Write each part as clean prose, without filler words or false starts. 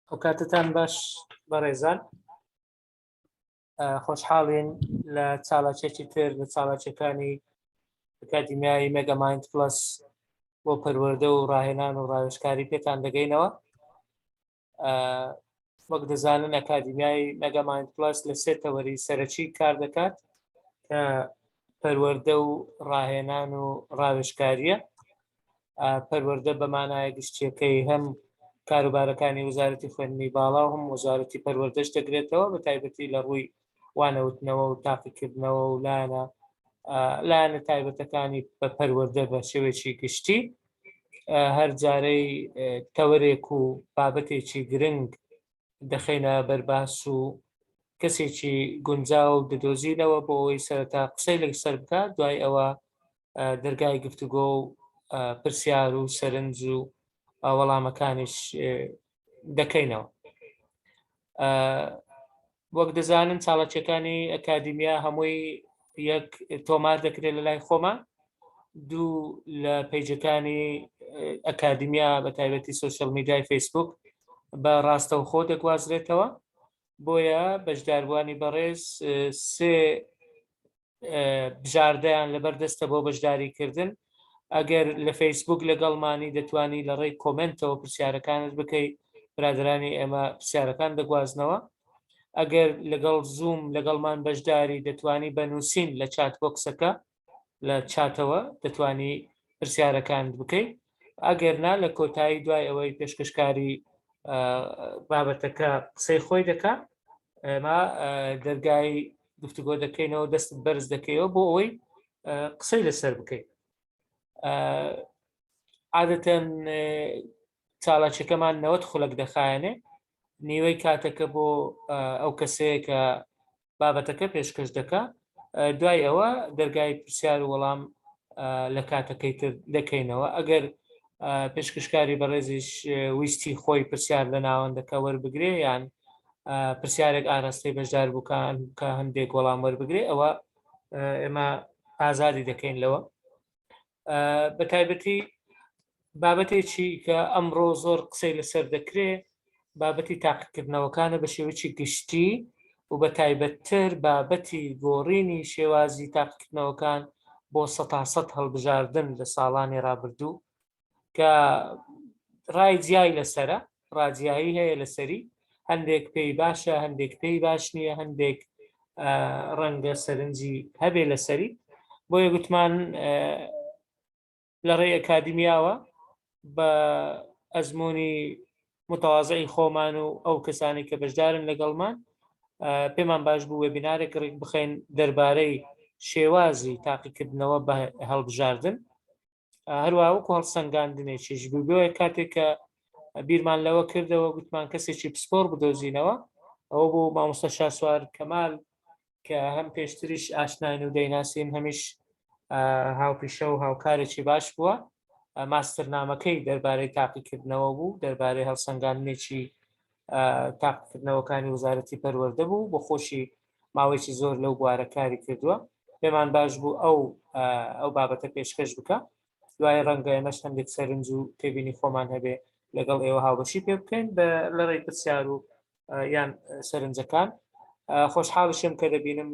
ئەو کاتتان باش بەڕێزان خۆشحاڵین لە چالاکێکی تر لە چالاکیەکانی ئەکادیمیای مێگامایند پلس بۆ پەروەردە و ڕاهێنان و ڕاوێژکاری پێتان دەگەینەوە. وەک دەزانن ئەکادیمیای مێگامایند پلس لە سێ تەوەری سەرەکی کار دەکات کە پەروەردە و ڕاهێنان و ڕاوێژکاریە. پەروەردە بە مانایە گشتیەکەی هەم کاروبارەکانی وەزارەتی خوێندنی باڵا و هەم وەزارەتی پەروەردەش دەگرێتەوە بە تایبەتی لە ڕووی وانەوتنەوە و تاقیکردنەوە و لایەنە لایەنە تایبەتەکانی بە پەروەردە بە شێوەیەکی گشتی هەر جارەی تەوەرێک و بابەتێکی گرنگ دەخەینە بەرباس و کەسێکی گونجاو دەدۆزینەوە بۆ ئەوەی سەرەتا قسەی لەسەر بکات، دوای ئەوە دەرگای گفتوگۆ و پرسیار و سەرنج و وەڵامەکانیش دەکەینەوە. وەک دەزانن چاڵەکیەکانی ئەکادیمیا هەمووی یەک تۆمار دەکرێت لە لای خۆمان، دوو لە پەیجەکانی ئەکادیمیا بە تایبەتی سۆشیال میدیای فەیسبوک بە ڕاستەوخۆ دەگوازرێتەوە. بۆیە بەشداربووانی بەڕێز سێ بژاردەیان لەبەردەستە بۆ بەشداریکردن. ئەگەر لە فەیسبوک لەگەڵمانی دەتوانی لە ڕێی کۆمێنتەوە پرسیارەکانت بکەی، برادەرانی ئێمە پرسیارەکان دەگوازنەوە. ئەگەر لەگەڵ زووم لەگەڵمان بەشداری دەتوانی بە نووسین لە chat box ەکە لە چاتەوە دەتوانی پرسیارەکانت بکەیت. ئەگەر نا لە کۆتایی دوای ئەوەی پێشکەشکاری بابەتەکە قسەی خۆی دەکا ئێمە دەرگای گفتوگۆ دەکەینەوە دەستت بەرز دەکەیەوە بۆ ئەوەی قسەی لەسەر بکەیت. عادەتەن چالاکیەکەمان 90 خولەک دەخایەنێ، نیوەی کاتەکە بۆ ئەو کەسەیە کە بابەتەکە پێشکەش دەکا، دوای ئەوە دەرگای پرسیار و وەڵام لە کاتەکەی تر دەکەینەوە. ئەگەر پێشکەشکاری بەڕێزیش ویستی خۆی پرسیار لە ناوەندەکە وەربگرێ یان پرسیارێک ئاراستەی بەشداربووکان کە هەندێک وەڵام وەربگرێ، ئەوە ئێمە ئازادی دەکەین لەوە. بە تایبەتی بابەتێکی کە ئەمڕۆ زۆر قسەی لەسەر دەکرێ بابەتی تاقیکردنەوەکانە بە شێوەیەکی گشتی و بە تایبەتتر بابەتی گۆڕینی شێوازی تاقیکردنەوەکان بۆ سەتا سەد هەڵبژاردن لە ساڵانی ڕابردوو کە ڕای جیای لەسرە، ڕاجیایی هەیە لەسەری، هەندێک پێی باشە، هەندێک پێی باش نییە، هەندێک ڕەنگە سەرنجی هەبێ لەسەری. بۆیە گوتمان لە ڕێی ئەکادیمیاوە بە ئەزمموی متوازعی خۆمان و ئەو کەسانی کە بەشدارن لەگەڵمان پێمان باش بوو وێبینارێک ڕێک بخەین دەربارەی شێوازی تاقیکردنەوە بە هەڵبژاردن، هەروە وەکو هەڵسەنگاندنێکیش بوو. بۆیە کاتێک کە بیرمان لەوە کردەوە گوتمان کەسێکی پسپۆر بدۆزینەوە، ئەوە بوو مامۆستا شاسوار کەمال کە هەم پێشتریش ئاشناین و دەیناسین، هەمیش هاوپیشە و هاوکارێکی باش بووە. ماستەرنامەکەی دەربارەی تاقیکردنەوە بوو، دەربارەی هەڵسەنگاندنێکی تاقیکردنەوەکانی وەزارەتی پەروەردە بوو، بۆ خۆشی ماوەیەکی زۆر لەو بوارە کاری کردووە. پێمان باش بوو ئەو ئەو بابەتە پێشکەش بکە. دوای ڕەنگە ئێمەش هەندێک سەرنج و تێبینی خۆمان هەبێ لەگەڵ ئێوە هاوبەشی پێ بکەین بە لە ڕێی پرسیار و یان سەرنجەکان. خۆشحاڵشم کە دەبینم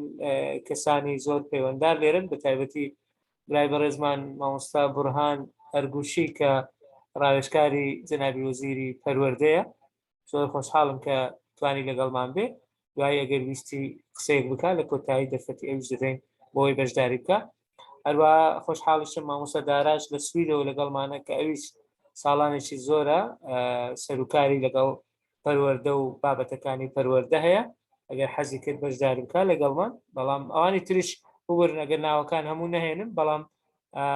کەسانی زۆر پەیوەندار لێرن، بە تایبەتی برای بەڕێزمان مامۆستا بورهان ئەرگوشی کە ڕاوێژکاری جەنابی وەزیری پەروەردەیە. زۆر خۆشحاڵم کە توانی لەگەڵمان بێ. دوای ئەگەر ویستی قسەیەک بکە لە کۆتایی دەرفەتی ئەویش دەدەین بۆی بەشداری بکە. هەروە خۆشحاڵیشم مامۆستا داراش لە سویدەوە لەگەڵمانە کە ئەویش ساڵانێکی زۆرە سەرکاری لەگەڵ پەروەردە و بابەتەکانی پەروەردە هەیە، ئەگەر حەزی کرد بەشداری بکە لەگەڵمان. بەڵام ئەوانی تریش ببورن ئەگەر ناوەکان هەموو نەهێنم، بەڵام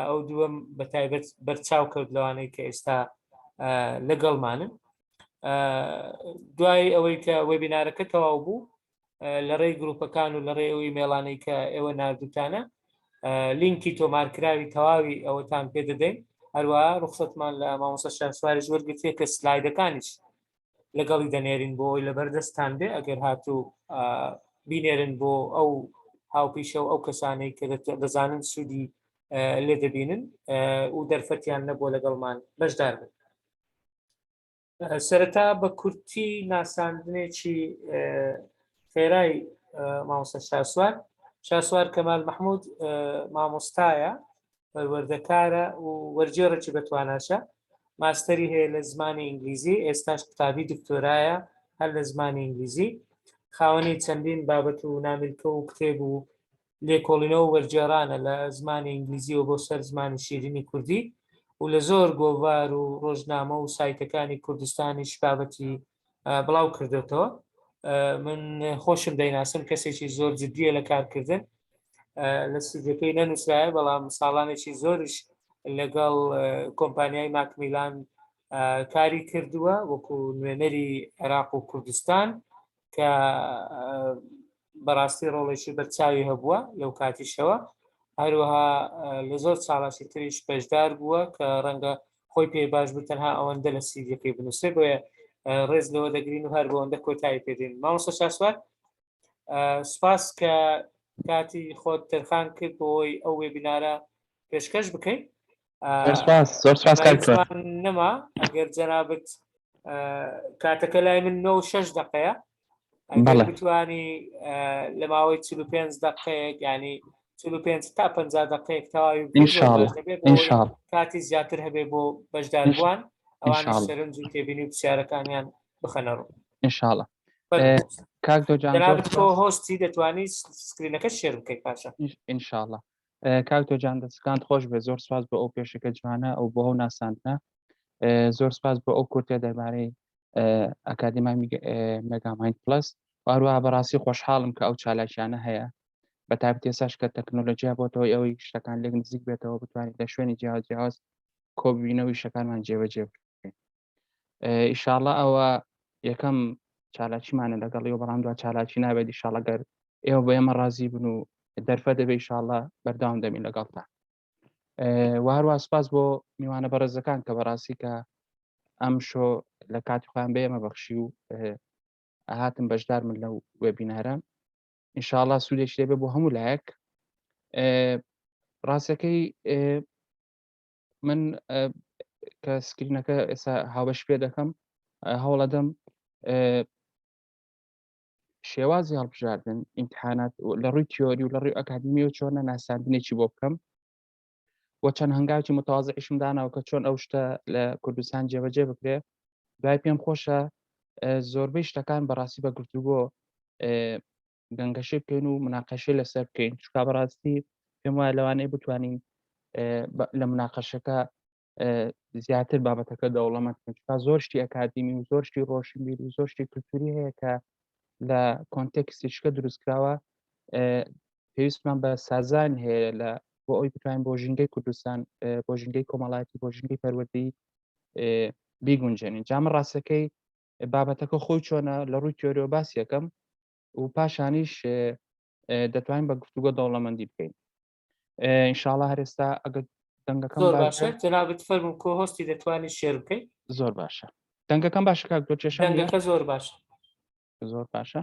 ئەو دووەم بە تایبەت بەرچاو کەوت لەوانەی کە ئێستا لەگەڵمانن. دوای ئەوەی کە وێبینارەکە تەواو بوو لە ڕێی گروپەکان و لە ڕێی ئەو ئیمێڵانەی کە ئێوە ناردوتانە لینکی تۆمارکراوی تەواوی ئەوەتان پێ دەدەین. هەروە ڕوخسەتمان لە مامۆستا شاسواریش وەرگرتیە کە سلایدەکانیش لەگەڵی دەنێرین بۆ ئەوەی لەبەردەستان بێ، ئەگەر هاتوو بینێرن بۆ ئەو هاوپیشە و ئەو کەسانەی کە دەزانن سوودی لێ دەبینن و دەرفەتیان نەبووە لەگەڵمان بەشدار بن. سەرەتا بە کورتی ناساندنێکی خێرای مامۆستا شاسوار شاسوار کەمال مححمود مامۆستایە پەروەردەکارە و وەرگێڕێکی بەتواناشە ماستەری هەیە لە زمانی ئینگلیزی ئێستاش قوتابی دکتۆرایە هەر لە زمانی ئینگلیزی خاوەنی چەندین بابەت و نامیلکە و کتێب و لێکۆڵینەوە و وەرگێڕانە لە زمانی ئینگلیزیەوە بۆ سەر زمانی شیرینی کوردی و لە زۆر گۆڤار و ڕۆژنامە و سایتەکانی کوردستانیش بابەتی بڵاو کردێتەوە. من خۆشم دەیناسم، کەسێکی زۆر جدیە لە کارکردن. لە سیڤەکەی نەنووسرایە، بەڵام ساڵانێکی زۆریش لەگەڵ کۆمپانیای ماکمیلان کاری کردووە وەکو نوێنەری عێراق و کوردستان کە بەڕاستی ڕۆڵێکی بەرچاوی هەبووە لەو کاتیشەوە. هەروەها لە زۆر چالاکی تریش بەشدار بووە کە ڕەنگە خۆی پێی باش بوو تەنها ئەوەندە لە سیڤیەکەی بنووسێ، بۆیە ڕێز لەوە دەگرین و هەر بەوەندە کۆتایی پێدێن. مامۆستا شاسوار، سپاس کە کاتی خۆت تەرخان کرد بۆی ئەو webinar ە پێشکەش بکەیت. زۆر سپاس کاک نەما ئەگەر جەنابت کاتەکە لای من 9 دقەیە ئەگەر بتوانی لە ماوەی 45 دقەیەک ینی 45 تا 50 دقەیەک تەواوی کاتی زیاتر هەبێ بۆ بەشداربووان ئەوان سەرنج و تێبینی و پرسیارەکانیان بخەنە ڕوو. ئینشاءاللە کاک دۆجان host ی دەتوانی screen ەکە share بکەیت باشە؟ ئینشاءاللە کاک دۆجان دەستکانت خۆش بێ، زۆر سپاس بۆ ئەو پێشەکە جوانە ئەو بۆ ئەو ناساندنە، زۆر سپاس بۆ ئەو کورتە دەربارەی ئەکادیمای مێگامایند پلس. هەروەها بەڕاستی خۆشحاڵم کە ئەو چالاکیانە هەیە، بە تایبەت ئێستاش کە تەکنۆلۆژیا بۆتەوەی ئەوەی شتەکان لێک نزیک بێتەوە، بتوانین لە شوێنی جیاواز جیاواز کۆببینەوە ئیشەکانمان جێبەجێ بکەین. ئیشاڵە ئەوە یەکەم چالاکیمانە لەگەڵی و بەڵام دو چالاکی نابێت. ئیشاڵە گەر ئێوە بە ئێمە ڕازی بن و دەرفە دەبێ ئیشاڵە بەردەوام دەبین لەگەڵتا. وهروە سپاس بۆ میوانە بەڕێزەکان کە بەڕاستی کە ئەم شۆ لە کاتی خۆیان بە ئێمە بەخشی و هاتن بەشدار من لەو webinar ە. ئینشاءاللە سوودێکی لێبێ بۆ هەموو لایەک. ڕاستەکەی من کە screen ەکە ئێستا هاوبەش پێ دەکەم، هەوڵەدەم شێوازی هەڵبژاردن ئیمتحانات لە ڕووی تیۆری و لە ڕووی ئەکادمی و چۆنە ناساندنێکی بۆ بکەم و چەند هەنگاوی متوازعیشم داناوە کە چۆن ئەو شتە لە کوردستان جێبەجێ بکرێ. دوای پێم خۆشە زۆربەی شتەکان بەڕاستی بە گفتوگۆ گەنگەشەی بکەین و مناقەشەی لەسەر بکەین، چکا بەڕاستی پێم وایە لەوانەیە بتوانین لە مناقەشەکە زیاتر بابەتەکە دەوڵەمەند بکەین، چکا زۆر شتی ئەکادیمی و زۆر شتی ڕۆشنبیر و زۆر شتی کللتوری هەیە کە لە context ی شکە دروستکراوە، پێویستمان بە سازان هەیە لە بۆ ئەوی بتوانین بۆ ژینگەی کوردستان، بۆ ژینگەی کۆمەڵایەتی، بۆ ژینگەی پەروەردەیی بیگونجێنین. جامە ڕاستەکەی بابەتەکە خۆی چۆنە لە ڕووی تیۆریەوە باس یەکەم و پاشانیش دەتوانین بە گفتوگۆ دەوڵەمەندی بکەین ئینشاءاللە. هەرێستا ئەگەر دەنگەکەم زۆر باشە، جەنابت فەرموو co-host ی دەتوانانی share بکەیت. زۆر باشە، دەنگەکەم باشە کاک تۆ؟ کێشە دەنگەکە زۆر باشە. زۆر باشە.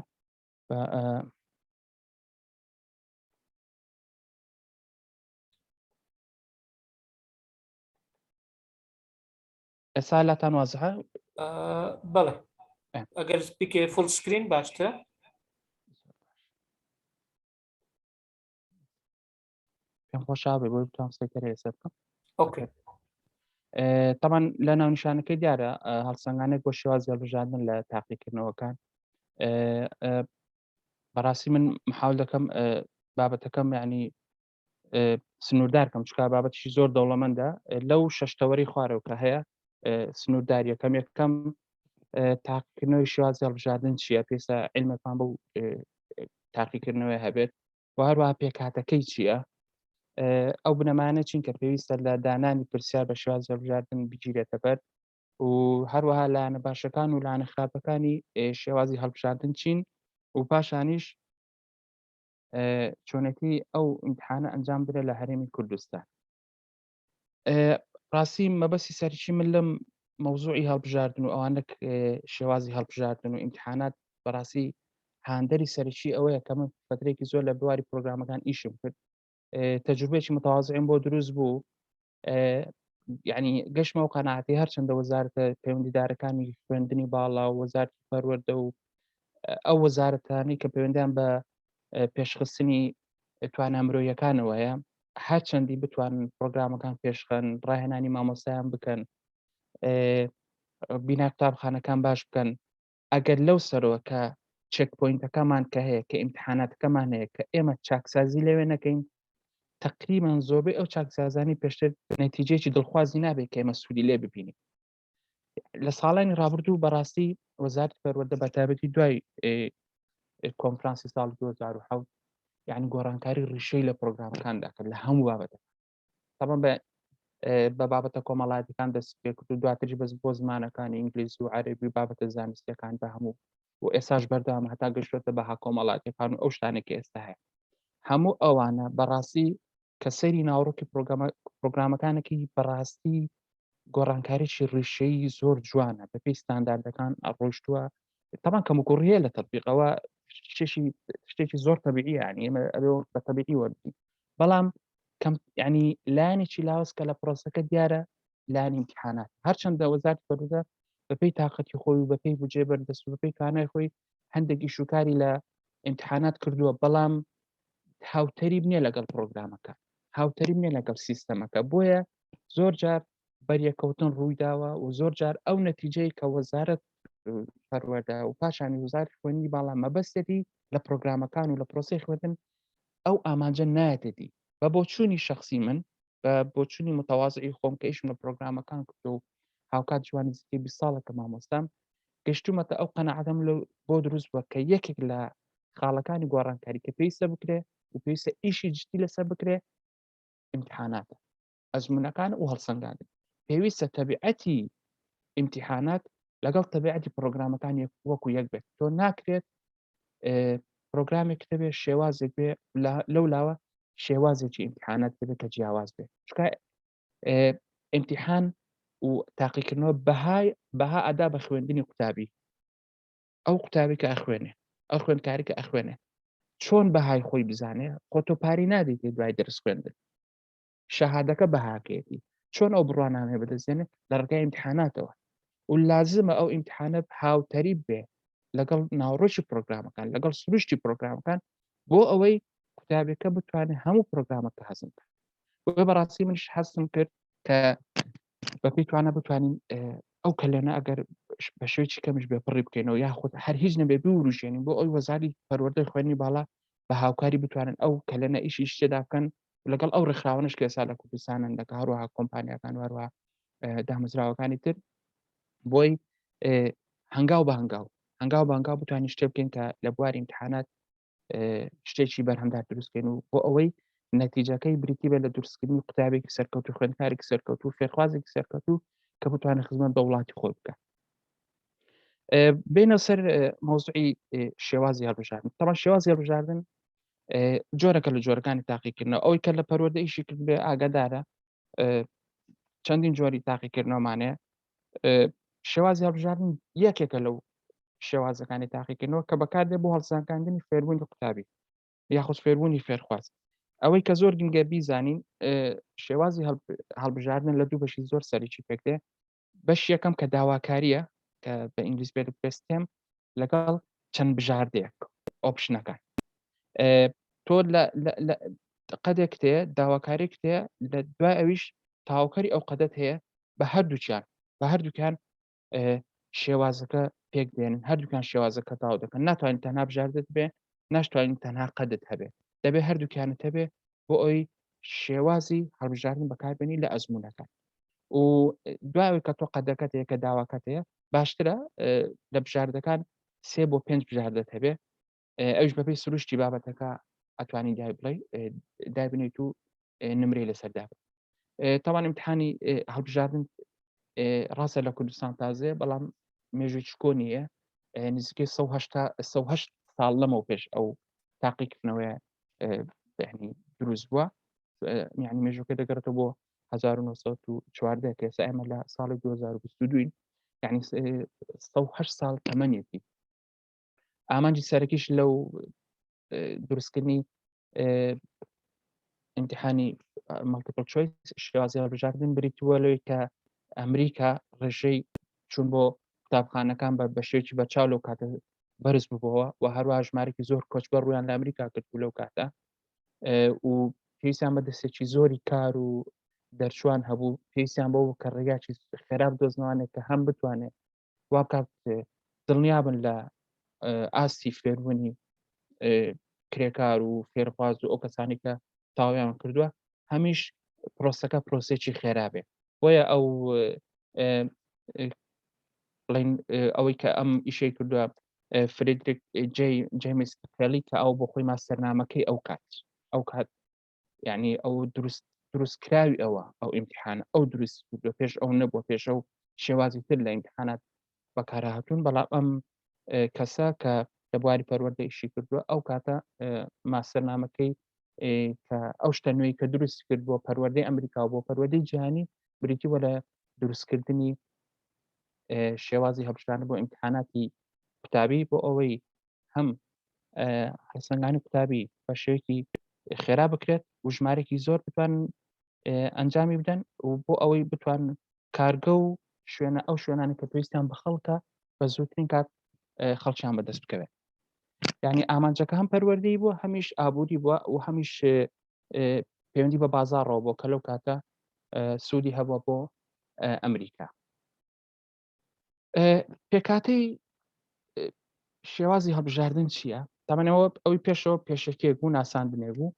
ئێستا لاتان وازحە؟ بەڵێ، ئەگەر بکێ full screen باشترە. پێم خۆشە بێ بۆی بتوانم سەیتەرە ئێستا بکەم. okay. تەمان لە ناونیشانەکەی دیارە، هەڵسەنگانێک بۆ شێوازی هەڵبژاردن لە تاقیکردنەوەکان. بەڕاستی من محاول دەکەم بابەتەکەم یعنی سنووردار کەم، چکا بابەتیشی زۆر دەوڵەمەندە. لەو شەشتەوەری خوارەوە کە هەیە سنووردار یەکەم یەکەم تاقیکردنەوەی شێوازی هەڵبژاردن چییە، پێسا علمێکمان بۆ تاقیکردنەوەی هەبێت و هەروەها پێکهاتەکەی چییە، ئەو بنەمانە چین کە پێویستە لە دانانی پرسیار بە شێوازی هەڵبژاردن بگیرێتە بەر و هەروەها لایەنە باشەکان و لایەنە خراپەکانی شێوازی هەڵبژاردن چین و پاشانیش چۆنێتی ئەو ئیمتحانە ئەنجام بدرێت لە هەرێمی کوردستان. ڕاستی مەبەستی سەرکی من لەم مەوزوعی هەڵبژاردن و ئەوانە شێوازی هەڵبژاردن و ئیمتحانات بەڕاستی هاندەری سەرکی ئەوەیە کە من فترێکی زۆر لە بواری پرۆگرامەکان ئیشم کرد، تەجروبێکی متوازعیم بۆ دروست بوو. یعنی گەشتمەوە قەناعەتی هەرچەندە وەزارەتە پەیوەندیدارەکانی خوێندنی باڵا و وەزارەتی پەروەردە و ئەو وەزارەتانەی کە پەیوەندیان بە پێشخستنی توانا مرۆیەکانەوە هەیە هەرچەندی بتوانن پرۆگرامەکان پێشخەن، ڕاهێنانی مامۆستایان بکەن، بینا قوتابخانەکان باش بکەن، ئەگەر لەو سەرەوە کە checkpoint ەکەمان کە هەیە، کە ئیمتحاناتەکەمان هەیە، کە ئێمە چاکسازی لەوێ نەکەین، تقریبان زۆربەی ئەو چاکسازانی پێشتر نەتیجەیەکی دڵخوازی نابێت کە ئێمە سوودی لێ ببینین. لە ساڵانی ڕابردوو بەڕاستی وەزارەتی پەروەردە بە تایبەتی دوای کۆنفرانسی ساڵ 2007 یعنی گۆڕانکاری ڕیشەی لە پرۆگرامەکاندا کرد لە هەموو بابەتە تەبەن بە بە بابەتە کۆمەڵایەتەکان دەست پێ کرد و دواترش بەس بۆ زمانەکانی ئینگلیزی و عەربی و بابەتە زانستیەکان بە هەموو و ئێساش بەردەوام هەتا گەشتۆتە بەها کۆمەڵاتیەکان و ئەو شتانێک کە ئێستا هەیە. هەموو ئەوانە بەڕاستی کە سەیری ناوەڕۆکی پرۆگرامەکانەکەی بەڕاستی گۆڕانکاریی ڕیشەیی زۆر جوانە بەپێی ستانداردەکان ڕۆیشتووە. تەمان کەموکوڕیە لە تەطبیقەوە، شتێکی شتێکی زۆر تەبیعی، یعنی ئێمە ئەبێ بە تەبیعی وەربگرین، بەڵام کەم ینی لایەنێکی لاوەز کە لە پرۆسەکە دیارە لایەنی امتحانات. هەرچەندە وەزارەتی پەروەردە بەپێی تاقەتی خۆی و بەپێی بودجەی بەردەست و بەپێی توانای خۆی هەندێک ئیشوکاری لە امتحانات کردووە، بەڵام هاوتەریب نییە لەگەڵ پرۆگرامەکە، هاوتەریب نییە لەگەڵ سیستەمەکە. بۆیە زۆر جار بەریەکەوتن ڕوویداوە و زۆر جار ئەو نەتیجەی کە وەزارەت پەروەردە و پاشانی وەزارەتی خوێندنی باڵا مەبەستێتی لە پرۆگرامەکان و لە پرۆسەی خوێندن ئەو ئامانجە نایەتە دی. بە بۆچوونی شخصی من، بە بۆچوونی متەوازعی خۆم کە ئیشم لە پرۆگرامەکان کردو و هاوکات جوانی نزیکەی 20 ساڵە کە مامۆستام، گەشتومەتە ئەو قەناعەتەم بۆ دروست بووە کە یەکێک لە خاڵەکانی گۆڕانکاری کە پێویستە بکرێ و پێویستە ئیشی جدی لەسەر بکرێ ئیمتحاناتە، ئەزمونونەکان و هەڵسەنگاندن. پێویستە تەبیعەتی ئیمتحانات لەگەڵ تەبیعەتی پرۆگرامەکان وەکو یەک بێت. تۆ ناکرێت پرۆگرامێک هەبێ شێوازێک بێ، لەو لاوە شێوازێکی ئیمتحانات بێت کە جیاواز بێت، چونکە ئیمتحان و تاقیکردنەوە بەهای بەها ئەدا بە خوێندنی قوتابی. ئەو قوتابی کە ئەخوێنێ، ئەو خوێندکاری کە ئەخوێنێ، چۆن بەهای خۆی بزانێ؟ خۆ تۆ پاری نادەیت دوای دەرس خوێندن، شەهادەکە بەهاکەیەتی. چۆن ئەو بڕوانامەیە بەدەستێنێ؟ لە ڕێگای ئیمتحاناتەوە، و لازمە ئەو ئیمتحانە هاوتەریب بێ لەگەڵ ناوەڕۆکی پرۆگرامەکان، لەگەڵ سروشتی پرۆگرامەکان، بۆ ئەوەی قوتابیەکە بتوانێت هەموو پرۆگرامەکە هەزم بکات. بۆیە بەڕاستی منیش هەستم کرد کە بەپێی توانە بتوانین ئەو کەلێنە ئەگەر بە شێوەیەکی کەمیش بێ پڕی بکەینەوە، یاخود هەر هیچ نەبێ بوروژێنین، بۆ ئەوی وەزاری پەروەردەی خوێندنی باڵا بە هاوکاری بتوانن ئەو کەلێنە ئیشی تێدا بکەن لەگەڵ ئەو ڕێکخراوانش کە ئێستا لە کوردستانن، لەگە هەروەها کۆمپانیاکان و هەروەها دامەزراوەکانی تر، بۆی هەنگاو بە هەنگاو هەنگاو بە هەنگاو بتوانین شتێ بکەین کە لە بواری امتحانات شتێکی بەرهەمدار دروستکەین، و بۆ ئەوەی نەتیجەکەی بریتی بێت لە دروستکردنی قوتابێکی سەرکەوتو، خوێندکارێکی سەرکەوتو، فێرخوازێکی سەرکەوتو کە بتوانێت خزمەت بە وڵاتی خۆی بکات. بینە سەر مۆزعی شێوازی هەڵبژاردن. تەمان شێوازی هەڵبژاردن جۆرەکە لە جۆرەکانی تاقیکردنەوە. ئەوەی کە لە پەروەردە ئیشی کرد بێ ئاگادارە چەندین جۆری تاقیکردنەوەمانەیە. شێوازی هەڵبژاردن یەکێکە لەو شێوازەکانی تاقیکردنەوە کە بەکاردێ بۆ هەڵسەنگاندنی فێربوونی قوتابی یاخود فێربوونی فێرخواز. ئەوەی کە زۆر گرنگە بیزانین، شێوازی هەڵبژاردن لە دوو بەشی زۆر سەرەکی پێک دێ. بەش یەکەم کە داواکاریە کە بە ئینگلیز بێت stem، لەگەڵ چەند بژاردەیەک، option ەکان. تۆ لە قەدێک تێ داواکاریێک تێ، لە دوای ئەویش تاوکەری ئەو قەدەت هەیە. بە هەردووکیان شێوازەکە پێک دێنن، هەردووکیان شێوازەکە تاو دەکەن. ناتوانین تەنها بژاردت بێ، ناشتوانین تەنها قەدت هەبێ، دەبێ هەردووکیانت هەبێ بۆ ئەوی شێوازی هەڵبژاردن بەکاربێنی لە ئەزمونونەکان. و دوای کە تۆ قەدەکەت هەیە کە داواکەت هەیە، باشترە لە بژاردەکان سێ بۆ پێنج بژاردەت هەبێ، ئەوش بەپێی سروشتی بابەتەکە ئەتوانی دای بڵێ دابنیت و نمرەی لەسەر دابن. تاوان امتحانی هەڵبژاردن ڕاستە لە کوردستان تازەیە، بەڵام مێژووی کۆنیە، نزیکەی 1970 ساڵ لەمەو پێش ئەو تاقیکردنەوەیە یعنی دروست بووە. یعنی مێژوەکە دەگەڕێتەوە بۆ 1914 کە ئێستا ئێمە لە ساڵی 2022، یعنی 1970 ساڵ تەمەنێتی. ئامانجی سەرەکیش لەو دروستکردنی ئیمتحانی multiple choice شێوازی هەڵبژاردن بریتیوە لەوەی کە ئەمریکا ڕێژەی چون بۆ قوتابخانەکان بە بەشێکی بەرچاو لەو کاتە بەرز ببەوە و هەروە ژمارێکی زۆر کۆچبەر ڕویان لە ئەمریکا کرد لەو کاتە و پێویستیان بە دەستێکی زۆری کار و دەرچوان هەبوو، پێویستیان بەوە بوو کە ڕێگاکی خێرا بدۆزنەوانێک کە هەم بتوانێت وا بکات دڵنیابن لە ئاستی فێربوونی کرێکار و فێرخواز و ئەو کەسانی کە تاویان کردووە، هەمیش پرۆسەکە پرۆسێکی خێرا بێ. بۆیە ئەو بڵین ئەوەی کە ئەم ئیشەی کردووە فریدریک جەیمس کێلی کە ئەو بۆ خۆی ماستەرنامەکەی ئەو کات ئەو کات یعنی ئەو دروست دروستکراوی ئەوە ئەو ئیمتحانە ئەو دروست کردووە، پێش ئەو نەبووە، پێش ئەو شێوازی تر لە ئیمتحانات بەکارهاتوون، بەڵام ئەم کەسە کە لە بواری پەروەردە ئیشی کردووە ئەو کاتە ماستەرنامەکەی کە ئەو شتە نوێی کە دروست کرد بۆ پەروەردەی ئەمریکا و بۆ پەروەردەی جیهانی بریتی بووە لە دروستکردنی شێوازی هەڵبژاردن بۆ ئیمتحاناتی قوتابی بۆ ئەوەی هەم هەڵسەنگانی قوتابی بە شێوەیەکی خێرا بکرێت و ژمارێکی زۆر بتوان ئەنجامی بدەن و بۆ ئەوەی بتوان کارگە و شوێنە ئەو شوێنانی کە پێویستیان بە خەڵکە بە زووترین کات خەڵکیان بەدەست بکەوێت. یعنی ئامانجەکە هەم پەروەردەی بووە، هەمیش ئابووری بووە و هەمیش پەیوەندی بە بازاڕەوە بۆ کە لەو کاتە سوودی هەبووە بۆ ئەمریکا. پێکاتەی شێوازی هەڵبژاردن چییە؟ تامانەوە ئەوەی پێشەوە پێشەکێک بوو، ناساندنێ بوو.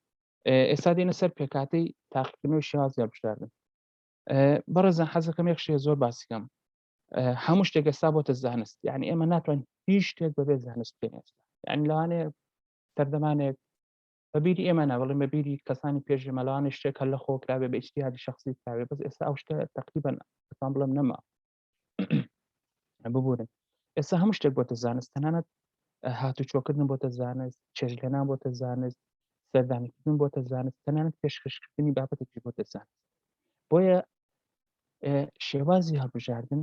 ئێستا دێنە سەر پێکاتەی تاقیکردنەوەی شێوازی هەڵبژاردن. بەڕێزان حەزەکەم یەک شێ زۆر باسیکەم، هەموو شتێک ئێستا بۆتە زانست، یعنی ئێمە ناتوانین هیچ شتێک بەبێ زانست بکەین ئێستا. یعنی لەوانەیە سەردەمانێک بە بیری ئێمە نا، بەڵێ بە بیری کەسانی پێش ئێمە لەوانەیە شتێک هەر لە خۆ کراوێ، بە ئیجتیهادی شخصی کراوێ، بەس ئێستا ئەو شتە تقریبا ئەتوان بڵێم نەما. ببورن، ئێستا هەموو شتێک بۆتە زانست، تەنانەت هاتوچۆکردن بۆتە زانست، چێژلێنان بۆتە زانست، سەردانیکردن بۆتە زانست، تەنانەت پێشکەشکردنی بابەتێکی بۆتە زانست. بۆیە شێوازی هەڵبژاردن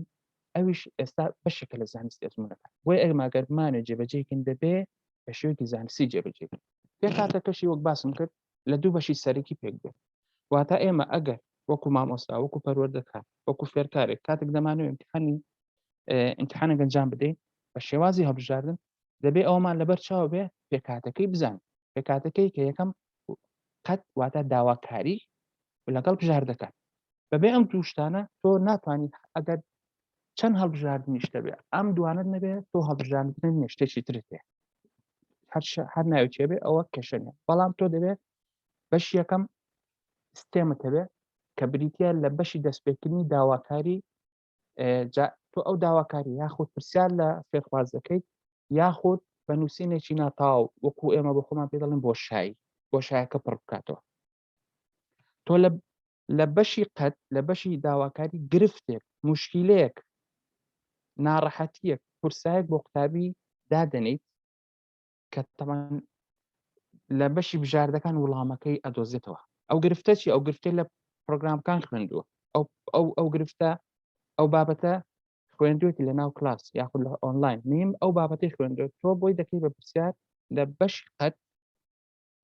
ئەویش ئێستا بەشێکە لە زانستی ئەزمونەکان. بۆیە ئێمە ئەگەر بمانێ جێبەجێکن دەبێ بە شێوەیەکی زانستی جێبەجێ بکەین. پێکهاتەکەشی وەک باسم کرد لە دوو بەشی سەرەکی پێک دێت. واتە ئێمە ئەگەر وەکو مامۆستا، وەکو پەروەردەکار، وەکو فێرکارێک کاتێک دەمانەوێت امتحانی امتحانە گەنجان بدەین بە شێوازی هەڵبژاردن، دەبێ ئەومان لەبەر چاو بێ پێکهاتەکەی بزانین. پێکهاتەکەی کە یەکەم قەت واتە داواکاری لەگەڵ بژاردەکان. بەبێ ئەم دوو شتانە تۆ ناتوانانی ئەگەر چەند هەڵبژاردنیش دەبێ ئەم دوانت نەبێ تۆ هەڵبژاردن نیە، شتێکی ترت هەیە، هەر ناوی بێ ئەوە کێشە نیە. بەڵام تۆ دەبێ بەش یەکەم ستێمت هەبێ کە بریتە لە بەشی دەستپێکردنی داواکاری. تۆ ئەو داواکاری یاخود پرسیار لە فێرخواز دەکەیت یاخود بە نووسینێکی ناتاو وەکو ئێمە بۆ خۆمان پێ دەڵێن بۆشایی، بۆشایەکە پڕ بکاتەوە. تۆ لە بەشی قەت لە بەشی داواکاری گرفتێک، مشکلەیەک، ناڕەحەتیەک، قورسایەک بۆ قوتابی دادەنیت کە تەمان لە بەشی بژاردەکان وڵامەکەی ئەدۆزێتەوە. ئەو گرفتە چی؟ ئەو گرفتەی لە پرۆگرامەکان خوێندووە، ئەو ئەو ئەو گرفتە ئەو بابەتە خوێندوێتی لە ناو کلاس یاخود لە ئۆنلاین نیم ئەو بابەتی خوێندوێت، تۆ بۆی دەکەی بە پرسیار لە بەشی قەت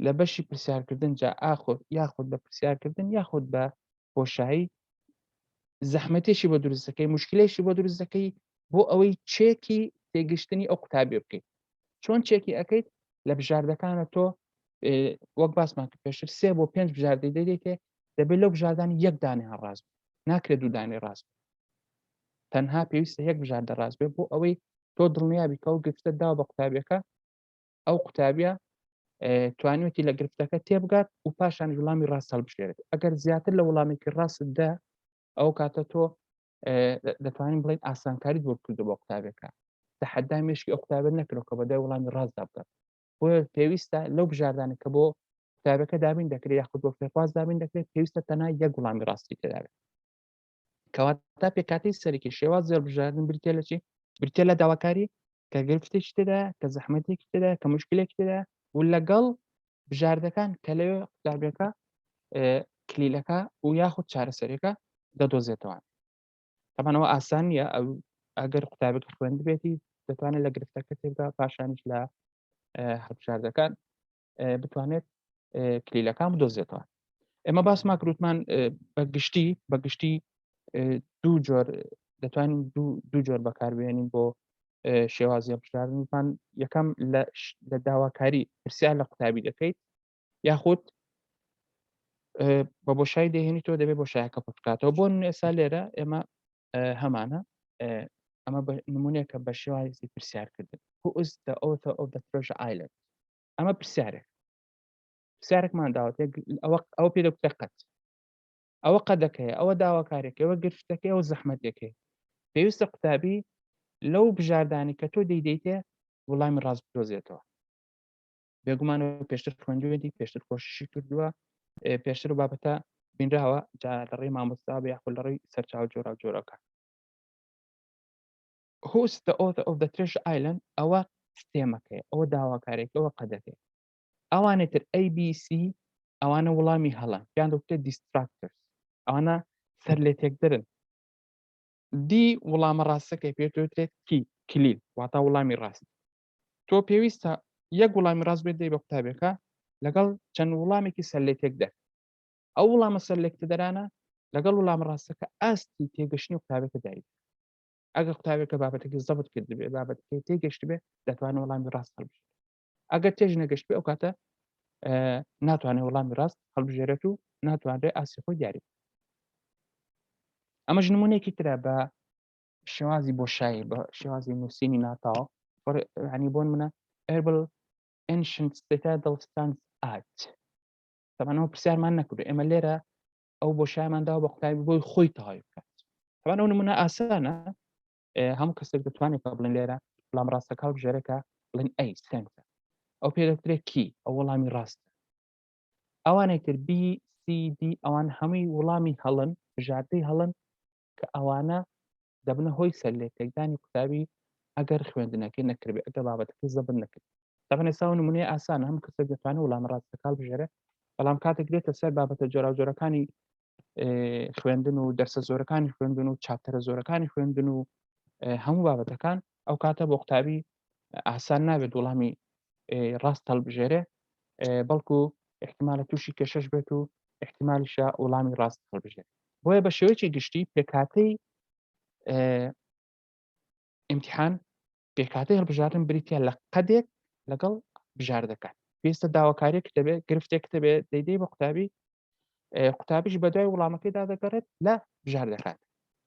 لە بەشی پرسیارکردن، جا ئاخۆ یاخود بە پرسیارکردن یاخود بە بۆشایی زەحمەتێکی بۆ دروست دەکەی، مشکلێکی بۆ دروست دەکەی بۆ ئەوەی چێکی تێگەشتنی ئەو قوتابیە بکەیت. چۆن چێکی ئەەکەیت؟ لە بژاردەکانە تۆ وەک باسمان کرد پێشتر سێ بۆ پێنج بژاردەی دەدەیتێ، دەبێت لەو بژاردانی یەک دانیان ڕاست بێت، ناکرێت دوو دانی ڕاست بێت، تەنها پێویستە یەک بژاردە ڕاست بێت بۆ ئەوەی تۆ دڵنیابی کە ئەو گرفتە داوە بە قوتابیەکە، ئەو قوتابیە توانیوەتی لە گرفتەکە تێبگات و پاشان وڵامی ڕاست هەڵبژێرێت. ئەگەر زیاتر لە وڵامێکی ڕاست دا ئەو کاتە تۆ دەتوانین بڵێن ئاسانکاریت بۆ کردو بۆ قوتابیەکە، تەحەدای مێشکی ئەو قوتابیە نەکرد کە بەدای وڵامی ڕاستدا بگات. بۆیە پێویستە لەو بژاردانە کە بۆ قوتابیەکە دابین دەکرێت یاخود بۆ فێرخواز دابین دەکرێت پێویستە تەنها یەک وڵامی ڕاستی تێدا بێت. کەواتە پێکهاتەی سەرەکی شێواز هەڵبژاردن بریتیە لە چی؟ بریتیە لە داواکاری کە گرفتێکی تێدا، کە زەحمەتێکی تێدا، کە مشکلێکی تێدا و لەگەڵ بژاردەکان کە لەوێ قوتابیەکە کلیلەکە و یاخود چارەسەرەکە دەدۆزێتەوە. تەمانەوە ئاسان نییە، ئەو ئەگەر قوتابێک خوێندبێتی دەتوانێت لە گرفتەکە تێبگا، پاشانیش لە هەڵبژاردەکان بتوانێت کلیلەکان بدۆزێتەوە. ئێمە باسمان کروتمان بە گشتی بە گشتی دوو جۆر دەتوانین دوو جۆر بەکاربێنین بۆ شێوازی هەڵبژاردنمان. یەکەم لە داواکاری پرسیار لە قوتابی دەکەیت، یاخود بە بۆشایی دەهێنی تۆ دەبێت بۆشایەکە پڕ بکاتەوە. بۆ ئێستا لێرە ئێمە هەمانە، ئەمە نمونەیەکە بە شێوازی پرسیارکردن. Who is the author of the Treasure Island؟ ئەمە پرسیارێک، پرسیارێکمان داوە، ئەوە ئەوە پێ دەگوترێت قەت. ئەوە قەدەکەیە، ئەوە داواکارێکە، ئەوە گرفتەکەی، ئەوە زەحمەتێکەیە. پێویستە قوتابی لەو بژاردانی کە تۆ دەیدەیتێ وڵامی ڕاست بدۆزێتەوە. بێگومان پێشتر خوێندوێتی، پێشتر کۆششی کردووە، پێشتر و بابەتە بینراوە، جا لە ڕێی مامۆستا بێ یاخود لە ڕێی سەرچاوە جۆراوجۆرەکە. Who's the author of the Treasure Island؟ ئەوە ستێمەکەی، ئەوە داواکارێک، ئەوە قەدەکەی. ئەوانەی تر A B C ئەوانە وڵامی هەڵەن، یان دەگوترێت distractors، ئەوانە سەر لێ تێکدەرن. D وڵامە ڕاستەکەی پێ دەوترێت key، کلیل، واتا وڵامی ڕاست. تۆ پێویستە یەک وڵامی ڕاست بێت دەی بە قوتابیەکە لەگەڵ چەند وڵامێکی سەر لێ تێکدەر. ئەو وڵامە سەر لێکتدەرانە لەگەڵ وڵامە ڕاستەکە ئاستی تێگەشتنی قوتابیەکە دیاری. ئەگەر قوتابیەکە بابەتەکەی زەبت کردبێ، بابەتەکەی تێگەشتبێ، دەتوانێت وڵامی ڕاست هەڵبژێرێت. ئەگەر تێژ نەگەشت بێ ئەو کاتە ناتوانێت وەڵامی ڕاست هەڵبژێرێت و ناتوانرێت ئاستی خۆی دیاری. ئەمەش نمونەیەکی ترە بە شێوازی بۆشایی، بە شێوازی نووسینی ناتاوە. ینی بۆن منە Erbil ancient citadel stands at. تەمانەوە پرسیارمان نەکردو، ئێمە لێرە ئەو بۆشایمان داوە بە قوتابی بۆی خۆی تەواوی بکات. تەبعەن ئەو نمونە ئاسانە، هەموو کەسێک دەتوانێت کە بڵێن لێرە وەڵام ڕاستەکە هەڵبژێرێکە، بڵێن ئەی سێنتە، ئەو پێ دەکرێت key، ئەو وەڵامی ڕاستە. ئەوانەی تر B C D ئەوان هەمووی وەڵامی هەڵن، بژاردەی هەڵن، کە ئەوانە دەبنە هۆی سەر لێ تێکدانی قوتابی ئەگەر خوێندنەکەی نەکردبێ، ئەگەر بابەتەکەی زەبت نەکرد. تەبعەن ئێستا ئەو نمونەیە ئاسانە، هەموو کەسێک دەتوانێت وەڵامە ڕاستەکە هەڵبژێرێ، بەڵام کاتێک دێتە سەر بابەتە جۆراوجۆرەکانی خوێندن و دەرسە زۆرەکانی خوێندن و chapter ە زۆرەکانی خوێندن و هەموو بابەتەکان، ئەو کاتە بۆ قوتابی ئاسان نابێت وەڵامی ڕاست هەڵبژێرێ، بەڵکو احتیمالە تووشی کێشەش بێت و احتیمالیشە وەڵامی ڕاست هەڵبژێرێ. بۆیە بە شێوەیەکی گشتی پێکهاتەی ئیمتحان، پێکهاتەی هەڵبژاردن بریتە لە قەدێک لەگەڵ بژاردەکان. پێویستە داواکاریەک دەبێت، گرفتێک دەبێت، دەیدەی بە قوتابی، قوتابیش بە دوای وڵامەکەیدا دەگەڕێت لە بژاردەکان.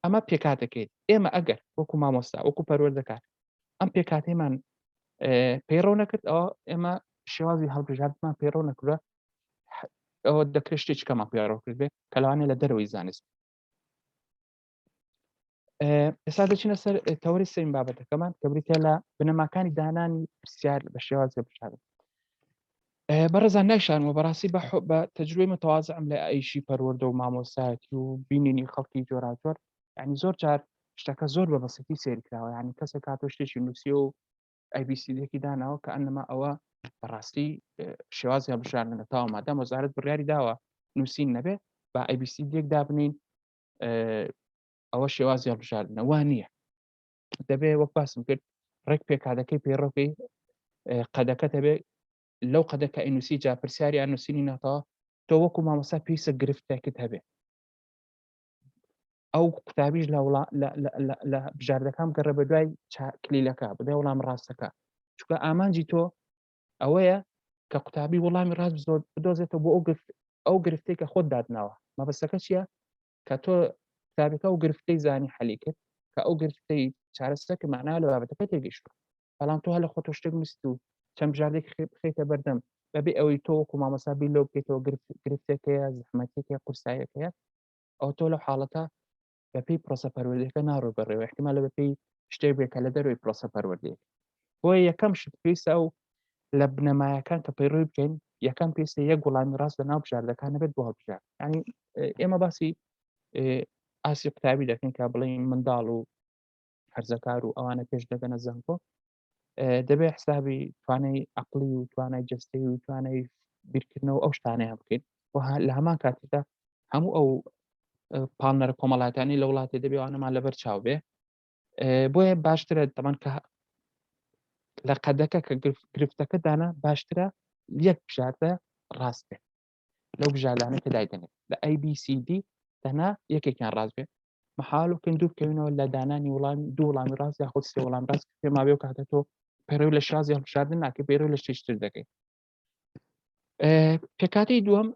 ئەمە پێکاتەکەیت. ئێمە ئەگەر وەکو مامۆستا، وەکو پەروەردەکار ئەم پێکاتەیمان پەیڕەو نەکرد، ئەوە ئێمە شێوازی هەڵبژاردنمان پەیڕەو نەکردووە. ئەوە دەکرێت شتێکی کەمان پەیڕەو کرد بێ کە لەوانەیە لە دەرەوەی زانست. ئێستا دەچینە سەر تەوەری سێم بابەتەکەمان کە بریتە لە بنەماکانی دانانی پرسیار بە شێوازی بژاردن. بەڕێزان نایشانەوە بەڕاستی بە تەجروبەی متوازعم لە ئەیشی پەروەردە و مامۆستایەتی و بینینی خەڵکی جۆراوجۆر، یعنی زۆر جار شتەکە زۆر بە بەسیتی سەیر کراوە. یعنی کەسێک هاتۆ شتێکی نووسی و ABCD ێکی داناوە کە ئەنەما ئەوە بەڕاستی شێوازی هەڵبژاردنە. تاوە مادام وەزارەت بڕیاری داوە نووسین نەبێ، با ABCD ێک دابنین، ئەوە شێوازی هەڵبژاردنە. وا نییە. دەبێ وەک باسم کرد ڕێک پێکاتەکەی پەیڕەوکەی، قەدەکە دەبێ لەو قەدەکە ئینوسی، جا پرسیاریان نووسینی ناتەوە. تۆ وەکو مامۆستا پێویستە گرفتێکت هەبێ، ئەو قوتابیش لە لە بژاردەکان گەڕێ بە دوای کلیلەکە، بەدوای وەڵام ڕاستەکە، چونکە ئامانجی تۆ ئەوەیە کە قوتابی وەڵامی ڕاست بدۆزێتەوە بۆ ئەو گرفتێک کە خۆت دادناوە. مەبەستەکە چییە؟ کە تۆ قوتابیەکە ئەو گرفتەی زانی حەلی کرد، کە ئەو گرفتەی چارەسەر کرد، معناوە لە بابەتەکە تێگەیشتووە. بەڵام تۆ هەر لە خۆتەوە شتێک نووسیت و چەند بژاردێک بخەیتە بەردەم بەبێ ئەوەی تۆ وەکو مامۆستا بیر لەوە بکەیتەوە گرفتێکەیە، زەحمەتێکەیە، قورساییەکەیە، ئەو تۆ لەو حاڵەتە بەپێی پرۆسە پەروەردەکە ناڕۆی بەڕێوە، احتیمالە بەپێی شتێک بێت کە لە دەرەوەی پرۆسە پەروەردەیە. بۆیە یەکەم شت پێویستە ئەو لە بنەمایەکان کە پەیڕەوی بکەین، یەکەم پێویستە یەک وەڵامی ڕاست لە ناو بژاردەکان نەبێت بۆ هەڵبژارد. یعنی ئێمە باسی ئاسی قوتابی دەکەین کە بڵێین منداڵ و هەرزەکار و ئەوانە پێش دەگەنە زانکۆ، دەبێ حسابی توانای عقلی و توانای جستەی و توانای بیرکردنەوە ئەو شتانەیان بکەین و لە هەمان کاتیدا هەموو ئەو پاڵنەرە کۆمەڵاتانی لە وڵاتی دەبێ ئەوانەمان لەبەر چاو بێ. بۆیە باشترە تەمان کە لە قەدەکە کە گرفتەکە دانا، باشترە یەک بژاردە ڕاست بێت. لەو بژاردانە کە دایدەنێت لە A B C D تەنها یەکێکیان ڕاست بێت. مەحال و کەین دوور بکەوینەوە لە دانانی وڵام دوو وڵامی ڕاست یاخود سێ وڵام ڕاست کە پێم وابێ و کاتە تۆ پەیڕەوی لە شازی هەڵبژاردن ناکەی، پەیڕەوی لە شتێکی تر دەکەی. پێکاتی دووەم،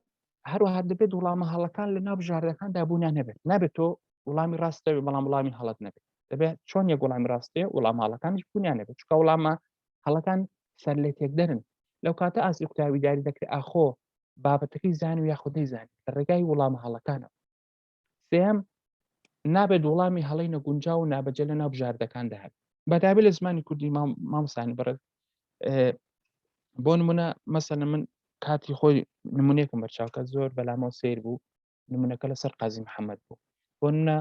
هەروەها دەبێت وڵامە هەڵەکان لە ناو بژاردەکاندا بوونیان هەبێت. نابێت تۆ وڵامی ڕاست دەبێت بەڵام وڵامی هەڵەت نەبێت. دەبێت چۆن یەک وڵامی ڕاستێ وڵام هەڵەکانیش بوونیان نەبێت، چونکە وڵامە هەڵەکان سەر لێ تێکدەرن. لەو کاتە ئاستی قوتابی دیاری دەکرێت ئاخۆ بابەتەکەی زانی و یاخود نەیزانی لە ڕێگای وڵامە هەڵەکانەوە. سێیەم، نابێت وڵامی هەڵەی نەگونجاو و نابەجێ لە ناو بژاردەکاندا هەبێت، بەتایبەت لە زمانی کوردی. مامۆستایانی بەڕێز، بۆ نمونە مەسەلەن من کاتی خۆی نمونێکم بەرچاو کە زۆر بەلامەوە سیر بوو، نمونەکە لەسەر قازی محەممەد بوو. بۆ نمونە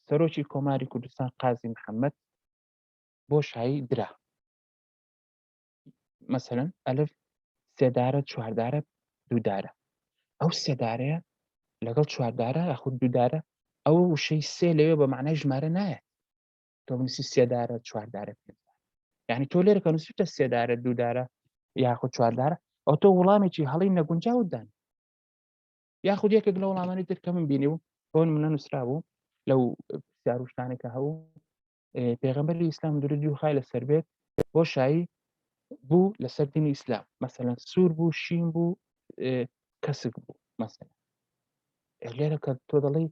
سەرۆکی کۆماری کوردستان قازی محەممەد بۆ شایی درا، مەسەلەن ئەلف سێدارە، چواردارە، دوودارە. ئەو سێدارەیە لەگەڵ چواردارە یاخود دوودارە، ئەو وشەی سێ لەوێ بە معنای ژمارە نایەت. تۆ بنووسی سێدارە، چواردارە، پێنجدارە، یعنی تۆ لێرە کە نووسیتە سێدارە، دوودارە یاخود چواردارە، ئەو تۆ وڵامێکی هەڵی نەگونجاوت دان. یاخود یەکێک لە وڵامانی تر کە من بینی و بۆ نمونە نووسرا بوو لەو پرسیار و شتانێک کە هەبوو، پێغەمبەری ئیسلام درودی خوای لەسەر بێت بۆ شایی بوو لەسەر دینی ئیسلام، مەسەلەن سوور بوو، شین بوو، کەسک بوو. مەسەلەن لێرە کە تۆ دەڵێی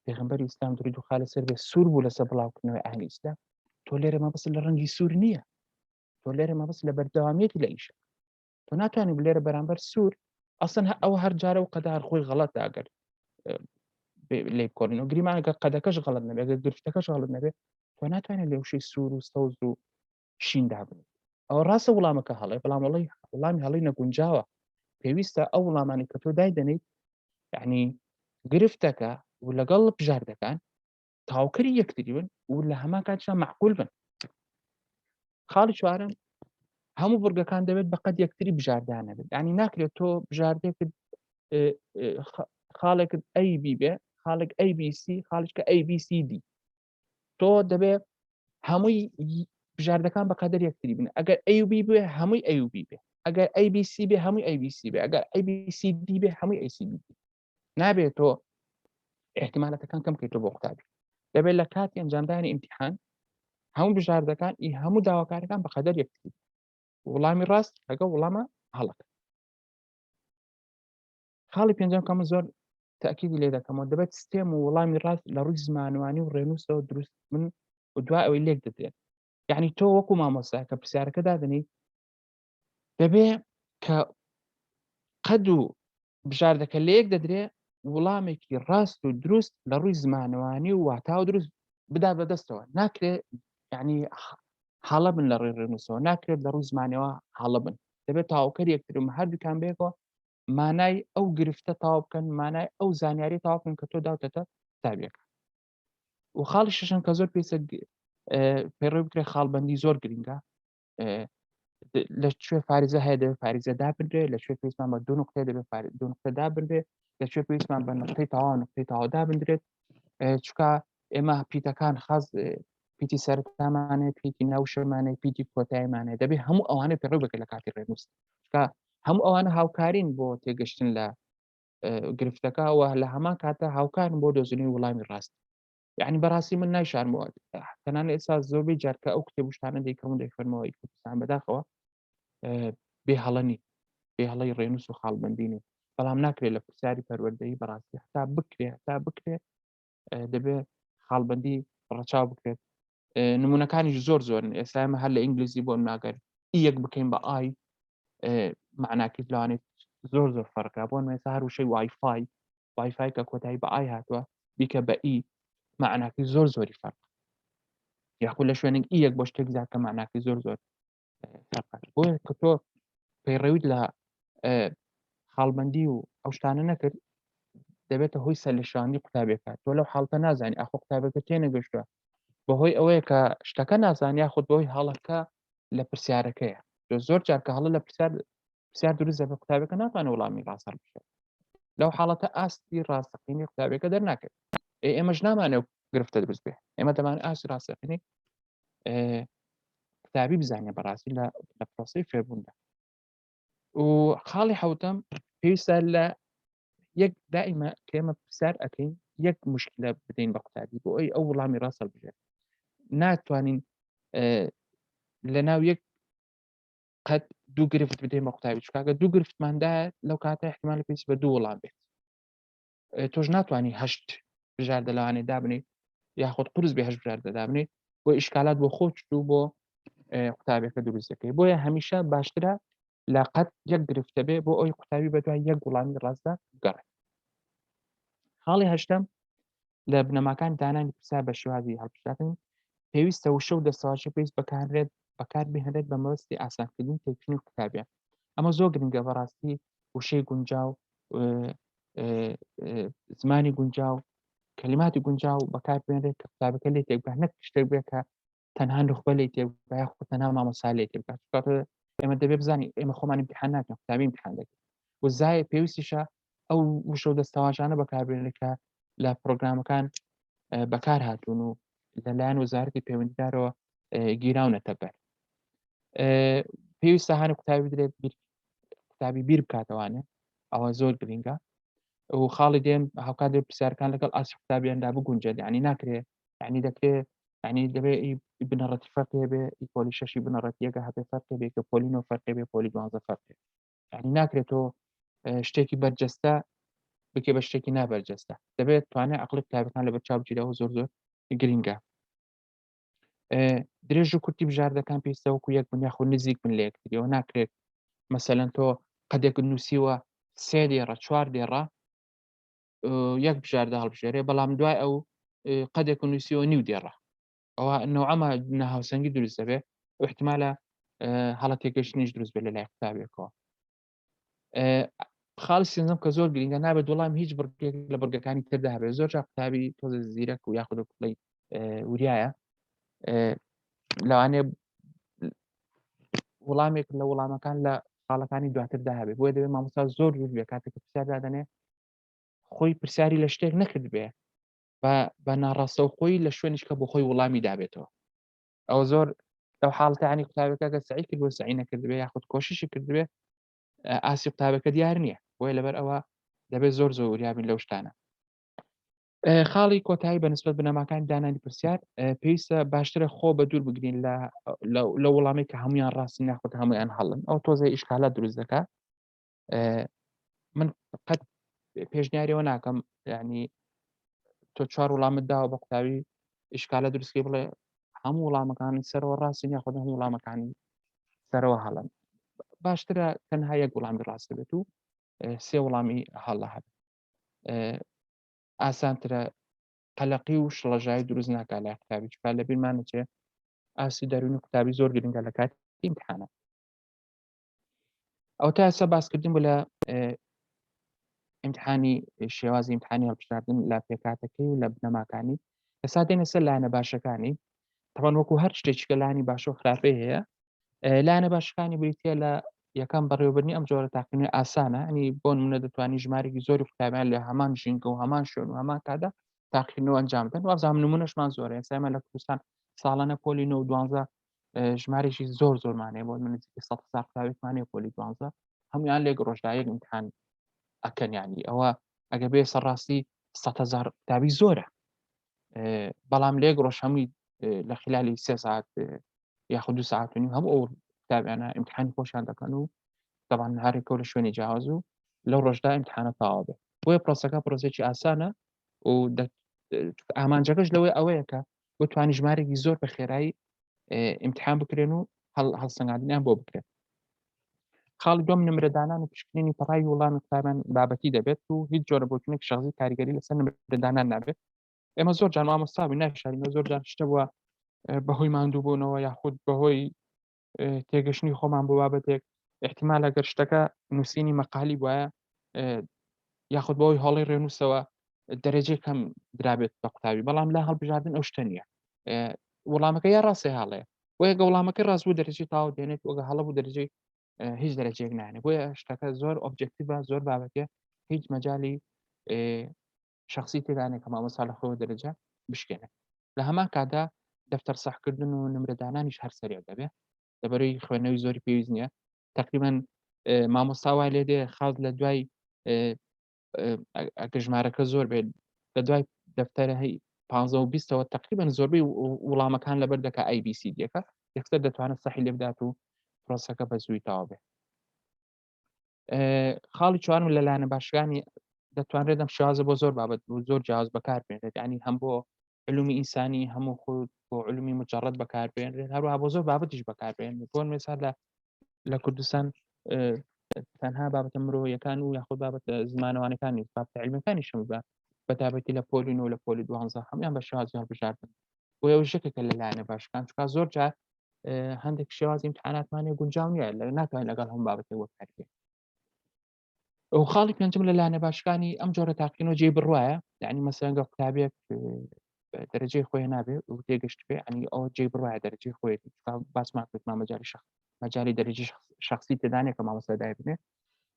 پێغەمبەری ئیسلام درودی خوای لەسەر بێت سوور بوو لەسەر بڵاوکردنەوەی ئایینی ئیسلام، تۆ لێرە مەبەست لە ڕەنگی سوور نییە، تۆ لێرە مەبەست لە بەردەوامیەتی لە ئیشە. تۆ ناتوانانی لێرە بەرامبەر سوور ئەسن ئەوە هەر جارە و قەدار خۆی غەڵەت ئەگەر لێ بکۆڵین و گریمانەکە قەدەکەش غەڵت نەبێت، گەر گرفتەکەش غەڵت نەبێت، تۆ ناتوانێت لێ وشەی سوور و سەوز و شین دابنێت. ئەوە ڕاستە وڵامەکە هەڵێ، بەڵام وڵی وڵامی هەڵی نەگونجاوە. پێویستە ئەو وڵامانی کە تۆ دایدەنیت یعنی گرفتەکە و لەگەڵ بژاردەکان تاوکەری یەکتری بن و لە هەمان کاتشا معقول بن. خاڵی چوارم، هەموو بڕگەکان دەبێت بەقەد یەکتری بژاردانە بێت. ینی ناکرێت تۆ بژاردێکت خاڵێکت A B بێ، خاڵێک A B C، خاڵێکە A B C D. تۆ دەبێت هەمووی بژاردەکان بە قەدەر یەکتری بن. ئەگەر A B بێ هەمووی A B بێ، ئەگەر A B C بێ هەمووی A B C بێ، ئەگەر A B C D بێ هەمووی A C D. نابێت تۆ احتیمالەتەکان کەم بکەیتەوە بۆ قوتابی. دەبێت لە کاتی ئەنجامدانی ئیمتحان هەموو بژاردەکان ئی هەموو داواکارەکان بە قەدەر یەکتری، وڵامی ڕاست لەگەڵ وڵامە هەڵەکە. خاڵی پێنجەم کە من زۆر تاکیدی لێ دەکەمەوە، دەبێت سیستێم و وڵامی ڕاست لە ڕووی زمانوانی و ڕێنووسەوە دروست من و دوای ئەوەی لێک دەدرێت. یعنی تۆ وەکو مامۆستا کە پرسیارەکە دادەنی، دەبێ کە قەد و بژاردەکە لەیەک دەدرێ وڵامێکی ڕاست و دروست لە ڕووی زمانەوانی و واتا و دروست بدات بەدەستەوە. ناکرێت یعنی هەڵە بن لە ڕووی ڕێنووسەوە، ناکرێت لە ڕووی زمانەوە هەڵە بن. دەبێت تاوکەر یەکترم هەردووکان بێکەوە مانای ئەو گرفتە تاو بکەن، مانای ئەو زانیاری تاو بکەن کە تۆ داوتەتە قوتابیەکە. و خاڵی شەشەم کە زۆر پێویستە پەیڕەوی بکرێت، خاڵبەندی زۆر گرنگە. لە کوێ فارزە هەیە دەبێت فارزە دابنرێ، لە کوێ پێویستمان بە دوو نقطەیە دەبێت دوو نقطە دابنرێ، لە کوێ پێویستمان بە نقطەی تەواو نقطەی تەواو دابنرێت. چونکە ئێمە پیتەکان خاص پیتی سەرەتامانێ، پیتی ناوشەمانێ، پیتی کۆتاییمانێ، دەبێت هەموو ئەوانە پەیڕەو بکرێت لە کاتی ڕێنووس، چونکە هەموو ئەوانە هاوکارین بۆ تێگەشتن لە گرفتەکە و لە هەمان کاتە هاوکارن بۆ دۆزینەوەی وڵامی ڕاست. یعنی بەڕاستی من نایشارمەوە، تەنانەت ئێستا زۆربەی جار کە ئەو کتێب و شتانە دەیکڕم و دەیخوێنمەوە ئی کوردستان، بەداخەوە بێ هەڵە نین، بێ هەڵەی ڕێنووس و خاڵبەندی نین. بەڵام ناکرێت لە پرسیاری پەروەردەیی بەڕاستی هەتا بکرێ هەتا بکرێ دەبێ خاڵبەندی ڕەچاو بکرێت. نمونەکانیش زۆر زۆرن. ئێستا ئێمە هەر لە ئینگلیزی بۆ ناگەر یەک بکەین بە I، معناکەی لەوانێت زۆر زۆر فەرقە. بۆ ئێستا هەر وشەی وایفای، وایفای کە کۆتایی بە I هاتووە بیکە بە E، معناکەی زۆر زۆری فەرق. یاخود لە شوێنێک E یەک بۆ شتێک زیاد کە معناکەی زۆر زۆر فەرقە. بۆیە کە تۆ پەیڕەویت لە خاڵبەندی و ئەو شتانە نەکرد، دەبێتە هۆی سەرلێشێواندنی قوتابیەکە. تۆ لەو حاڵتە نازانی ئاخۆ قوتابەکە تێنەگەشتووە بەهۆی ئەوەیە کە شتەکە نازان یاخود بەهۆی هەڵەکە لە پرسیارەکەیە. زۆر جار کە هەڵە لە پرسیار پرسیار دروست دەبێت، قوتابیەکە ناتوانێت وڵامی ڕاست هەڵبژێرێت. لەو حاڵەتە ئاستی ڕاستەقینەی قوتابیەکە دەرناکەوێت. ئێمەش نامانێت گرفتە دروست بێ، ئێمە دەمان ئاستی ڕاستەقینەی قوتابی بزانێ بەڕاستی لە پرۆسەی فێربووندا. و خاڵی حوتەم پێویستە لە یەک دائیمە کێمە پرسیار ئەەکەین یەک مشکلە بدەین بە قوتابی بۆ ئەوی ئەو وڵامی ڕاست هەڵبژێت ناتوانین لە ناو یەک قەت دوو گرفت بدەین بە قوتابی چکاگە دوو گرفتماندا لەو کاتە احتمال پێویست بە دوو وڵام بێت تۆش ناتوانانی هەشت بژاردە لەوانێ دابنی یاخود قرس بێ هەشت بژاردە دابنی بۆ ئیشکالات بۆ خۆچ و بۆ قوتابەکە دروست دەکەی بۆیە هەمیشە باشترە لە قەت یەک گرفتە بێ بۆ ئەوی قوتابی بە دوای یەک وڵامی ڕاستدا گەڕێ خاڵی هەشتم لە بنەماکان دانانی پرسیار بە شێوازی هەڵبژاردن پێویستە وشە و دەستەواژە پێویست بەکارێت بەکار بهێنرێت بە مەبەستی ئاسانکردنی تێکچوونی قوتابیان ئەمە زۆر گرنگە بەڕاستی وشەی گونجاو زمانی گونجاو کەلیماتی گونجاو بەکار بێنرێت کە قوتابەکە لێ تێک نەک شتێک بێت کە تەنها نوخبە لێ تێک یاخود تەنها مامۆستا لێ تێک ئێمە دەبێ بزانین ئێمە خۆمان امتحان ناکەین قوتابی امتحان دەکەین و زای پێویستیشە ئەو وشە و دەستەواژانە بەکاربێنرێت کە لە پرۆگرامەکان بەکار هاتوون و لەلایەن وەزارەتی پەیوەندیدارەوە گیراونەتە بەر پێویستە هانی قوتابی بدرێت قوتابی بیر بکاتەوانێ ئەوە زۆر گرنگە و خاڵی دێم هاوکات پرسیارەکان لەگەڵ ئاسی قوتابیاندا بگونجێت ینی ناکرێ ینی دەکرێ ینی دەبێ بنەڕەتی فەرقی بێ ئی پۆلی شەشی بنەڕەتیەکە هەبێ فەرقی بێ کە پۆلی نۆ فەرقی بێ پۆلی دوانزە فەرقی ینی ناکرێت تۆ شتێکی بەرجەستە بکێ بە شتێکی نابەرجەستە دەبێت توانای عقلی قوتابەکان لە بەرچاو بگیرەوە زۆر زۆر گرنگە درێژ و کورتی بژاردەکان پێویستە وەکو یەک بن یاخود نزیک بن لە یەکتریەوە ناکرێت مەسەلەن تۆ قەدێک نووسیوە سێ دێڕە چوار دێڕە یەک بژاردە هەڵبژێرێ بەڵام دوای ئەو قەدێک و نووسیوە نیو دێڕە ئەوە نەوەمە ناهاوسەنگی دروست دەبێت احتمالە هەڵە تێگەشتنیش دروست بێت لە لای قوتابیەکەوە خاڵی سێنزەم کە زۆر گرنگە نابێت وەڵام هیچ بڕگێک لە بڕگەکانی تردا هەبێت زۆر جار قوتابی تۆزە زیرەک و یاخود کوڵی وریایە لەوانەیە وڵامێک لە وڵامەکان لە خاڵەکانی دواتردا هەبێت بۆیە دەبێت مامۆستا زۆر دوور بێ کاتێک کە پرسیار دادەنێ خۆی پرسیاری لە شتێک نەکرد بێ بە ناڕاستەوخۆی لە شوێنیش کە بۆ خۆی وڵامی دابێتەوە ئەوە زۆر لەو حاڵەتانی قوتابەکە کە سعی کردووە سعی نەکردبێ یاخود کۆششی کردبێ ئاسی قوتابەکە دیار نییە بۆیە لەبەر ئەوە دەبێت زۆر زۆر وریابین لەو شتانە خاڵی کۆتایی بە نسبەت بنەماکانی دانانی پرسیار پێویستە باشترە خۆ بە دوور بگرین لە لە وەڵامی کە هەمویان ڕاستی ناخۆت هەمویان هەڵن ئەو تۆزە ئیشکالات دروست دەکات من قەت پێشنیاریەوە ناکەم ینی تۆ چوار وڵامت داوە بە قوتابی ئیشکالە دروستکی بڵێ هەموو وڵامەکانی سەرەوە ڕاستن یاخود هەموو وڵامەکانی سەرەوە هەڵن باشترە تەنها یەک وڵامی ڕاست بێت و سێ وڵامی هەڵە هەبێت ئاسانترە قەلەقی و شڵەژای دروست ناکا لای قوتابی چکا لە بیرمانەچێ ئاستی دەروونی قوتابی زۆر گرنگە لە کاتی ئیمتحانە ئەو تا ئێستا باسکردن بوو لە ئیمتحانی شێوازی ئیمتحانی هەڵبژاردن لە پێکاتەکەی و لە بنەماکانی ئێستا دێنە سەر لایەنە باشەکانی تەوان وەکو هەر شتێکی کە لانی باش و خراپەی هەیە لایەنە باشەکانی بریتە لە یەکەم بەڕێوەبردنی ئەم جۆرە تاقینەوەی ئاسانە ئەنی بۆ نمونە دەتوانانی ژمارێکی زۆری قوتابیان لە هەمان ژینگە و هەمان شوێن و هەمان کادا تاقیکردنەوە ئەنجام بدەن وابزانام نمونەشمان زۆرە ئێستا ئێمە لە کوردستان ساڵانە پۆلی 9 و 12 ژمارێکی زۆر زۆرمانەیە بۆ من نزیکەی 100 هەزار قوتابیمان هەیە پۆلی 12 هەمویان لێک ڕۆژدا یەک امتحان ئەکەن ینی ئەوە ئەگە بێ سەرڕاستی 100 هەزار قوتابی زۆرە بەڵام لێک ڕۆژ هەمووی لە خلالی سێ ساعت یاخود دو ساعت و نیم هەموو ئەو قوتابیانە امتحانی خۆشیان دەکەن و طبعا هەرێکەوە لە شوێنی جیاواز و لەو ڕۆژدا امتحانە تەواو بێت بۆیە پرۆسەکە پرۆسێکی ئاسانە و ئامانجەکەش لەوەی ئەوەیە کە بتوانانی ژمارێکی زۆر بە خێرایی ئیمتحان بکرێن و هەڵسەنگاندنیان بۆ بکرێن خاڵی دوم نمرەدانان و پشکنینی پەڕاوی وڵامی قوتابیان بابەتی دەبێت و هیچ جۆرە بۆچونێک شخصی کاریگەری لەسەر نمرەدانان نابێت ئێمە زۆر جار مامۆستا بووین ناشارینەوە زۆر جار شتە بووە بەهۆی ماندووبوونەوە یاخود بەهۆی تێگەشتنی خۆمان بۆ بابەتێک احتیمال ئەگەر شتەکە نووسینی مەقالی وایە یاخود بەهۆی هەڵی ڕێنووسەوە دەرەجەی کەم درابێت بە قوتابی بەڵام لە هەڵبژاردن ئەو شتە نییە وەڵامەکە یا ڕاستێ هەڵەیە بۆیە گە وەڵامەکە ڕاست بوو دەرەجەی تاو دێنێت وەگە هەڵە بوو دەرەجەی هیچ دەرەجەیەک نانێ بۆیە شتەکە زۆر objective ە زۆر بابەتە هیچ مەجای شخصی تێدانێ کە مامۆستا لە خۆی دەرەجە بشکێنێت لە هەمان کاتدا دەفتەر سەحکردن و نمرەدانانیش هەر سەریع دەبێت لەبەرەی خوێندنەوەی زۆری پێویست نییە تقریبا مامۆستا وای لێ دێ خاڵ لە دوای ئەگە ژمارەکە زۆر بێت لە دوای دەفتەرە هەی 15 و 20ەوە تقریبا زۆربەی وڵامەکان لەبەر دەکە ABC دیەکە یەکسەر دەتوانێت سەحی لێ بدات و پرۆسەکە بە زووی تەواو بێ. خاڵی چوارم لە لایەنە باشەکانی دەتوانرێت ئەم شێوازە بۆ زۆر بابەت و زۆر جیاواز بەکاربێنرێت، ینی هەم بۆ علومی ئینسانی هەموو خود بۆ علومی مجرد بەکاربێنرێت، هەروەها بۆ زۆر بابەتیش بەکاربێنرێت. بۆ مثال لە کوردستان تەنها بابەتە مرۆیەکان و یاخود بابەتە زمانەوانەکان نیست، بابەتە علمیەکانیشم بە بەتابەتی لە پۆلی 9 لە پۆلی 12 هەمویان بە شێوازی هەڵبژاردن. بۆ ئەو شتێکە لە لایەنە باشەکان، چونکە زۆر جار هەندێک شێوازی امتحاناتمانێ گونجاو نییە، لە ناتوانین لەگەڵ هەموو بابەتێک وەکاربێن. ئەو خاڵی پێنجم لە لایەنە باشەکانی ئەم جۆرە تاقینەوە جێی بڕوایە، یعنی مەسەلەن گەر قوتابیەک دەرەجەی خۆی نابێ و تێگەشت بێ، یعنی ئەو جێی بڕوایە دەرەجەی خۆیەتی، چونکە باسمان کرد ما مەجالی شخص مەجالی دەرەجەی شخصی تێدانێ کە مامۆستا دایبنێ،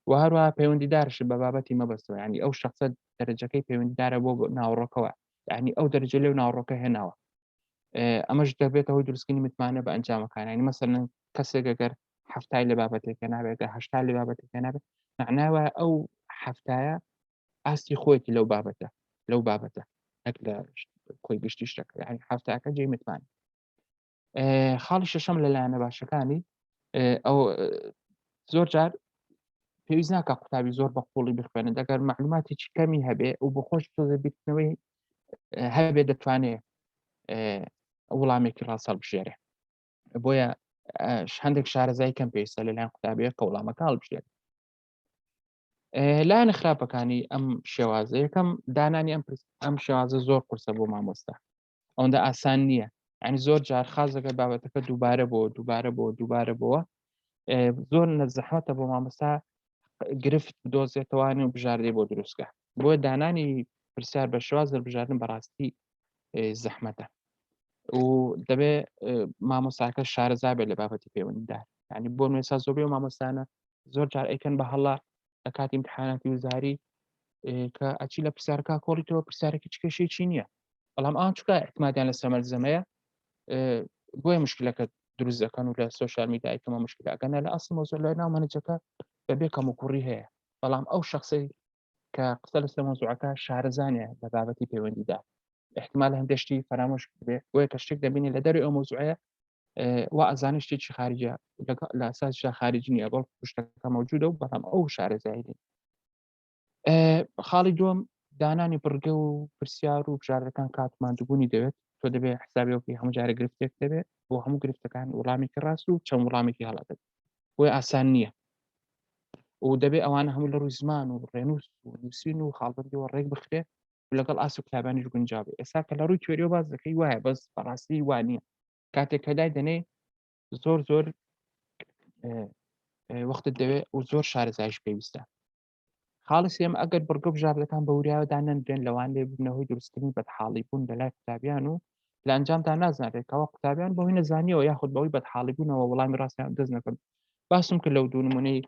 و هەروەها پەیوەندیدارش بە بابەتی مەبەستەوە، یعنی ئەو شخصە دەرەجەکەی پەیوەندیدارە بۆ ناوەڕۆکەوە، یعنی ئەو دەرەجە لەو ناوەڕۆکە هێناوە. ئەمەش دەبێتە هۆی دروستکردنی متمانە بە ئەنجامەکان. یعنی مەسەلەن کەسێک ئەگەر 70 لە بابەتێکە نابێت، گەر 80 لە بابەتێکە نابێت، معناوە ئەو هەفتایە ئاستی خۆیەتی لەو بابەتە، لەو بابەتە نەک لە کۆی گشتی شتەکە، یعنی هەفتاکە جێی متمانە. خاڵی شەشەم لە لایەنە باشەکانی ئەو زۆر جار پێویست ناکە قوتابی زۆر بە قوڵی بخوێنێت، ئەگەر معلوماتێکی کەمی هەبێ و بۆ خۆش تۆزە بیرکردنەوەی هەبێ دەتوانێت وڵامێکی ڕاست هەڵبژێرێ. بۆیە هەندێک شارەزای کەم پێویستە لەلایەن قوتابیە کە وڵامەکە هەڵبژێرێت. لایەنە خراپەکانی ئەم شێوازە، یەکەم دانانی ئەم شێوازە زۆر قورسە بۆ مامۆستا، ئەوەندە ئاسان نییە. یعنی زۆر جار خازەکە بابەتەکە دووبارە بۆ دووبارە بۆ دووبارە بۆوە، زۆر نەزەحمەتە بۆ مامۆستا گرفت بدۆزێتەوانی و بژاردەی بۆ دروستکە. بۆ دانانی پرسیار بە شێواز دەربژاردن بەڕاستی زەحمەتە و دەبێ مامۆستاکە شارەزا بێت لە بابەتی پەیوەندیدار. یعنی بۆ نوێسا زۆربەی ئەو مامۆستانە زۆر جار ئەیکەن بە هەڵە لە کاتی امتحاناتی وزاری کە ئەچی لە پرسیارەکە کۆڵیتەوە پرسیارێکی چ کێشەیەکی نییە، بەڵام ئەوان چونکە اعتمادیان لەسەر مەلزەمەیە بۆیە مشکلەکە دروست دەکەن و لە سۆشیال میدیای کەمە مشکلەکەنە لە ئەسڵ مەوزوع لە ناو مەنهەجەکە بەبێ کەم و کوڕی هەیە، بەڵام ئەو شخصەی کە قسە لەسەر مەوزوعەکە شارەزانە لە بابەتی پەیوەندیدا احتمال هەندێک شتی فەرامۆش بێ، بۆیە کە شتێک دەبینی لە دەروی ئەو مەوزوعەیە وا ئەزانێ شتێکی خارجە، لە ئەساسیشدا خارج نییە، بەڵکو شتەکە مەوجودە و بەڵام ئەو شارەزایی نییە. خاڵی دووەم دانانی بڕگە و پرسیار و بژاردەکان کات ماندووبوونی دەوێت. تۆ دەبێت حسابی بکەی هەموو جارێک گرفتێک دەبێت، بۆ هەموو گرفتەکان وەڵامێکی ڕاست و چەند وەڵامێکی هەڵە دەبێت، بۆیە ئاسان نییە و دەبێت ئەوانە هەموو لە ڕووی زمان و ڕێنووس و نووسین و خاڵبەندیەوە ڕێک بخرێ و لەگەڵ ئاست و قوتابیانیش گونجاو بێ. ئێستا کە لە ڕووی تیۆریەوە باس دەکەی وایە، بەس بەڕاستی وا نییە. کاتێک کە دای دەنێی زۆر زۆر وەختت دەوێت و زۆر شارەزایش پێویستە. خاڵی سێم ئەگەر بڕگە بژاردەکان بە وریاوە دانەنرێن لەوانەیە ببنە هۆی دروستکردنی بەدحاڵی بوون لە لای قوتابیان و لە ئەنجامدا نازانرێت کەوا قوتابیان بەهۆی نەزانیەوە یاخود بەهۆی بەدحاڵی بوونەوە وەڵامی ڕاستیان دەست نەکەن. باسم کرد لەو دوو نمونەی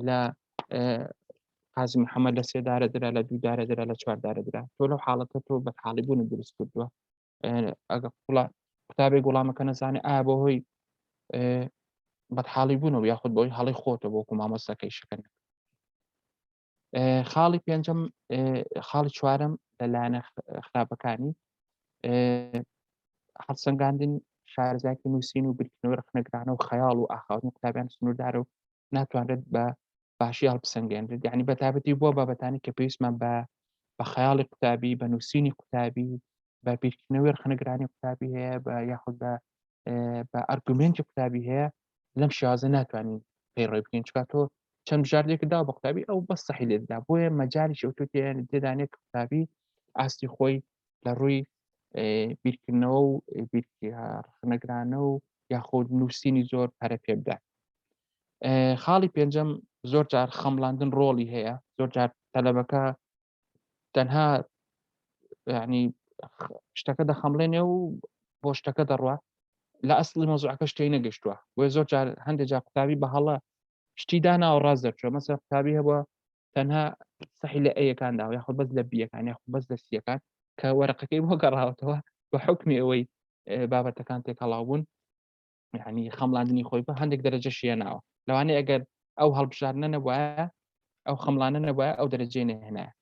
لە قازی محەممەد لە سێ دارە درا، لە دوو دارە درا، لە چوار دارە درا. تۆ لەو حاڵەتە تۆ بەدحاڵی بوون دروست کردووە. ئەگە قوتابێک وەڵامەکە نەزانێ ئایا بەهۆی بەدحاڵی بوونەوە یاخود بەهۆی هەڵی خۆتە بۆ مامۆستاکەی شەکەن. خاڵی پێنجەم، خاڵی چوارەم لە لایەنە خراپەکانی هەڵسەنگاندن شارەزایەتی نووسین و بیرکردنەوەی ڕەخنەگرانە و خەیاڵ و ئاخاوتنی قوتابیان سنووردارە و ناتوانرێت بە باشی هەڵبسەنگێنرێت. یعنی بە تایبەتی بۆ بابەتانی کە پێویستمان بە خەیاڵی قوتابی، بە نووسینی قوتابی، بە بیرکردنەوەی ڕەخنەگرانی قوتابی هەیە، بە یاخود بە ئەرگومنتی قوتابی هەیە، لەم شێوازە ناتوانین پەیڕەوی بکەین، چونکە تۆ چەند بژاردێک دا بە قوتابی ئەو بەس سەحی لێ دەدا، بۆیە مەجالیش ئەو تۆ تێدانێت کە قوتابی ئاستی خۆی لە ڕووی بیرکردنەوە و ڕەخنەگرانە و یاخود نووسینی زۆر پەرە پێ بدات. خاڵی پێنجەم زۆر جار خەمڵاندن ڕۆڵی هەیە. زۆر جار تەلەبەکە تەنها ینی شتەکە دەخەمڵێنێ و بۆ شتەکە دەڕوا، لە ئەسڵی مەوزوعەکە شتەی نەگەشتووە. بۆیە زۆر جار هەندێک جار قوتابی بە هەڵە شتی داناوە ڕاست دەرچووە. مەسەلەن قوتابی هەبووە تەنها سەحی لە ئەیەکان داوە، یاخود بەس لە بیەکان، یاخود بەس لە سیەکان، کە وەرەقەکەی بۆ گەڕاوەتەوە بە حکمی ئەوەی بابەتەکان تێکەڵاو بوون، یعنی خەمڵاندنی خۆی بە هەندێک دەرەجە شیێناوە. لەوانەیە ئەگەر ئەو هەڵبژاردنە نەبوایە ئەو خەمڵانە نەبوایە ئەو دەرەجەی نەهێنایە.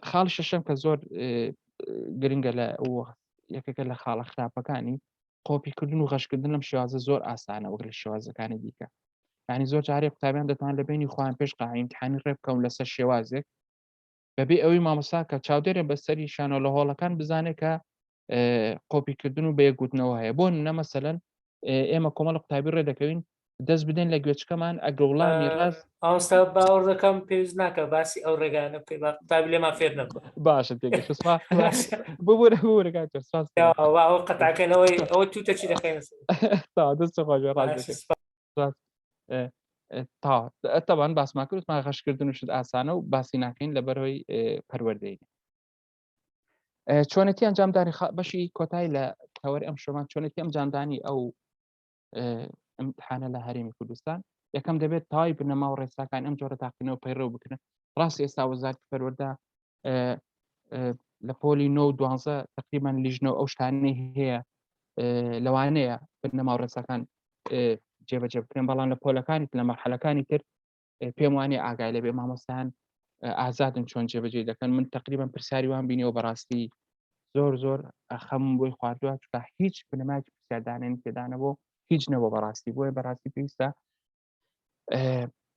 خاڵ شەشەم کە زۆر گرنگە لە یەکێکە لە خاڵە خراپەکانی قۆپیکردن و غەشکردن لەم شێوازە زۆر ئاسانە وەک لە شێوازەکانی دیکە. یعنی زۆر جارێ قوتابیان دەتوان لە بینی خۆیان پێش قاعی ئیمتحانی ڕێ بکەون لەسەر شێوازێک بەبێ ئەوەی مامۆستا کە چاودێرە بەسەری شانۆ لە هۆڵەکان بزانێت کە قۆپیکردن و بەیەکگوتنەوە هەیە. بۆ نمونە مەسەلەن ئێمە کۆمەڵ قوتابی ڕێ دەکەوین دەست بدەین لە گوێچکەمان ئەگە وڵامی ڕاست ئاوستا باوەڕ دەکەم پێویست ناکە باسی ئەو ڕێگانە بکەی با قوتابی لێمان فێر نەبن. باشە تێگەشت سپاس. ببورە ببورە کاک تۆر، سپاس. ئەوە قەتعەکەنەوەی ئەوە توتە چی دەخەینە سەر. تا دەست خۆش بێ، ڕاست دەکەی. سپاس. تا تەبان باسمان کرد وتمان غەشکردن و شت ئاسانە و باسی ناکەین لەبەرەوەی پەروەردەی. چۆنێتی ئەنجامدانی بەشی کۆتایی لە تەوەری ئەم شۆمان چۆنێتی ئەنجامدانی ئەو ئەمتحانە لە هەرێمی کوردستان. یەکەم دەبێت تای بنەما و ڕێساکان ئەم جۆرە تاقینەوە پەیڕەو بکرن. ڕاست ئێستا وەزارەتی پەروەردە لە پۆلی 9 و 12 تقریبا لیژنە و ئەو شتانەی هەیە لەوانەیە بنەما و ڕێساکان جێبەجێ بکرێن، بەڵام لە پۆلەکانی لە مەرحەلەکانی تر پێم وانێ ئاگای لەبێ مامۆستایان ئازادن چۆن جێبەجێ دەکەن. من تقریبا پرسیاری وان بینیەوە بەڕاستی زۆر زۆر خەم بۆی خواردووە، چونکە هیچ بنەمایەکی پرسیاردانێن تێدانە بۆ هیچ نەبوو بەڕاستی. بۆیە بەڕاستی پێویستە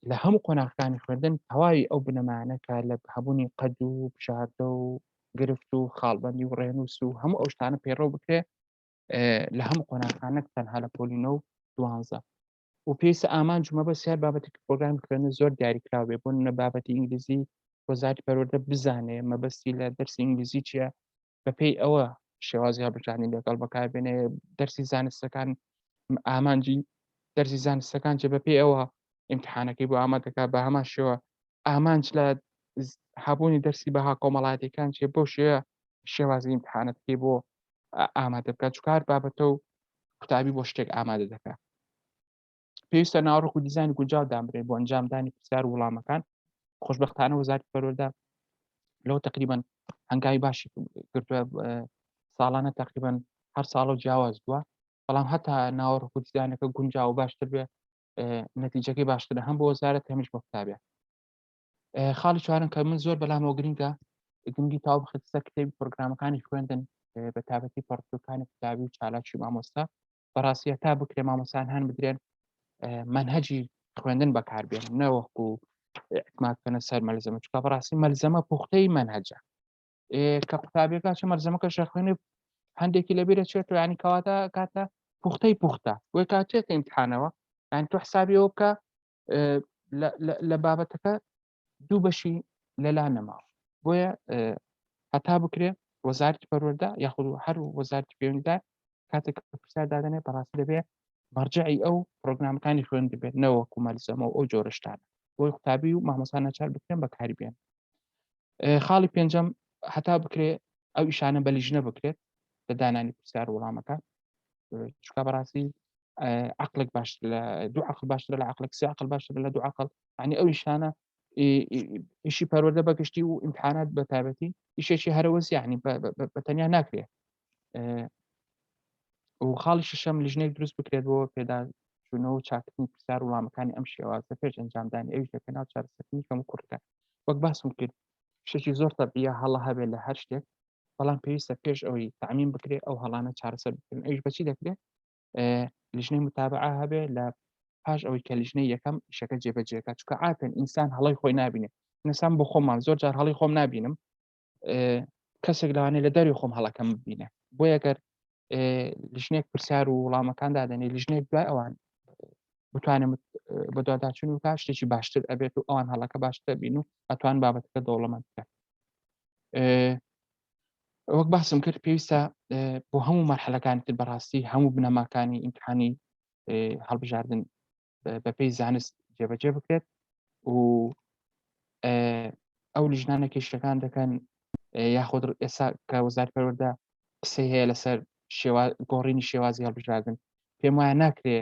لە هەموو قۆناغەکانی خوێندن تەواوی ئەو بنەمانە کە لە هەبوونی قەد و بژاردە و گرفت و خاڵبەندی و ڕێنووس و هەموو ئەو شتانە پەیڕەو بکرێ لە هەموو قۆناغەکان، نەک تەنها لە پۆلی 9 و 12. و پێویستە ئامانج و مەبەست هەر بابەتێکی پرۆگرامی خوێندن زۆر دیاریکراو بێ. بۆ نمونە بابەتی ئینگلیزی وەزارەتی پەروەردە بزانێ مەبەستی لە دەرسی ئینگلیزی چییە، بەپێی ئەوە شێوازی هەڵبژاردنی لەگەڵ بەکاربێنێ. دەرسی زانستەکان ئامانجی دەرسی زانستەکان چێ بەپێی ئەوە ئیمتحانەکەی بۆ ئامادەکە. بە هەمان شێوە ئامانج لە هەبوونی دەرسی بەها کۆمەڵایەتیەکان چێ بۆ شێوە شێوازی ئیمتحانەکەی بۆ ئامادە بکات، چونکە هەر بابەتە و قوتابی بۆ شتێک ئامادە دەکات. پێویستە ناوەڕۆک و دیزاین گونجاو دابنرێت بۆ ئەنجامدانی پرسیار و وڵامەکان. خۆشبەختانە وەزارەتی پەروەردە لەوە تقریبا هەنگاوی باشی گرتووە، ساڵانە تقریبا هەر ساڵە و جیاواز بووە، بەڵام هەتا ناوەڕۆک و دیزاینەکە گونجاو و باشتر بێ نەتیجەکەی باشترە هەم بۆ وەزارەت هەمیش بۆ قوتابیان. خاڵی چوارم کە من زۆر بەلامەوە گرنگە، گرنگی تاو بخێت سەر کتێبی پرۆگرامەکانی خوێندن، بە تابەتی پەڕتووکانی قوتابی و چالاکی مامۆستا. بەڕاستی تا بکرێ مامۆستان هەن بدرێن مەنهەجی خوێندن بەکاربێن، نەوەکو اعتماد بکەنە سەر مەلزەمە، چونکە بەڕاستی مەلزەمە پوختەی مەنهەجە. کە قوتابیەکە چە مەلزەمەکە شەخوێنێ هەندێکی لەبیرە چێت و ینی کەواتە کاتە پوختەی پوختە بۆی کاتێتە ئیمتحانەوە، یان تۆ حسابیەوە بکە لە بابەتەکە دوو بەشی لەلا نەماوە. بۆیە هەتا بکرێ وەزارتی پەروەردە یاخود هەر وەزارتی پەیوەندیدار کاتێک کە پرسیار دادەنێ بەڕاستی دەبێ مەرجعی ئەو پرۆگرامەکانی خوێند بێت، نەوەکو مەلزەمە و ئەو جۆرە شتانە، بۆی قوتابی و مامۆستا ناچار بکرێن بەکاری بێن. خاڵی پێنجەم هەتا بکرێ ئەو ئیشانە بە لیژنە بکرێت لە دانانی پرسیار و وڵامەکان، چونکە بەڕاستی عقلێک باشتر لە دوو عقل باشترە لە عقلێک، سێ عقل باشترە لە دوو عقل. یعنی ئەو ئیشانە ئیشی پەروەردە بەگشتی و ئیمتحانات بە تایبەتی ئیشێکی هەرەوەزی، یعنی بە تەنیا ناکرێت. و خاڵی شەشەم لیژنەیەک دروست بکرێت بۆ پێداچوونەوە و چاکردنی پرسیار و وڵامەکانی ئەم شێوازە پێش ئەنجامدانی، ئەویش لە پێناو چارەسەرکردنی کەم و کوڕیەکان. وەک باسم کرد شتێکی زۆر تەبیعیە هەڵە هەبێت لە هەر شتێک، بەڵام پێویستە پێش ئەوەی تەعمیم بکرێت ئەو هەڵانە چارەسەر بکرێن. ئەویش بەچی دەکرێت؟ لیژنەی متابعە هەبێ لە پاش ئەوەی کە لیژنەی یەکەم ئیشەکە جێبەجێکە، چونکە عادەتەن ئینسان هەڵەی خۆی نابینێ. ئینسان بۆ خۆمان زۆر جار هەڵی خۆم نابینم، کەسێک لەوانەیە لە دەری خۆم هەڵەکەم ببینێ. بۆیە ئەگەر لیژنێک پرسیار و وڵامەکان دادەنێ، لیژنێک دوای ئەوان بتوانێت بەدواداچوون بکات، شتێکی باشتر ئەبێت و ئەوان هەڵەکە باشتر بین و ئەتوان بابەتەکە دەوڵەمەند بکەن. وەک باسم کرد پێویستە بۆ هەموو مەرحەلەکانی تر بەڕاستی هەموو بنەماکانی ئیمتحانی هەڵبژاردن بەپێی زانست جێبەجێ بکرێت و ئەو لیژنانە کێشەکان دەکەن یاخود ئێستا کە وەزارەتی پەروەردە قسەی هەیە لەسەر شێوا گۆڕینی شێوازی هەڵبژاردن، پێم وایە ناکرێ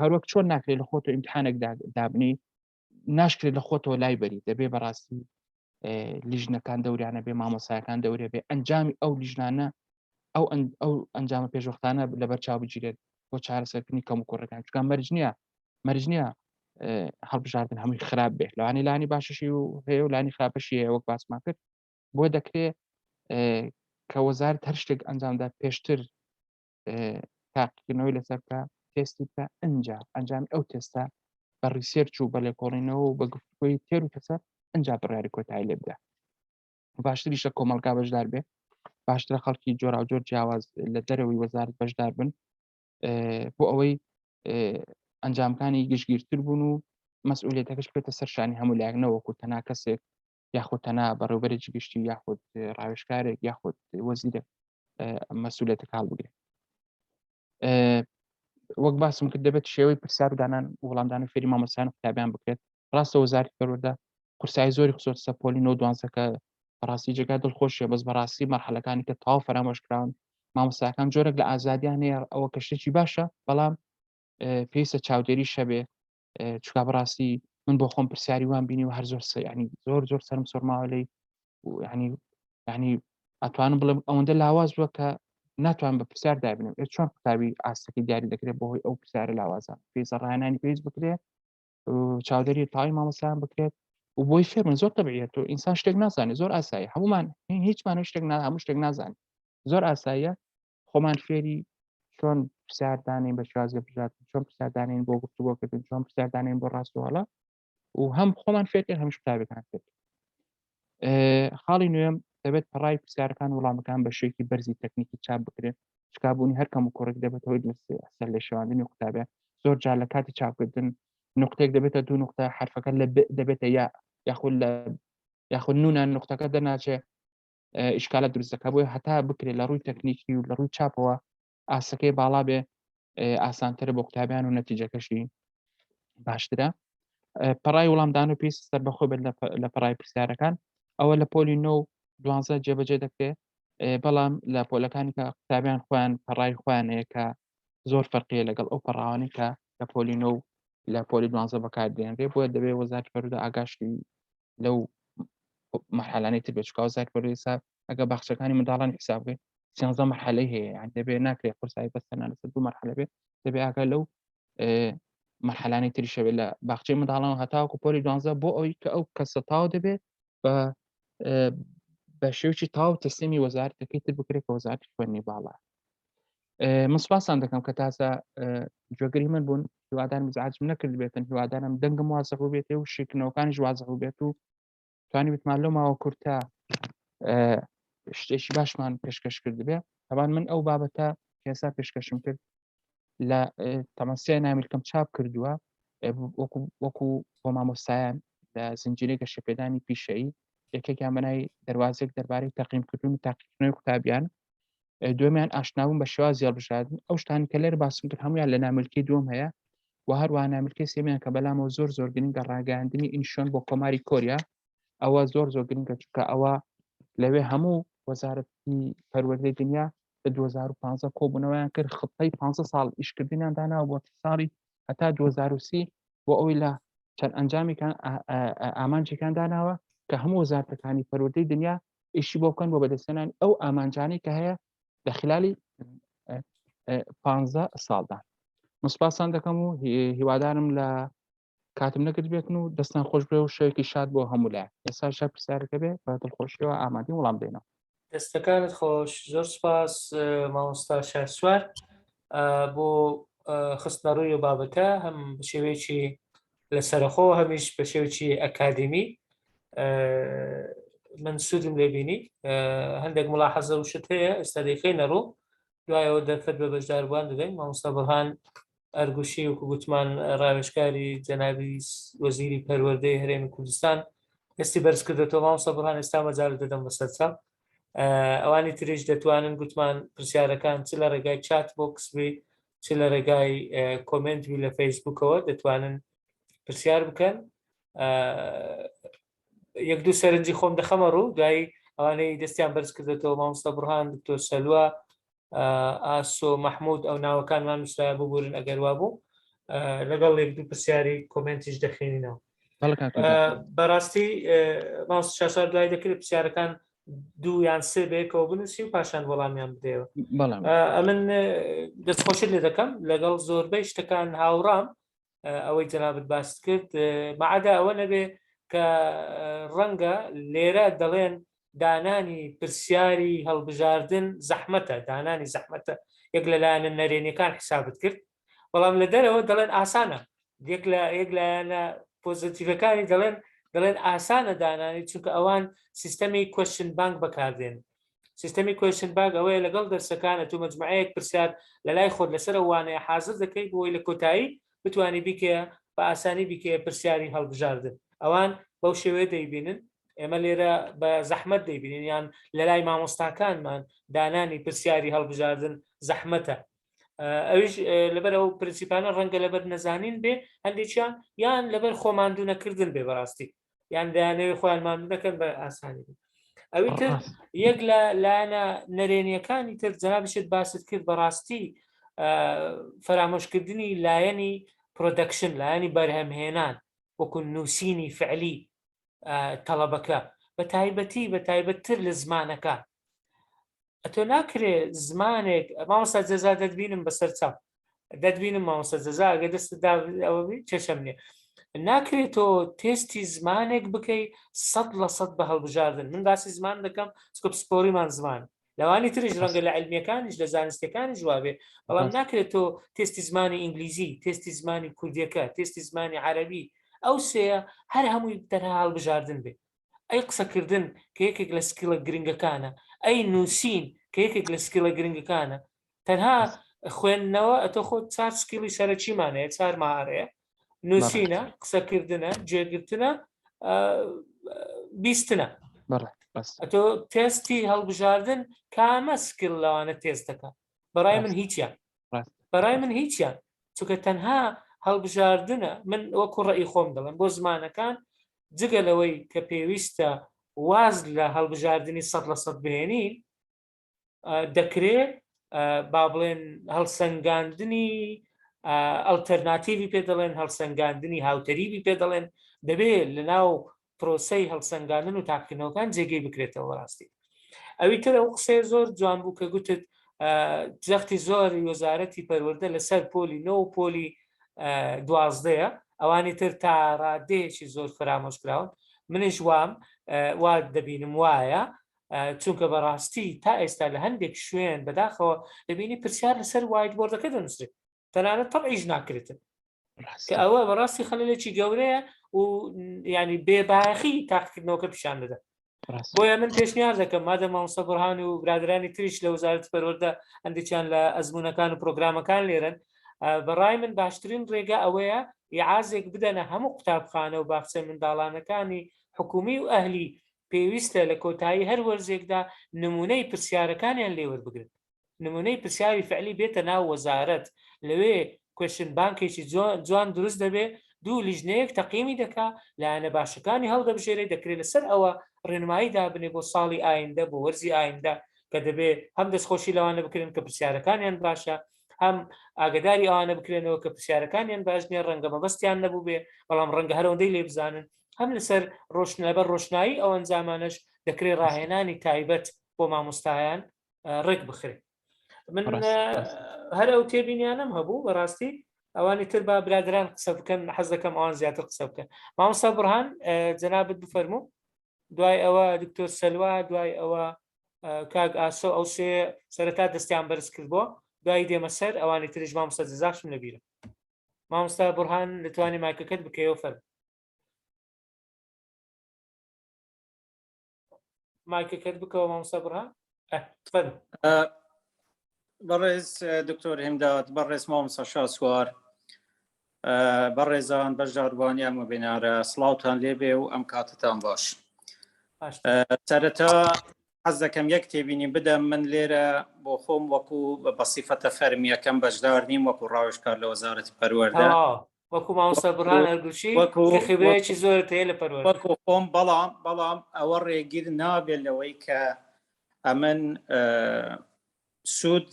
هەروەک چۆن ناکرێت لە خۆتۆ ئیمتحانێک دابنی، ناشکرێت لە خۆتەوە لای بەری. دەبێ بەڕاستی لیژنەکان دەوریانە بێ، مامۆسایەکان دەورێ بێ، ئەنجامی ئەو لیژنانە ئەو ئەو ئەنجامە پێشوەختانە لەبەر چاو بگیرێت بۆ چارەسەرکردنی کەم و کوڕەکان، چونکە مەرج نییە. مەرج نییە هەڵبژاردن هەمووی خراپ بێت لەوانی لانی باششی و هەیە و لانی خراپەشی هەیە وەک باسمان کرد بۆ دەکرێ کە وەزارت هەر شتێک ئەنجامدا پێشتر تاقیکردنەوەی لەسەر بکە تێستی بکە ئەجا ئەنجامی ئەو تێستە بە research و بە لێکۆڵینەوە و بە گفتوگۆی تێر و تەسەر ئەجا بڕیاری کۆتایی لێ بدە باشتریشە کۆمەڵگا بەشدار بێ باشترە خەڵکی جۆراوجۆر جیاواز لە دەرەوەی وەزارت بەشدار بن بۆ ئەوەی ئەنجامەکانی گشتگیرتر بوون و مەسئولێتەکەش بێتە سەر شانی هەموو لایەک نەوەکو تەنا کەسێک یاخود تەنا بەڕێوبەرێکی گشتی یاخود ڕاوێژکارێک یاخود وەزیرێک مەسئولێتەکە هەڵبگرێت وەک باسم کرد دەبێت شێوەی پرسیار و دانان وەڵامدان و فێری مامۆستایان و قوتابیان بکرێت ڕاستە وەزارەتی پەروەردە قورسایی زۆری خستۆتە سەر پۆلی نۆ دوانزەکە بەڕاستی جێگای دڵخۆشیە بەس بەڕاستی مەرحەلەکانی کە تەواو فەرامۆش کراون مامۆستاکان جۆرێک لە ئازادیان هەیە ئەوە کە شتێکی باشە بەڵام پێویستە چاودێری شەبێ چکا بەڕاستی من بۆ خۆم پرسیاری وان بینی و هەر زۆر ینی زۆر زۆر سەرم سۆرماوە لی ینی ینی ئەتوانم بڵێم ئەوەندە لاواز بووە کە ناتوان بە پرسیار دابنم ئێ چۆن قوتابی ئاستەکەی دیاری دەکرێت بۆ هۆی ئەو پرسیارە لاوازە پێویستە ڕاهێنانی پێویست بکرێت چاودێری تای مامۆستایان بکرێت و بۆی فێرمن زۆر تەبیعیە تۆ ئینسان شتێک نازانێت زۆر ئاسایی هەمومان هیچمان شتێک نا هەموو شتێک نازانێت زۆر ئاساییە خۆمان فێری چۆن پرسیار دانین بە شێوازی بژات چۆن پرسیار دانین بۆ گفتوگۆکردن چۆن پرسیار دانین بۆ ڕاست و هەڵە و هەم خۆمان فێرکرد هەمیش قوتابیەکان فێر خاڵی نوێم دەبێت پەڕای پرسیارەکان وەڵامەکان بە شێوەیەکی بەرزی تەکنیکی چاپ بکرێن چکابوونی هەر کەم و کوڕێک دەبێت هۆی سەر لە شێواندنی قوتابیان زۆر جار لە کاتی چاپکردن نقطەیەک دەبێتە دوو نقطە حرفەکە لە دەبێتە یا یاخود لە یاخود نونان نقطەکە دەناچێ ئیشکالە دروست دەکات بۆیە هەتا بکرێت لە ڕووی تەکنیکی و لە ڕووی چاپەوە ئاسەکەی باڵا بێ ئاسانترە بۆ قوتابیان و نەتیجەکەشی باشترە پەڕای وەڵامدان و پێویست سەربەخۆ بێت لە پەڕای پرسیارەکان ئەوە لە پۆلی نۆ و دوانزە جێبەجێ دەکرێت بەڵام لە پۆلەکانی کە قوتابیان خۆیان پەڕای خۆیان هەیە کە زۆر فەرقیە لەگەڵ ئەو پەڕاوانەی کە لە پۆلی نۆ و لە پۆلی دوانزە بەکاردێنرێ بۆیە دەبێت وەزارەتی پەروەردە ئاگاشی لەو مەرحەلانەی تر بێت چونکە وەزارەتی پەروەردە حساب ئەگە باخچەکانی منداڵان حساب بکەین سیانزە مەرحەلەی هەیە یان دەبێت ناکرێت قورسایی بەس تەنها لەسەر دوو مەرحەلە بێت دەبێت ئاگا لەو مەرحەلانەی تریشە بێت لە باخچەی منداڵان هەتاوەکو پۆلی دوانزە بۆ ئەوەی کە ئەو کەسە تاو دەبێت بە بە شێوکی تاو تەسلیمی وەزارەتەکەی تر بکرێت کە وەزارەتی خوێندنی باڵا من سپاسان دەکەم کە تازە گوێگری من بوون هیوادارم ئیزعاجم نەکرد بێتن هیوادارم دەنگم وازح بوو بێت و شیکردنەوەکانیش وازح بوو بێت و توانی بتمان لەو ماوە کورتە شتێکی باشمان پێشکەش کرد بێ تەبان من ئەو بابەتە ئێستا پێشکەشم کرد لە تەمەسیای نامیلکەم چاپ کردووە وەکو بۆ مامۆستایان لە زنجیرەی گەشەپێدانی پیشەیی یەکێکیان بەناوی دەواازێک دەربارەی تەقیمکردن و تاقیکردنەوەی قوتابیان دومیان ئاشنابوون بە شێوازی هەڵبژاردن ئەو شتانی کە لێر باسم کرد هەمویان لە نامیلکەی دووەم هەیە و هەروە نامیلکەی سێمیان کە بەلامەوە زۆر زۆر گرنگە ڕاگەاندنی ئینشۆن بۆ کۆماری کۆریا ئەوە زۆر زۆر گرنگە چونکە ئەوە لەوێ هەموو وەزارەتی پەروەردەی دنیا لە 2015 کۆبوونەوەیان کرد خطەی 15 ساڵ ئیشکردنیان داناوە بۆ ساڵی هەتا 2030 بۆ ئەوەی لە چەند ئەنجامێکان ئامانجێکان داناوە کە هەموو وەزارەتەکانی پەروەردەی دنیا ئیشی بۆ بکەن بۆ بەدەستهێنانی ئەو ئامانجانەی کە هەیە لە خلالی 15 ساڵدا من سپاسان دەکەم و هیوادارم لە کاتم نەکرد بێتن و دەستان خۆش بێ و شەوێکی شاد بۆ هەموو لایەک ئێستا شە پرسیارەکە بێ بە دڵخۆشیەوە ئامادەی وەڵام دێنەوە دەستەکانت خۆش زۆر سپاس مامۆستا شاسوار بۆ خستنەڕووی و بابەتە هەم بە شێوەیەکی لەسەرخۆ هەمیش بە شێوەیەکی ئەکادیمی من سوودم لێبینی هەندێک ملاحەزە و شت هەیە ئێستا دەیخەینە ڕوو دوایەوە دەرفەت بە بەشداربووان دەدەین مامۆستا بڕهان ئەرگوشی وەکو گوتمان ڕاوێژکاری جەنابی وەزیری پەروەردەی هەرێمی کوردستان دەستی بەرز کردێتەوە مامۆستا بڕهان ئێستا مەجالت دەدەم بەسەر چاو ئەوانی تریش دەتوانن گوتمان پرسیارەکان چ لە ڕێگای chat box بی چ لە ڕێگای comment بی لە فەیسبوکەوە دەتوانن پرسیار بکەن یەک دوو سەرنجی خۆم دەخەمە ڕوو دوایی ئەوانەی دەستیان بەرز کردێتەوە مامۆستا بڕهان دکتۆر سەلوە ئاسۆ مححمود ئەو ناوەکانمان نووسرایە ببورن ئەگەر وابوو لەگەڵ یەک دوو پرسیاری comment یش دەخێنینەوە بەڕاستی مامۆستا شاسوار دوای دەکرێت پرسیارەکان دوو یان سێ بەیەکەوە بنووسی و پاشان وەڵامیان بدەیەوە ئەمن دەستخۆشت لێ دەکەم لەگەڵ زۆربەی شتەکان هاوڕام. ئەوەی جەنابت باست کرد مەعەدا ئەوە نەبێ کە ڕەنگە لێرە دەڵێن دانانی پرسیاری هەڵبژاردن زەحمەتە دانانی زەحمەتە یەک لە لایەنە نەرێنیەکان حسابت کرد بەڵام لە دەرەوە دەڵێن ئاسانە یەک لە یەک لایەنە پۆزیتیڤەکانی دەڵێن دەڵێن ئاسانە دانانی چونکە ئەوان سیستەمی question bank بەکاردێن سیستەمی question bank ئەوەیە لەگەڵ دەرسەکانە تو مەجموعەیەک پرسیار لە لای خۆت لەسەر ئەو وانەیە حازر دەکەیت بۆی لە کۆتایی بتانی بیکەیە بە ئاسانی بیکەیە پرسیاری هەڵبژاردن ئەوان بەو شێوەیە دەیبینن ئێمە لێرە بە زەحمەت دەیبینین یان لە لای مامۆستاکانمان دانانی پرسیاری هەڵبژاردن زەحمەتە ئەویش لەبەر ئەو پرنسیپانە ڕەنگە لەبەر نەزانین بێ هەندێکیان یان لەبەر خۆماندوو نەکردن بێ بەڕاستی یان دەیانەوێ خۆیان ماندوو نەکەن بە ئاسانی بێ. ئەوی تر یەک لە لایەنە نەرێنیەکانی تر جەنابیشت باست کرد بەڕاستی فەرامۆشکردنی لایەنی production لایەنی بەرهەمهێنان وەکو نووسینی فعلی تەڵەبەکە بە تایبەتی بە تایبەتتر لە زمانەکە ئەتۆ ناکرێ زمانێک مامۆستا جەزا دەتبینم بەسەر چاو دەتبینم مامۆستا جەزا ئەگەر دەستت دا ئەوە بی کێشەم نییە ناکرێت تۆ تێستی زمانێک بکەی 100% بە هەڵبژاردن من باسی زمان دەکەم چکە پسپۆریمان زمان لەوانی تریش ڕەنگە لە علمیەکانیش لە زانستەکانیش وابێ بەڵام ناکرێت تۆ تێستی زمانی ئینگلیزی تێستی زمانی کوردیەکە تێستی زمانی عەربی ئەو سێیە هەر هەمووی تەنها هەڵبژاردن بێ ئەی قسەکردن کە یەکێک لە skill ە گرنگەکانە، ئەی نووسین کە یەکێک لە skill ە گرنگەکانە، تەنها خوێندنەوە ئەتۆ خۆ چار skill ی سەرەکیمان هەیە، چار مەهارەیە، نووسینە، قسەکردنە، گوێگرتنە، بیستنە. ئەتۆ تێستی هەڵبژاردن کامە skill لەوانە تێست دەکات؟ بەڕای من هیچیان. بەڕای من هیچیان چونکە تەنها هەڵبژاردنە من وەکو ڕەئی خۆم دەڵێم بۆ زمانەکان جگە لەوەی کە پێویستە واز لە هەڵبژاردنی 100% بهێنین دەکرێ با بڵێن هەڵسەنگاندنی ئەڵتەرناتیوی پێ دەڵێن هەڵسەنگاندنی هاوتەریبی پێ دەڵێن دەبێ لە ناو پرۆسەی هەڵسەنگاندن و تاقیکردنەوەکان جێگەی بکرێتەوە بەڕاستی ئەوی تر ئەو قسەیە زۆر جوان بوو کە گوتت جەختی زۆری وەزارەتی پەروەردە لەسەر پۆلی نۆ و پۆلی دوازدەیە ئەوانی تر تا ڕادەیەکی زۆر فەرامۆش کراون منیش وام وا دەبینم وایە چونکە بەڕاستی تا ئێستا لە هەندێک شوێن بەداخەوە دەبینی پرسیار لەسەر whiteboard ەکە دەنووسرێت تەنانەت تەبعیش ناکرێتن کە ئەوە بەڕاستی خەلەلێکی گەورەیە و ینی بێبایەخی تاقیکردنەوەکە پیشان دەدا بۆیە من پێشنیار دەکەم مادە مامۆستا بڕهان و برادرانی تریش لە وەزارەتی پەروەردە هەندێکیان لە ئەزمونونەکان و پرۆگرامەکان لێرن بەڕای من باشترین ڕێگا ئەوەیە ئیعازێک بدەنە هەموو قوتابخانە و باخچە منداڵانەکانی حکومی و ئەهلی پێویستە لە کۆتایی هەر وەرزێکدا نمونەی پرسیارەکانیان لێوەربگرن نمونەی پرسیاری فعلی بێتە ناو وەزارەت لەوێ question bank ێکی جوان دروست دەبێ دوو لیژنەیەک تەقیمی دەکا لایەنە باشەکانی هەڵدەبژێرێ دەکرێت لەسەر ئەوە ڕێنمایی دابنێ بۆ ساڵی ئایندە بۆ وەرزی ئایندە کە دەبێ هەم دەستخۆشی لەوانە بکرێن کە پرسیارەکانیان باشە هەم ئاگداری ئەوانە بکرێنەوە کە پرسیارەکانیان باش نییە ڕەنگە مەبەستیان نەبوو بێ بەڵام ڕەنگە هەرەوەندەی لێ بزانن هەم لەسەر ڕۆشن لەبەر ڕۆشنایی ئەو ئەنجامانەش دەکرێت ڕاهێنانی تایبەت بۆ مامۆستایان ڕێک بخرێت من هەر ئەو تێبینیانم هەبوو بەڕاستی ئەوانی تر با برادران قسە بکەن حەز دەکەم ئەوان زیاتر قسە بکەن مامۆستا بڕهان جەنابت بفەرموو دوای ئەوە دکتۆر سەلوا دوای ئەوە کاک ئاسۆ ئەو سێ سەرەتا دەستیان بەرز کرد بۆ دوای دێمە سەر ئەوانی تریش مامۆستا جەزاشم لەبیرە مامۆستا بڕهان دەتوانانی مایکەکەت بکەیەوە فەرموو مایکەکەت بکەوە مامۆستا بڕهان فەرموو. بەڕێز دکتۆر هیمداد، بەڕێز مامۆستا شاسوار، بەڕێزان بەشداربووانی ئەم وێبینارە، سڵاوتان لێبێ و ئەم کاتتان باش. سەرەتا حەز دەکەم یەک تێبینی بدەم من لێرە بۆ خۆم وەکو بە سیفەتە فەرمیەکەم بەشدار نیم وەکو ڕاوێژکار لە وەزارەتی پەروەردە. وەکو مامۆستا بڕهان ئەرگوشی کە خبرەیەکی زۆرت هەیە لە پەروەردە. وەکو خۆم بەڵام بەڵام ئەوە ڕێگیر نابێت لەوەی کە ئەمن سوود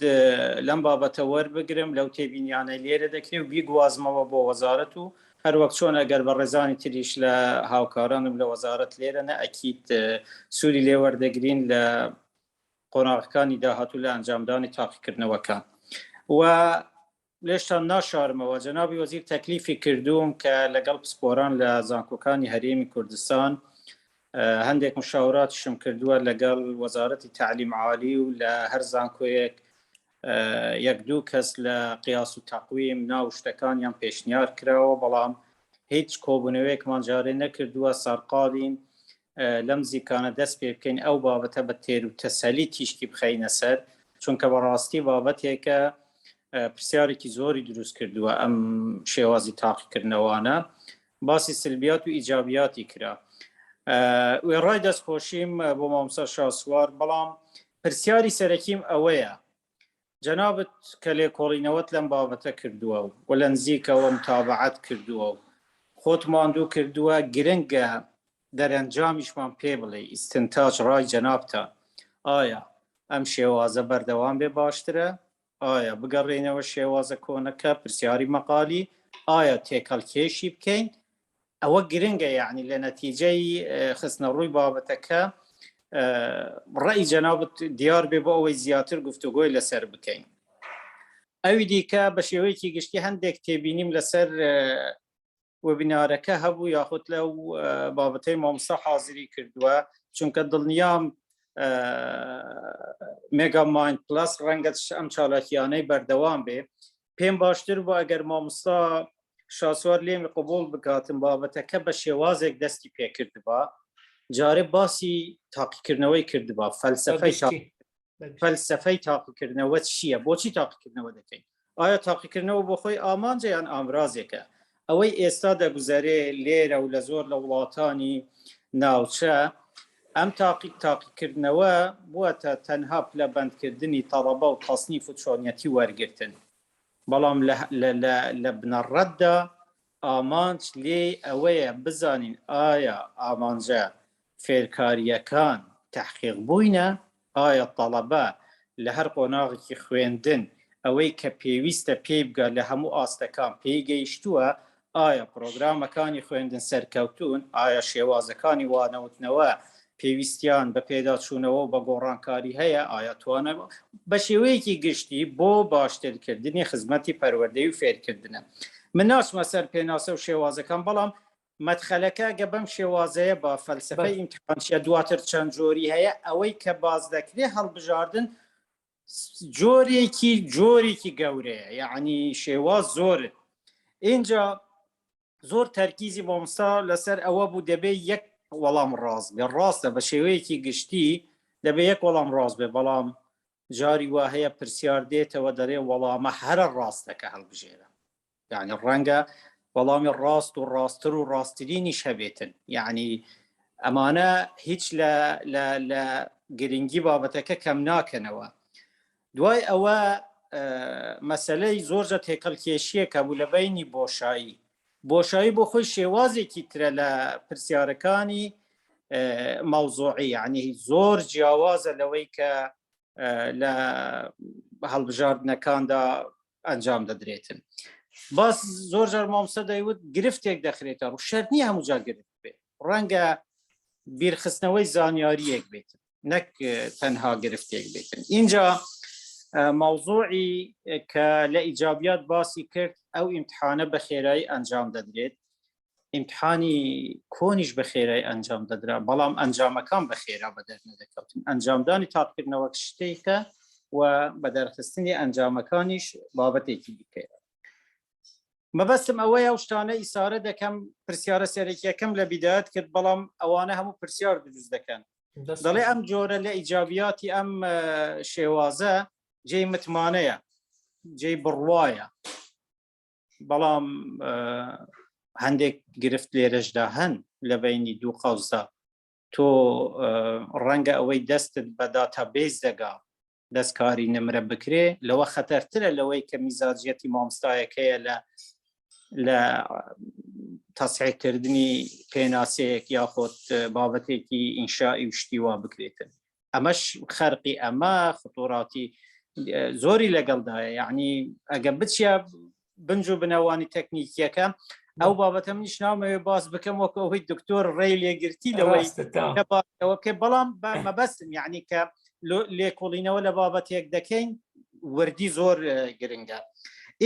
لەم بابەتە وەربگرم لەو تێبینیانەی لێرە دەکرێ و بیگوازمەوە بۆ وەزارەت و هەروەک چۆن ئەگەر بە ڕێزانی تریش لە هاوکارانم لە وەزارەت لێرە نە ئەکیت سوودی لێ وەردەگرین لە قۆناغەکانی داهاتوو لە ئەنجامدانی تاقیکردنەوەکان و. لێشتان ناشارمەوە جەنابی وەزیر تەکلیفی کردووم کە لەگەڵ پسپۆران لە زانکۆکانی هەرێمی کوردستان هەندێک مشاوراتیشم کردووە لەگەڵ وەزارەتی تەعلیم عالی و لە هەر زانکۆیەک یەک دوو کەس لە قیاس و تەقویم ناو شتەکانیان پێشنیار کراوە بەڵام هیچ کۆبوونەوەیەکمان جارێ نەکردووە سەرقاڵین لەم زیکانە دەست پێ بکەین ئەو بابەتە بە تێر و تەسەلی تیشکی بخەینە سەر چونکە بەڕاستی بابەتێکە پرسیارێکی زۆری دروست کردووە ئەم شێوازی تاقیکردنەوانە باسی سلبیات و ئیجابیاتی کرا وێڕای دەستخۆشیم بۆ مامۆستا شاسوار بەڵام پرسیاری سەرەکیم ئەوەیە جەنابت کە لێکۆڵینەوەت لەم بابەتە کردووە و لە نزیکەوە متابعەت کردووە و خۆت ماندوو کردووە گرنگە دەرەنجامیشمان پێ بڵێ ئیستنتاج ڕای جەنابتان ئایا ئەم شێوازە بەردەوام بێ باشترە ئایا بگەڕێینەوە شێوازە کۆنەکە پرسیاری مەقالی ئایا تێکەڵکێشی بکەین ئەوە گرنگە یعنی لە نەتیجەی خستنە ڕووی بابەتەکە ڕێی جەنابت دیار بێ بۆ ئەوەی زیاتر گفتوگۆی لەسەر بکەین ئەوی دیکە بە شێوەیەکی گشتی هەندێک تێبینیم لەسەر وێبینارەکە هەبوو یاخود لەو بابەتەی مامۆستا حازری کردووە چونکە دڵنیام مێگا مایند پلس ڕەنگە ئەم چالاکیانەی بەردەوام بێ پێم باشتر بوو ئەگەر مامۆستا شاسوار لێمی قبول بکاتن بابەتەکە بە شێوازێک دەستی پێکردبا جارێ باسی تاقیکردنەوەی کردبا فەلسفەی فەلسفەی تاقیکردنەوە چییە؟ بۆچی تاقیکردنەوە دەکەین؟ ئایا تاقیکردنەوە بۆ خۆی ئامانجە یان ئامرازێکە؟ ئەوەی ئێستا دەگوزەرێ لێرە و لە زۆر لە وڵاتانی ناوچە ئەم تاقی تاقیکردنەوە بووەتە تەنها پلەبەندکردنی تەڵەبە و تەسنیف و چۆنیەتی وەرگرتن بەڵام لە بنەڕەتدا ئامانج لێی ئەوەیە بزانین ئایا ئامانجە فێرکارییەکان تەحقیق بووینە؟ ئایا تەڵەبە لە هەر قۆناغێکی خوێندن ئەوەی کە پێویستە پێی بگات لە هەموو ئاستەکان پێی گەیشتووە؟ ئایا پڕۆگرامەکانی خوێندن سەرکەوتوون؟ ئایا شێوازەکانی وانەوتنەوە پێویستیان بە پێداچوونەوە و بە گۆڕانکاری هەیە؟ ئایا توانای بە شێوەیەکی گشتی بۆ باشترکردنی خزمەتی پەروەردەی و فێرکردنە. من ناچمە سەر پێناسە و شێوازەکان، بەڵام مەدخەلەکە گە بەم شێوازەیە با فەلسەفەی ئیمتحان چیە دواتر چەند جۆری هەیە ئەوەی کە باز دەکرێ هەڵبژاردن جۆرێکی جۆرێکی گەورەیە یعنی شێواز زۆرن اینجا زۆر تەرکیزی مامۆستا لەسەر ئەوە بوو دەبێ یەک وەڵام ڕاست بێ ڕاستە بە شێوەیەکی گشتی دەبێ یەک وەڵام ڕاست بێ بەڵام جاری وا هەیە پرسیار دێتەوە دەرێ وەڵامە هەرە ڕاستەکە هەڵبژێرە یعنی ڕەنگە وەڵامی ڕاست و ڕاستتر و ڕاستترینیش هەبێتن یعنی ئەمانە هیچ لە لە لە گرنگی بابەتەکە کەم ناکەنەوە دوای ئەوە مەسلەی زۆرجە تێکەڵکێشیەکە بوو لە بینی بۆشایی بۆشایی بۆ خۆی شێوازێکی ترە لە پرسیارەکانی مەوزوعی یعنی زۆر جیاوازە لەوەی کە لە هەڵبژاردنەکاندا ئەنجام دەدرێتن باس زۆر جار مامسە دەیوت گرفتێک دەخرێتە ڕوو شەرت نییە هەموو جار گرفت بێت ڕەنگە بیرخستنەوەی زانیاریەک بێت نەک تەنها گرفتێک بێتن اینجا مەوزوعی کە لە ئیجابیات باسی کرد ئەو ئیمتحانە بە خێرایی ئەنجام دەدرێت ئیمتحانی کۆنیش بە خێرای ئەنجام دەدرا بەڵام ئەنجامەکان بە خێرا بەدەر نەدەکەوتن ئەنجامدانی تاقیکردنەوە شتێکە و بەدەرخستنی ئەنجامەکانیش بابەتێکی دیکەیە مەبەستم ئەوەیە ئەو شتانە ئیسارە دەکەم پرسیارە سەرەکیەکەم لە بیدایەت کرد بەڵام ئەوانە هەموو پرسیار دروست دەکەن دەڵێ ئەم جۆرە لە ئیجابیاتی ئەم شێوازە جێی متمانەیە جێی بڕوایە بەڵام هەندێک گرفت لێرەشدا هەن لە بینی دوو قەوزدا تۆ ڕەنگە ئەوەی دەستت بە داتابیز دەگا دەستکاری نمرە بکرێ لەوە خەتەرترە لەوەی کە میزاجیەتی مامۆستایەکەیە لە لە تەسحیکردنی پێناسەیەک یاخۆت بابەتێکی ئینشائی و شتی وا بکرێتن ئەمەش خەرقی ئەمە خطوراتی زۆری لەگەڵدایە یعنی ئەگە بچە بنج و بنەوانی تەکنیکیەکە ئەو بابەتە منیش نامەوێ باس بکەم وەکو ئەوەی دکتۆر ڕێی لێگرتی لەوەی ئەوە بکە بەڵام مەبەستم یعنی کە لێکۆڵینەوە لە بابەتێک دەکەین وردی زۆر گرنگە.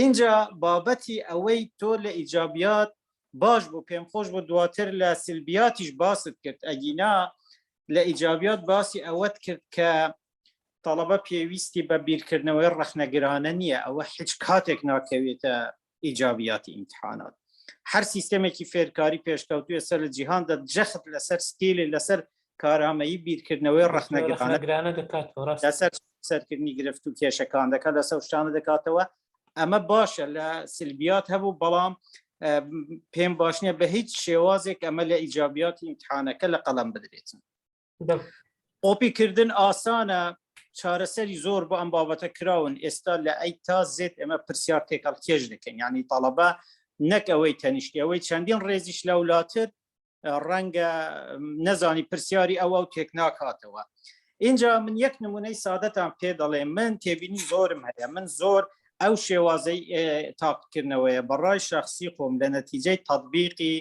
اینجا بابەتی ئەوەی تۆ لە ئیجابیات باش بوو پێم خۆش بوو دواتر لە سلبیاتیش باست کرد ئەگینا لە ئیجابیات باسی ئەوەت کرد کە تەڵەبە پێویستی بە بیرکردنەوەی ڕەخنەگرانە نییە ئەوە هیچ کاتێک ناکەوێتە ئیجابیاتی ئیمتحانات هەر سیستەمێکی فێرکاری پێشکەوتوێ سەر لە جیهاندا جەخت لەسەر skill ی لەسەر کارامەیی بیرکردنەوەی ڕەخنەگرانە دەکاتەوە لەسەر سەرکردنی گرفت و کێشەکان دەکات لەسەر شتانە دەکاتەوە ئەمە باشە لە سلبیات هەبوو بەڵام پێم باش نییە بە هیچ شێوازێک ئەمە لە ئیجابیاتی ئیمتحانەکە لە قەڵەم بدرێتن کۆپیکردن ئاسانە چارەسەری زۆر بۆ ئەم بابەتە کراون ئێستا لە A تا Z ئێمە پرسیار تێکەڵ کێش دەکەین ینی تەڵەبە نەک ئەوەی تەنیشتی ئەوەی چەندین ڕێزیش لەولاتر ڕەنگە نەزانی پرسیاری ئەوە و تێک ناکاتەوە اینجا من یەک نمونەی سادەتان پێ دەڵێ من تێبینی زۆرم هەیە من زۆر ئەو شێوازەی تاقیکردنەوەیە بەڕای شخصی خۆم لە نەتیجەی تطبیقی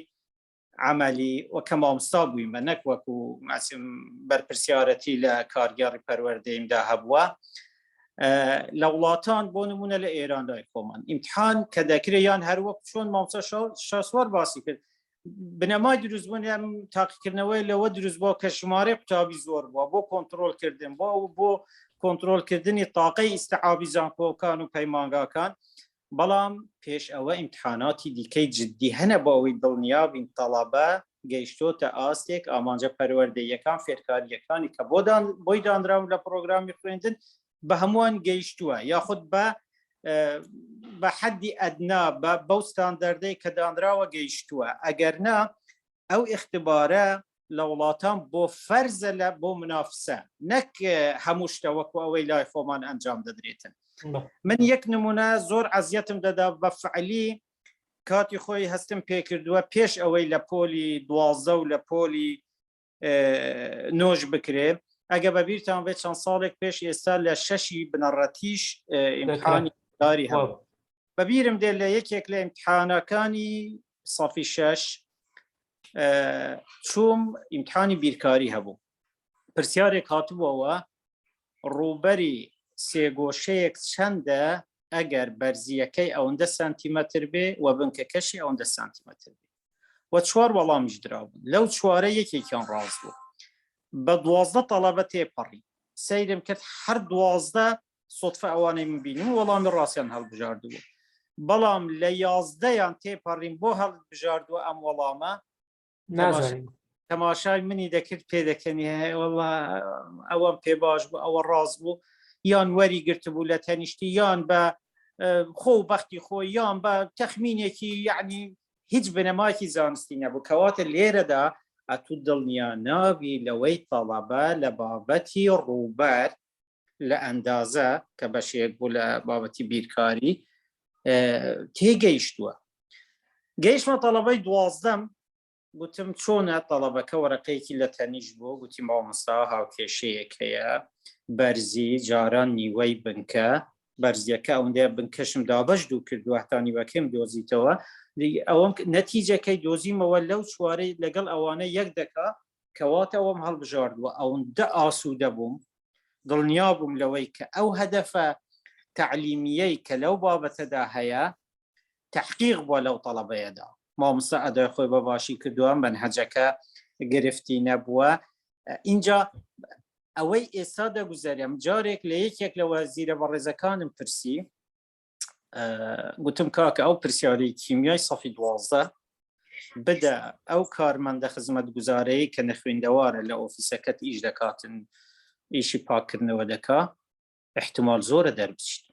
عملی و کە مامۆستا بوویمە نەک وەکو ماسم بەرپرسیارەتی لە کارگێڕی پەروەردەیمدا هەبووە لە وڵاتان بۆ نمونە لە ئێران لای خۆمان ئیمتحان کە دەکرێت یان هەروەک چۆن مامۆستا شاسوار باسی کرد بنەمای دروستبوون ئەم تاقیکردنەوەی لەوە دروست بووە کە ژمارەی قوتابی زۆر بووە بۆ کۆنتترۆلکردن بۆ ئەو بۆ کۆنتترۆلکردنی تاقەی ئیسعابی زانکۆکان و پەیمانگاکان بەڵام پێش ئەوە ئیمتحاناتی دیکەی جددی هەنە بۆ ئەوەی دڵنیابین تەڵەبە گەیشتۆتە ئاستێک ئامانجە پەروەردەیەکان فێرکاریەکانی کە بۆدان بۆی دانراون لە پرۆگرامی خوێندن بە هەمووان گەیشتووە یاخود بە بە حەدی ئەدنا بە بەو ستاندەردەی کە دانراوە گەیشتووە ئەگەر نا ئەو اختبارە لە وڵاتان بۆ فەرزە لە بۆ منافسە نەک هەموو شتە وەکو ئەوەی لای خۆمان ئەنجام دەدرێتن من یەک نمونە زۆر عەزیەتم دەدا بە فعلی کاتی خۆی هەستم پێکردووە پێش ئەوەی لە پۆلی دوازدە و لە پۆلی نۆژ بکرێ ئەگە بەبییرتان بێت چەند ساڵێک پێش ئێستا لە شەشی بنەڕەتیش ئیمتحانی داری هەبوو بەبیرم دێت لە یەکێک لە ئیمتحانەکانی سەفی شەش چوم ئیمتحانی بیرکاری هەبوو پرسیارێک هاتبووەوە ڕووبەری سێگۆشەیەک چەندە ئەگەر بەرزیەکەی ئەوەندە سانتیمەتر بێ و بنکەکەشی ئەوەندە سانتیمەتر بێ و چوار وەڵامیش درابوون لەو چوارە یەکێکیان ڕاست بوو بە 12 تەڵەبە تێپەڕی سەیرم کرد هەر 12 سوتفە ئەوانەی من بینیم وەڵامی ڕاستیان هەڵبژاردبوو بەڵام لە یازدەیان تێپەڕیم بۆ هەڵبژاردووە ئەم وەڵامە نازانین تەماشای منی دەکرد پێدەکەنی وەڵا ئەوەم پێ باش بوو ئەوە ڕاست بوو یان وەری گرتبوو لە تەنیشتی یان بە خۆ و بەختی خۆی یان بە تەخمینێکی یعنی هیچ بنەماکی زانستی نەبوو کەواتە لێرەدا ئەتوو دڵنیا نابی لەوەی تەڵەبە لە بابەتی ڕووبەر لە ئەندازە کە بەشێک بوو لە بابەتی بیرکاری تێگەیشتووە گەیشتمە تەڵەبەی دوازدەم گوتم چۆنە تەڵەبەکە وەرەقەیەکی لە تەنیش بوو گوتی مامۆستا هاوکێشەیەک هەیە بەرزی جاران نیوەی بنکە بەرزیەکە ئەوەندەیە بنکەشم دابەش دوو کردووە هەتا نیوەکەم دۆزیتەوە ئەوەم نەتیجەکەی دۆزیمەوە لەو چوارەی لەگەڵ ئەوانە یەک دەکا کەواتە ئەوەم هەڵبژاردووە ئەوەندە ئاسوودە بووم دڵنیا بووم لەوەی کە ئەو هەدەفە تەعلیمیەی کە لەو بابەتەدا هەیە تحقیق بووە لەو تەڵەبەیەدا مامۆستا ئەدای خۆی بە باشی کردووە مەنهەجەکە گرفتی نەبووە اینجا ئەوەی ئێستا دەگوزارم جارێک لە یەکێک لە وەزیرە بەڕێزەکانم پرسی گوتم کاکە ئەو پرسیاری کیمیای سەفی دوازدە بدە ئەو کارمەندە خزمەت گوزارەیە کە نەخوێندەوارە لە ئۆفیسەکەت ئیش دەکاتن ئیشی پاکردنەوە دەکا احتمال زۆرە دەربچیت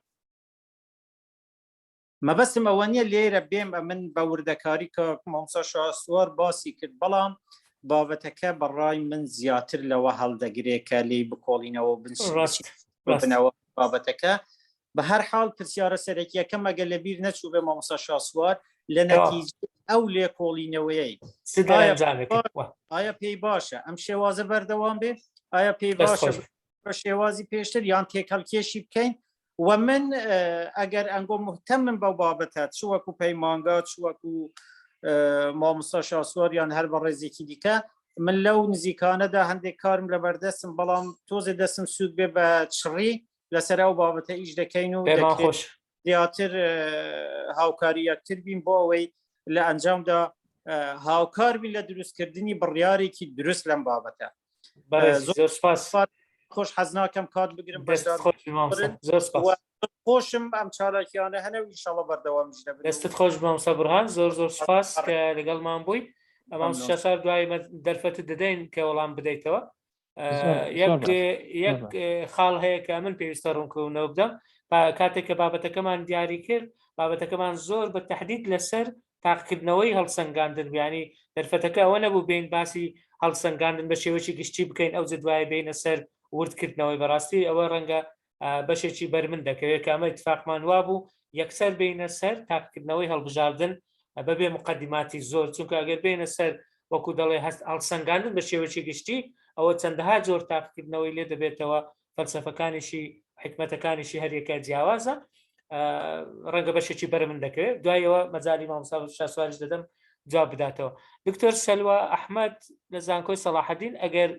مەبەستم ئەوە نییە لێرە بێم ئەمن بە وردەکاری کە مامۆستا شاسوار باسی کرد بەڵام بابەتەکە بەڕای من زیاتر لەوە هەڵدەگرێ کە لێی بکۆڵینەوە بنەوە بابەتەکە بە هەر حاڵ پرسیارە سەرەکیەکە مەگە لە بیر نەچوو بێ مامۆستا شاسوار لە نەتیجە ئەو لێکۆڵینەوەیەی ئایا پێی باشە ئەم شێوازە بەردەوام بێ ئایا پێی باشە بە شێوازی پێشتر یان تێکەڵکێشی بکەین و من ئەگەر ئەنگۆ مهتەمم بەو بابەتە چ وەکو پەیمانگا چ وەکو مامۆستا شاسوار یان هەر بەڕێزێکی دیکە من لەو نزیکانەدا هەندێک کارم لە بەردەستم بەڵام تۆزێ دەستم سوود بێ بە چڕی لەسەر ئەو بابەتە ئیش دەکەین و خۆش. زیاتر هاوکاری یەکتر بین بۆ ئەوەی لە ئەنجامدا هاوکار بین لە دروستکردنی بڕیارێکی دروست لەم بابەتە. زۆر سپاس. خۆش حەز ناکەم کات بگرم زۆر سپاس. خۆشم ئەم چالاکیانە هەنە و ئینشاڵڵا بەردەوامیش دەبن. دەستت خۆش مامۆستا بورهان زۆر زۆر سپاس کە لەگەڵمان بووی. مامۆستا شاسوار دوای دەرفەتت دەدەین کە وەڵام بدەیتەوە. یەک یەک خاڵ هەیە کە من پێویستە ڕوونکردنەوە بدەم کاتێک کە بابەتەکەمان دیاری کرد بابەتەکەمان زۆر بە تهدید لەسەر تاقکردنەوەی هەڵسەنگاندن بیانی دەرفەتەکە ئەوە نەبوو بین باسی هەڵسەنگاندن بە شێوەی گشتی بکەین ئەو دوای بینە سەر وردکردنەوەی بەڕاستی ئەوە ڕەنگە بەشێکی بەر من دەکەوێت کە ئەمە اتفاقمان وابوو یەکسەر بینە سەر تاقکردنەوەی هەڵبژاردن بەبێ مقدماتی زۆر چونکە ئەگەر بێنە سەر وەکو دەڵێ هەست هەڵسەنگاندن بە شێوەی گشتی ئەوە چەندەها جۆر تاقیکردنەوەی لێ دەبێتەوە فەلسەفەکانیشی حکمەتەکانیشی هەریەکە جیاوازە ڕەنگە بەشێکی بەر من دەکەوێت دوایەوە مەجای مامۆستا شاسواریش دەدەم جواب بداتەوە دکتۆر سەلوە ئەحمد لە زانکۆی سەڵاحەدین ئەگەر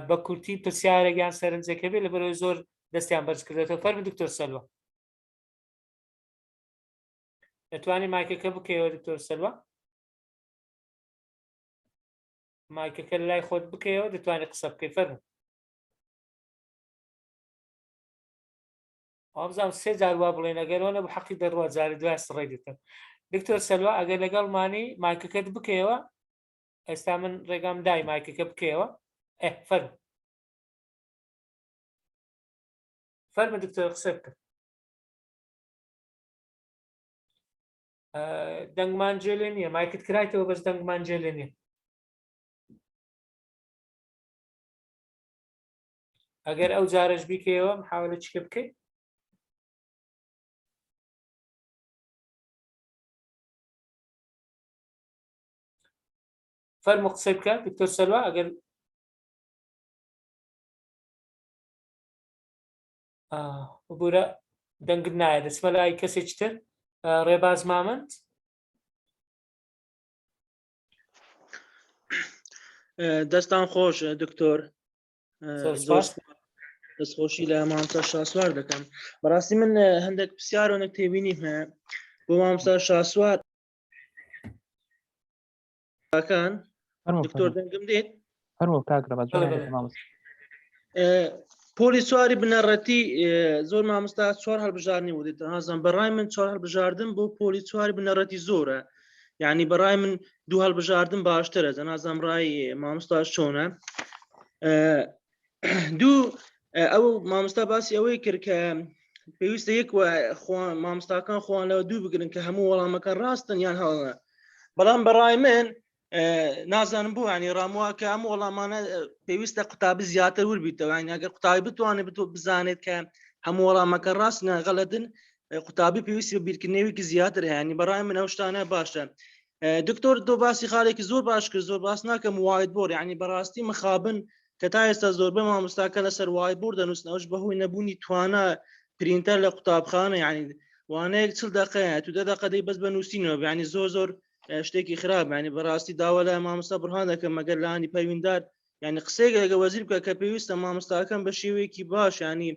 بە کورتی پرسیارێک یان سەرنجێک هەبێت لەبەرەوەی زۆر دەستیان بەرز کردێتەوە فەرمی دکتۆر سەلوە دەتوانی مایکەکە بکەیەوە دکتۆر سەلوە مایکەکە لای خۆت بکەیەوە دەتوانانی قسە بکەی فەرموو وابزانم سێ جار وا بڵێن ئەگەرەوە نەبوو حەقی دەڕوا جارێ دوای سڕی دەکەم دکتۆر سەلوا ئەگەر لەگەڵمانی مایکەکەت بکەیەوە ئێستا من ڕێگام دای مایکەکە بکەیەوە ئێ فەرموو فەرموو دکتۆر قسە بکە دەنگمان جێ لێ نییە مایکت کرایتەوە بەس دەنگمان جێ لێ نییە ئەگەر ئەو جارەش بیکەیەوە محاولە چکە بکەیت فەرمو قسەی بکە دکتۆر سەلوا ئەگەر ببورە دەنگت نایە دەچمە لای کەسێکی تر ڕێباز مامەند دەستان خۆش دکتۆر زۆر دەستخۆشی لە مامۆستا شاسوار دەکەم بەڕاستی من هەندێک پرسیار و نەک تێبینیم هەیە بۆ مامۆستا شاسوار کان دکتۆر دەنگم دێت هەروە کاک ڕەباز پۆلی چواری بنەڕەتی زۆر مامۆستا چوار هەڵبژاردنی بۆ دێت هازم بەڕای من چوار هەڵبژاردن بۆ پۆلی چواری بنەڕەتی زۆرە یعنی بەڕای من دوو هەڵبژاردن باشترە جەنازم ڕای مامۆستا چۆنە دوو ئەو مامۆستا باسی ئەوەی کرد کە پێویستە یەک مامۆستاکان خۆیان لەوە دوو بگرن کە هەموو وەڵامەکان ڕاستن یان هەڵە بەڵام بەڕای من نازانم بۆ ینی ڕاموە کە ئەم وەڵامانە پێویستە قوتابی زیاتر وربیتەوە ئەگەر قوتابی بتوانێت بتۆ بزانێت کە هەموو وەڵامەکە ڕاست ناغەلەتن قوتابی پێویستی بە بیرکردنەوەیکی زیاتر هەیە بەڕای من ئەو شتانە باشە دکتۆر تۆ باسی خاڵێکی زۆر باش کرد زۆر باس ناکەم whiteboard یعنی بەڕاستی مخابن کە تا ئێستا زۆربەی مامۆستاکە لەسەر whiteboard دەنووسن ئەوش بەهۆی نەبوونی توانا printer لە قوتابخانە یعنی وانەیەک چل دقەیە تو دە دقە دەی بەس بە نووسینەوە یعنی زۆر زۆر شتێکی خراپ یعنی بەڕاستی داوا لە مامۆستا بڕهان دەکەم مەگەر لانی پەیوەندار یعنی قسەیەک لەگە وەزیر بکە کە پێویستە مامۆستاکەم بە شێوەیەکی باش ینی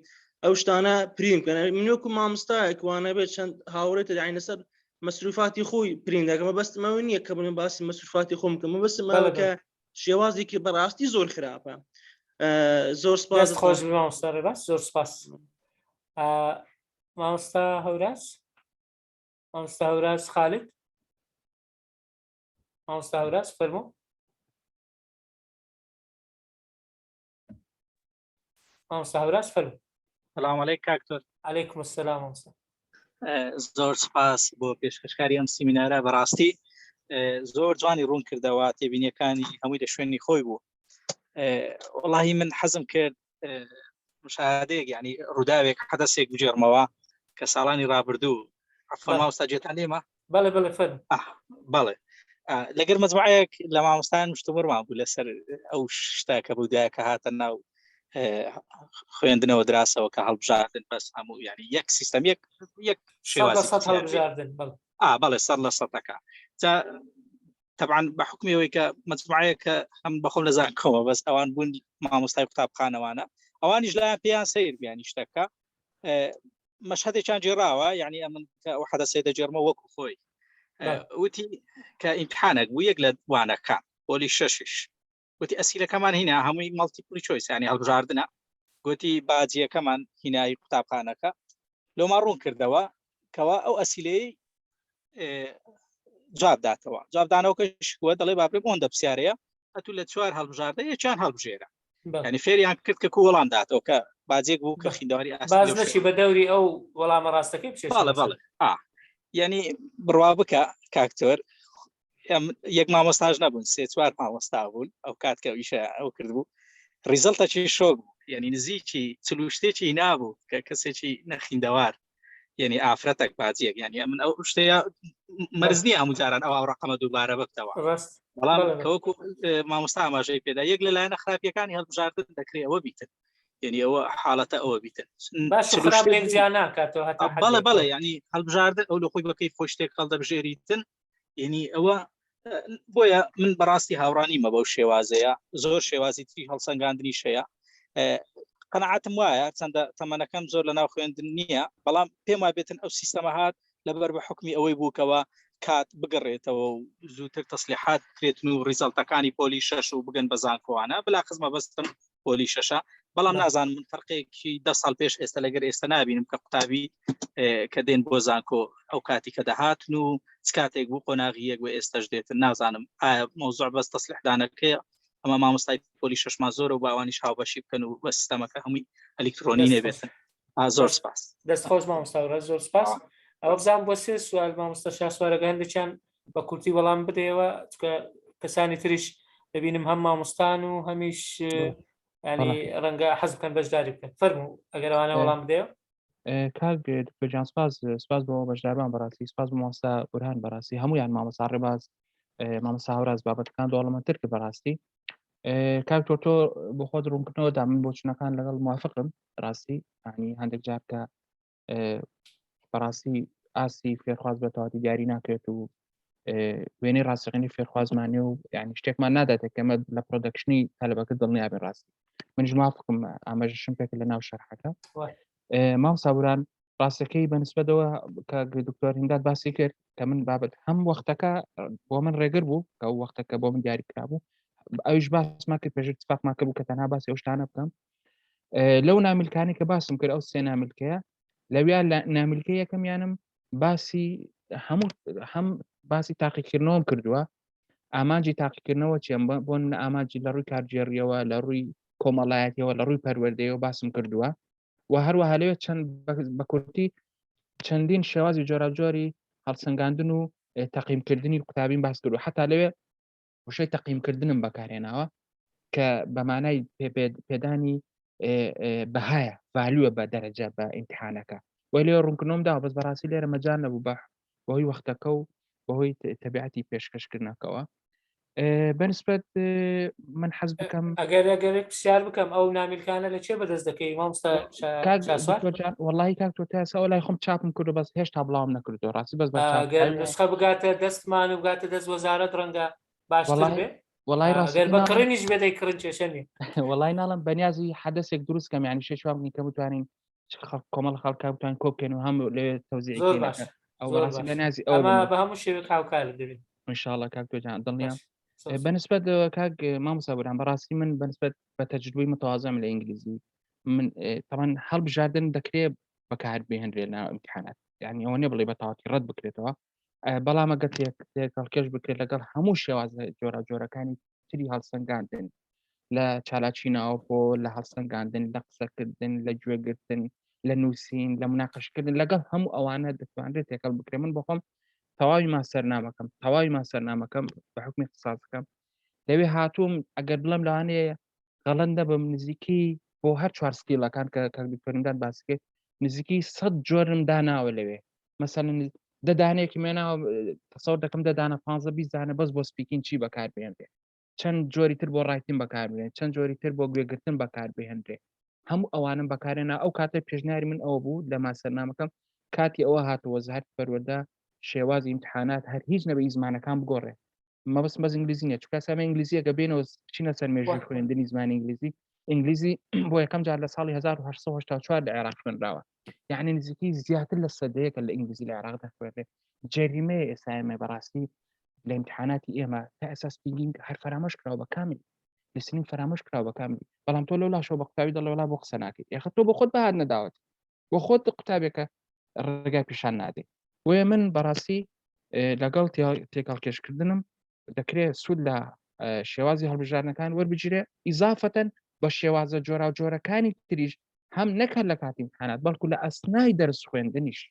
ئەو شتانە پرین بکەن من وەکو مامۆستایەک وانە بێت چەند هاوڕێتە یعنی لەسەر مەسروفاتی خۆی پرین دەکەم مەبەستمەوە نییە کە بڵێم باسی مەسروفاتی خۆم بکەم مەبەستمەوە کە شێوازێکی بەڕاستی زۆر خراپە زۆر سپاس خۆش مامۆستا ڕێباز زۆر سپاس مامۆستا هەوراز مامۆستا هەوراز خالد مامۆستا هەوراز فەرموو مامۆستا هەوراز فەرموو سلام علیک کاک دکتۆر علیکم السلام مامۆستا زۆر سپاس بۆ پێشکەشکاری ئەم سیمینارە بەڕاستی زۆر جوانی ڕوون کردەوە تێبینیەکانی هەمووی لە شوێنی خۆی بوو وەڵاهی من حەزم کرد مشاهدەیەک ینی ڕووداوێک حەدەسێک بگێڕمەوە کە ساڵانی ڕابردوو عەفوەن مامۆستا جێتان لێمە بەڵێ بەڵێ فەرموو بەڵێ لەگەر مەجموعەیەک لە مامۆستایان مشتومڕمان بوو لەسەر ئەو شتە کە بوو کە هاتە ناو خوێندنەوە دراسەوە کە هەڵبژاردن بەس هەموو ینی یەک سیستەم یەک یەک شێوازی هەڵبژاردن بەڵێ سەر لە سەتەکە طبعا بە حکمی ئەوەی کە مەجموعەیە کە هەم بەخۆم لە زانکۆوە بەس ئەوان بوون مامۆستای قوتابخانەوانە ئەوانیش لایان پێیان سەیر بیانی شتەکە. مەشهدێکیان گێڕاوە یعنی ئەمن کە ئەو حەدەسێ دەگێڕمەوە وەکو خۆی وتی کە ئیمتحانێک بوو یەک لە وانەکان پۆلی شەشیش وتی ئەسیلەکەمان هینا هەمووی multiple choice ینی هەڵبژاردنە گوتی باجیەکەمان هینایی قوتابخانەکە لۆما ڕوون کردەوە کەوا ئەو ئەسیلەی جواب داتەوە جوابدانەوەکەش وە دەڵێ بابرێ بۆندە پرسیارەیە ئەتو لە چوار هەڵبژاردە یەکیان هەڵبژێرە ینی فێریان کرد کە کو وەڵام داتەوە کە باجێک بوو کە خیندەواری باز نەچی بە دەوری ئەو وەڵامە ڕاستەکەی بچێت بەڵێ بەڵێ یعنی بڕوا بکە کاکتۆر یەک مامۆستاش نەبوون سێ چوار مامۆستا بوون ئەو کات کە ئیشە ئەو کردبوو result ەکی شۆک بوو یعنی نزیکی چلو شتێکی نابوو کە کەسێکی نەخیندەوار یعنی ئافرەتێک باجیەک یعنی من ئەو شتەیە مەرز نییە هەموو جاران ئەو ڕقەمە دووبارە ببتەوە بەڵام کەوەکو مامۆستا ئاماژەی پێدا یەک لە لایەنە خراپیەکانی هەڵبژاردن دەکرێت ئەوە بیتن یعنی ئەوە حاڵەتە ئەوە بیتن بەڵێ بەڵێ ینی هەڵبژاردن ئەو لە خۆی بەکەی خۆ شتێک هەڵدەبژێریتن یعنی ئەوە بۆیە من بەڕاستی هاوڕانیمە بەو شێوازەیە زۆر شێوازی تری هەڵسەنگاندنیش هەیە قەنەعاتم وایە چەندە تەمەنەکەم زۆر لە ناو خوێندن نییە بەڵام پێم وا بێتن ئەو سیستەمە هات لەبەر بە حکمی ئەوەی بووکەوە کات بگەڕێتەوە و زووتر تەسلیحات بکرێتن و result ەکانی پۆلی شەش و بگەن بە زانکۆوانە بلا خزمە بەستم پۆلی شەشە بەڵام نازانم من فەرقێکی دە ساڵ پێش ئێستا لەگەر ئێستا نابینم کە قوتابی کە دێن بۆ زانکۆ ئەو کاتی کە دەهاتن و چ کاتێک بوو قۆناغی یەک و ئێستاش دێتن نازانم ئایا مەوزوع بەس تەسلیحدانەکەیە ئەمە مامۆستای پۆلی شەشمان زۆرە و باوانیش هاوبەشی بکەن و بە سیستەمەکە هەمووی ئەلیکترۆنی نەبێتن زۆر سپاس دەست خۆش مامۆستا زۆر سپاس ئەوە بزانم بۆ سێ سوال مامۆستا شاسوارەکە هەندێکیان بە کورتی وەڵام بدەیەوە چکە کەسانی تریش دەبینم هەم مامۆستان و هەمیش ینی ڕەنگە حەز بکەن بەشداری بکەن فەرموو ئەگەر ئەوانە وەڵام بدەیەوە کاک دکتۆر سپاس سپاس بۆ بەشداربان بەڕاستی سپاس بۆ مامۆستا بورهان بەڕاستی هەمویان مامۆستا ڕێباز مامۆستا هاوراز بابەتەکان دەوڵەمەندتر کرد بەڕاستی کاک تۆ تۆ بۆ خۆت ڕوونکردنەوە دا من بۆچونەکان لەگەڵ موافقم ڕاستی ینی هەندێک جار کە بەڕاستی ئاستی فێرخواز بە تەواتی دیاری ناکرێت و وێنەی ڕاستەقینی فێرخوازمانێ و ینی شتێکمان ناداتێت کەمە لە production ی تەلبەکە دڵنیابێ ڕاستی منیش موافقم ئاماژەشم پێکرد لە ناو شەرحەکە مام سابوران ڕاستەکەی بەنسبەتەوە کە دکتۆر هیندات باسی کرد کە من بابەت هەم وەختەکە بۆ من ڕێگر بوو کە ئەو وەختەکە بۆ من دیاری کرابوو ئەویش باسمان کرد پێشتر اتفاقمان کرد کە تەنها باسی ئەو شتانە بکەم لەو نامیلکانی کە باسم کرد ئەو سێ نامیلکەیە لەویا لە نامیلکە یەکەمیانم باسی هەموو هەم باسی تاقیکردنەوەم کردووە ئامانجی تاقیکردنەوە چیم بۆ من ئامانجی لە ڕووی کارگێڕیەوە لە ڕووی کۆمەڵایەتیەوە لە ڕووی پەروەردەیەوە باسم کردووە و هەروەها لەوێ چەند بە کورتی چەندین شێوازی جۆراوجۆری هەڵسەنگاندن و تەقیمکردنی قوتابیم باس کردو حتا لەوێ وشەی تەقیمکردنم بەکارهێناوە کە بە مانای پێدانی بەهایە value ە بە دەرەجە بە ئیمتحانەکە وە لێ ڕوونکردنەوەم دا بەس بەڕاستی لێرە مەجال نەبوو بە بەهۆی وەختەکە و بەهۆی تەبیعەتی پێشکەشکردنەکەوە بەنسبەت من حەز بکەم ئەگەر ئەگەر پرسیار بکەم ئەو نامیلکانە لە چێ بەدەست دەکەی مامۆستا وەڵی کاک تۆ تاسە ئەو لای خۆم چاپم کردو بەس هێشتا بڵاوم نەکردو ڕاستی بەس ئەگەر نسخە بگاتە دەستمان و بگاتە دەست وەزارەت ڕەنگە باشتر بێ وەڵی ڕاستگەر بە کڕینیش بێ دەیکڕین کێشە نیە وەڵی ناڵم بەنیازی حەدەسێک دروست کەم یانی شێ چوار کە بتوانین کۆمەڵ خەڵکە بتوان کۆ بکەین و هەم لێ تەوزیع زۆر باش ئەو ڕاستی بەنیازی ئەو بە هەموو شێوەیەک هاوکار دەبین ئینشاءاللە کاک تۆ جان دڵنیام بەنسبەت کاک مامۆستا بورهان بەڕاستی من بەنسبەت بە تەجروبەی متوازم لە ئینگلیزی من تەمان هەڵبژاردن دەکرێت بەکار بهێنرێت لە امتحانات یعنی ئەوە نیە بڵێ بە تەواتی ڕەت بکرێتەوە بەڵام ئەگەر تێکەڵکێش بکرێت لەگەڵ هەموو شێواز جۆرە جۆرەکانی تری هەڵسەنگاندن لە چالاکی ناوخۆ لە هەڵسەنگاندن لە قسەکردن لە گوێگرتن لە نووسین لە مناقشکردن لەگەڵ هەموو ئەوانە دەتوانرێت تێکەڵ بکرێت من بخۆم تەواوی ماسەرنامەکەم تەواوی ماسەرنامەکەم بە حکمی اختصاصەکەم لەوێ هاتووم ئەگەر بڵێم لەوانەیە غەڵەت نەبم نزیکی بۆ هەر چوار skill ەکان کە کاک دکتۆر ئیمداد باسی کرد نزیکی سەد جۆرم داناوە لەوێ مەسەلەن دە دانەیەکی مێناوە تەسەور دەکەم دە دانە 15 20 دانە بەس بۆ speaking چی بەکار بهێنرێ چەند جۆری تر بۆ writing بەکاربێن چەند جۆری تر بۆ گوێگرتن بەکار بهێنرێ هەموو ئەوانم بەکارێنا ئەو کاتە پێشنیاری من ئەوە بوو لە ماسەرنامەکەم کاتی ئەوە هاتووە وەزارەتی پەروەردە شێوازی ئیمتحانات هەر هیچ نەبێ زمانەکان بگۆڕێ مەبەستم بەس ئینگلیزی نیە چونکە ئێستا ئینگلیزیەکە بێنەوە بچینە سەر مێژووی خوێندنی زمانی ئینگلیزی. ئینگلیزی بۆ یەکەم جار لە ساڵی 1970 لە عێراق خوێنراوە یعنی نزیکی زیاتر لە سەدەیەکە لە ئینگلیزی لە عێراق دەخوێنرێت جەریمەیە ئێستا ئێمە بەڕاستی لە امتحاناتی ئێمە تا ئێستا speaking هەر فەرامۆش کراوە بە کامل listening فەرامۆش کراوە بە کامل بەڵام تۆ لەو لاشەوە بە قوتابی دەڵێ وەڵا بۆ قسە ناکەیت یاخە تۆ بۆ خۆت بەهات نەداوت بۆ خۆت قوتابێکە ڕێگای پیشان نادەیت بۆیە من بەڕاستی لەگەڵ تێکەڵکێشکردنم دەکرێت سوود لە شێوازی هەڵبژاردنەکان وەربگیرێ ئیزافەتەن بە شێوازە جۆراوجۆرەکانی تریش هەم نەک هەر لە کاتی امتحانات بەڵکو لە ئەسنای دەرس خوێندنیش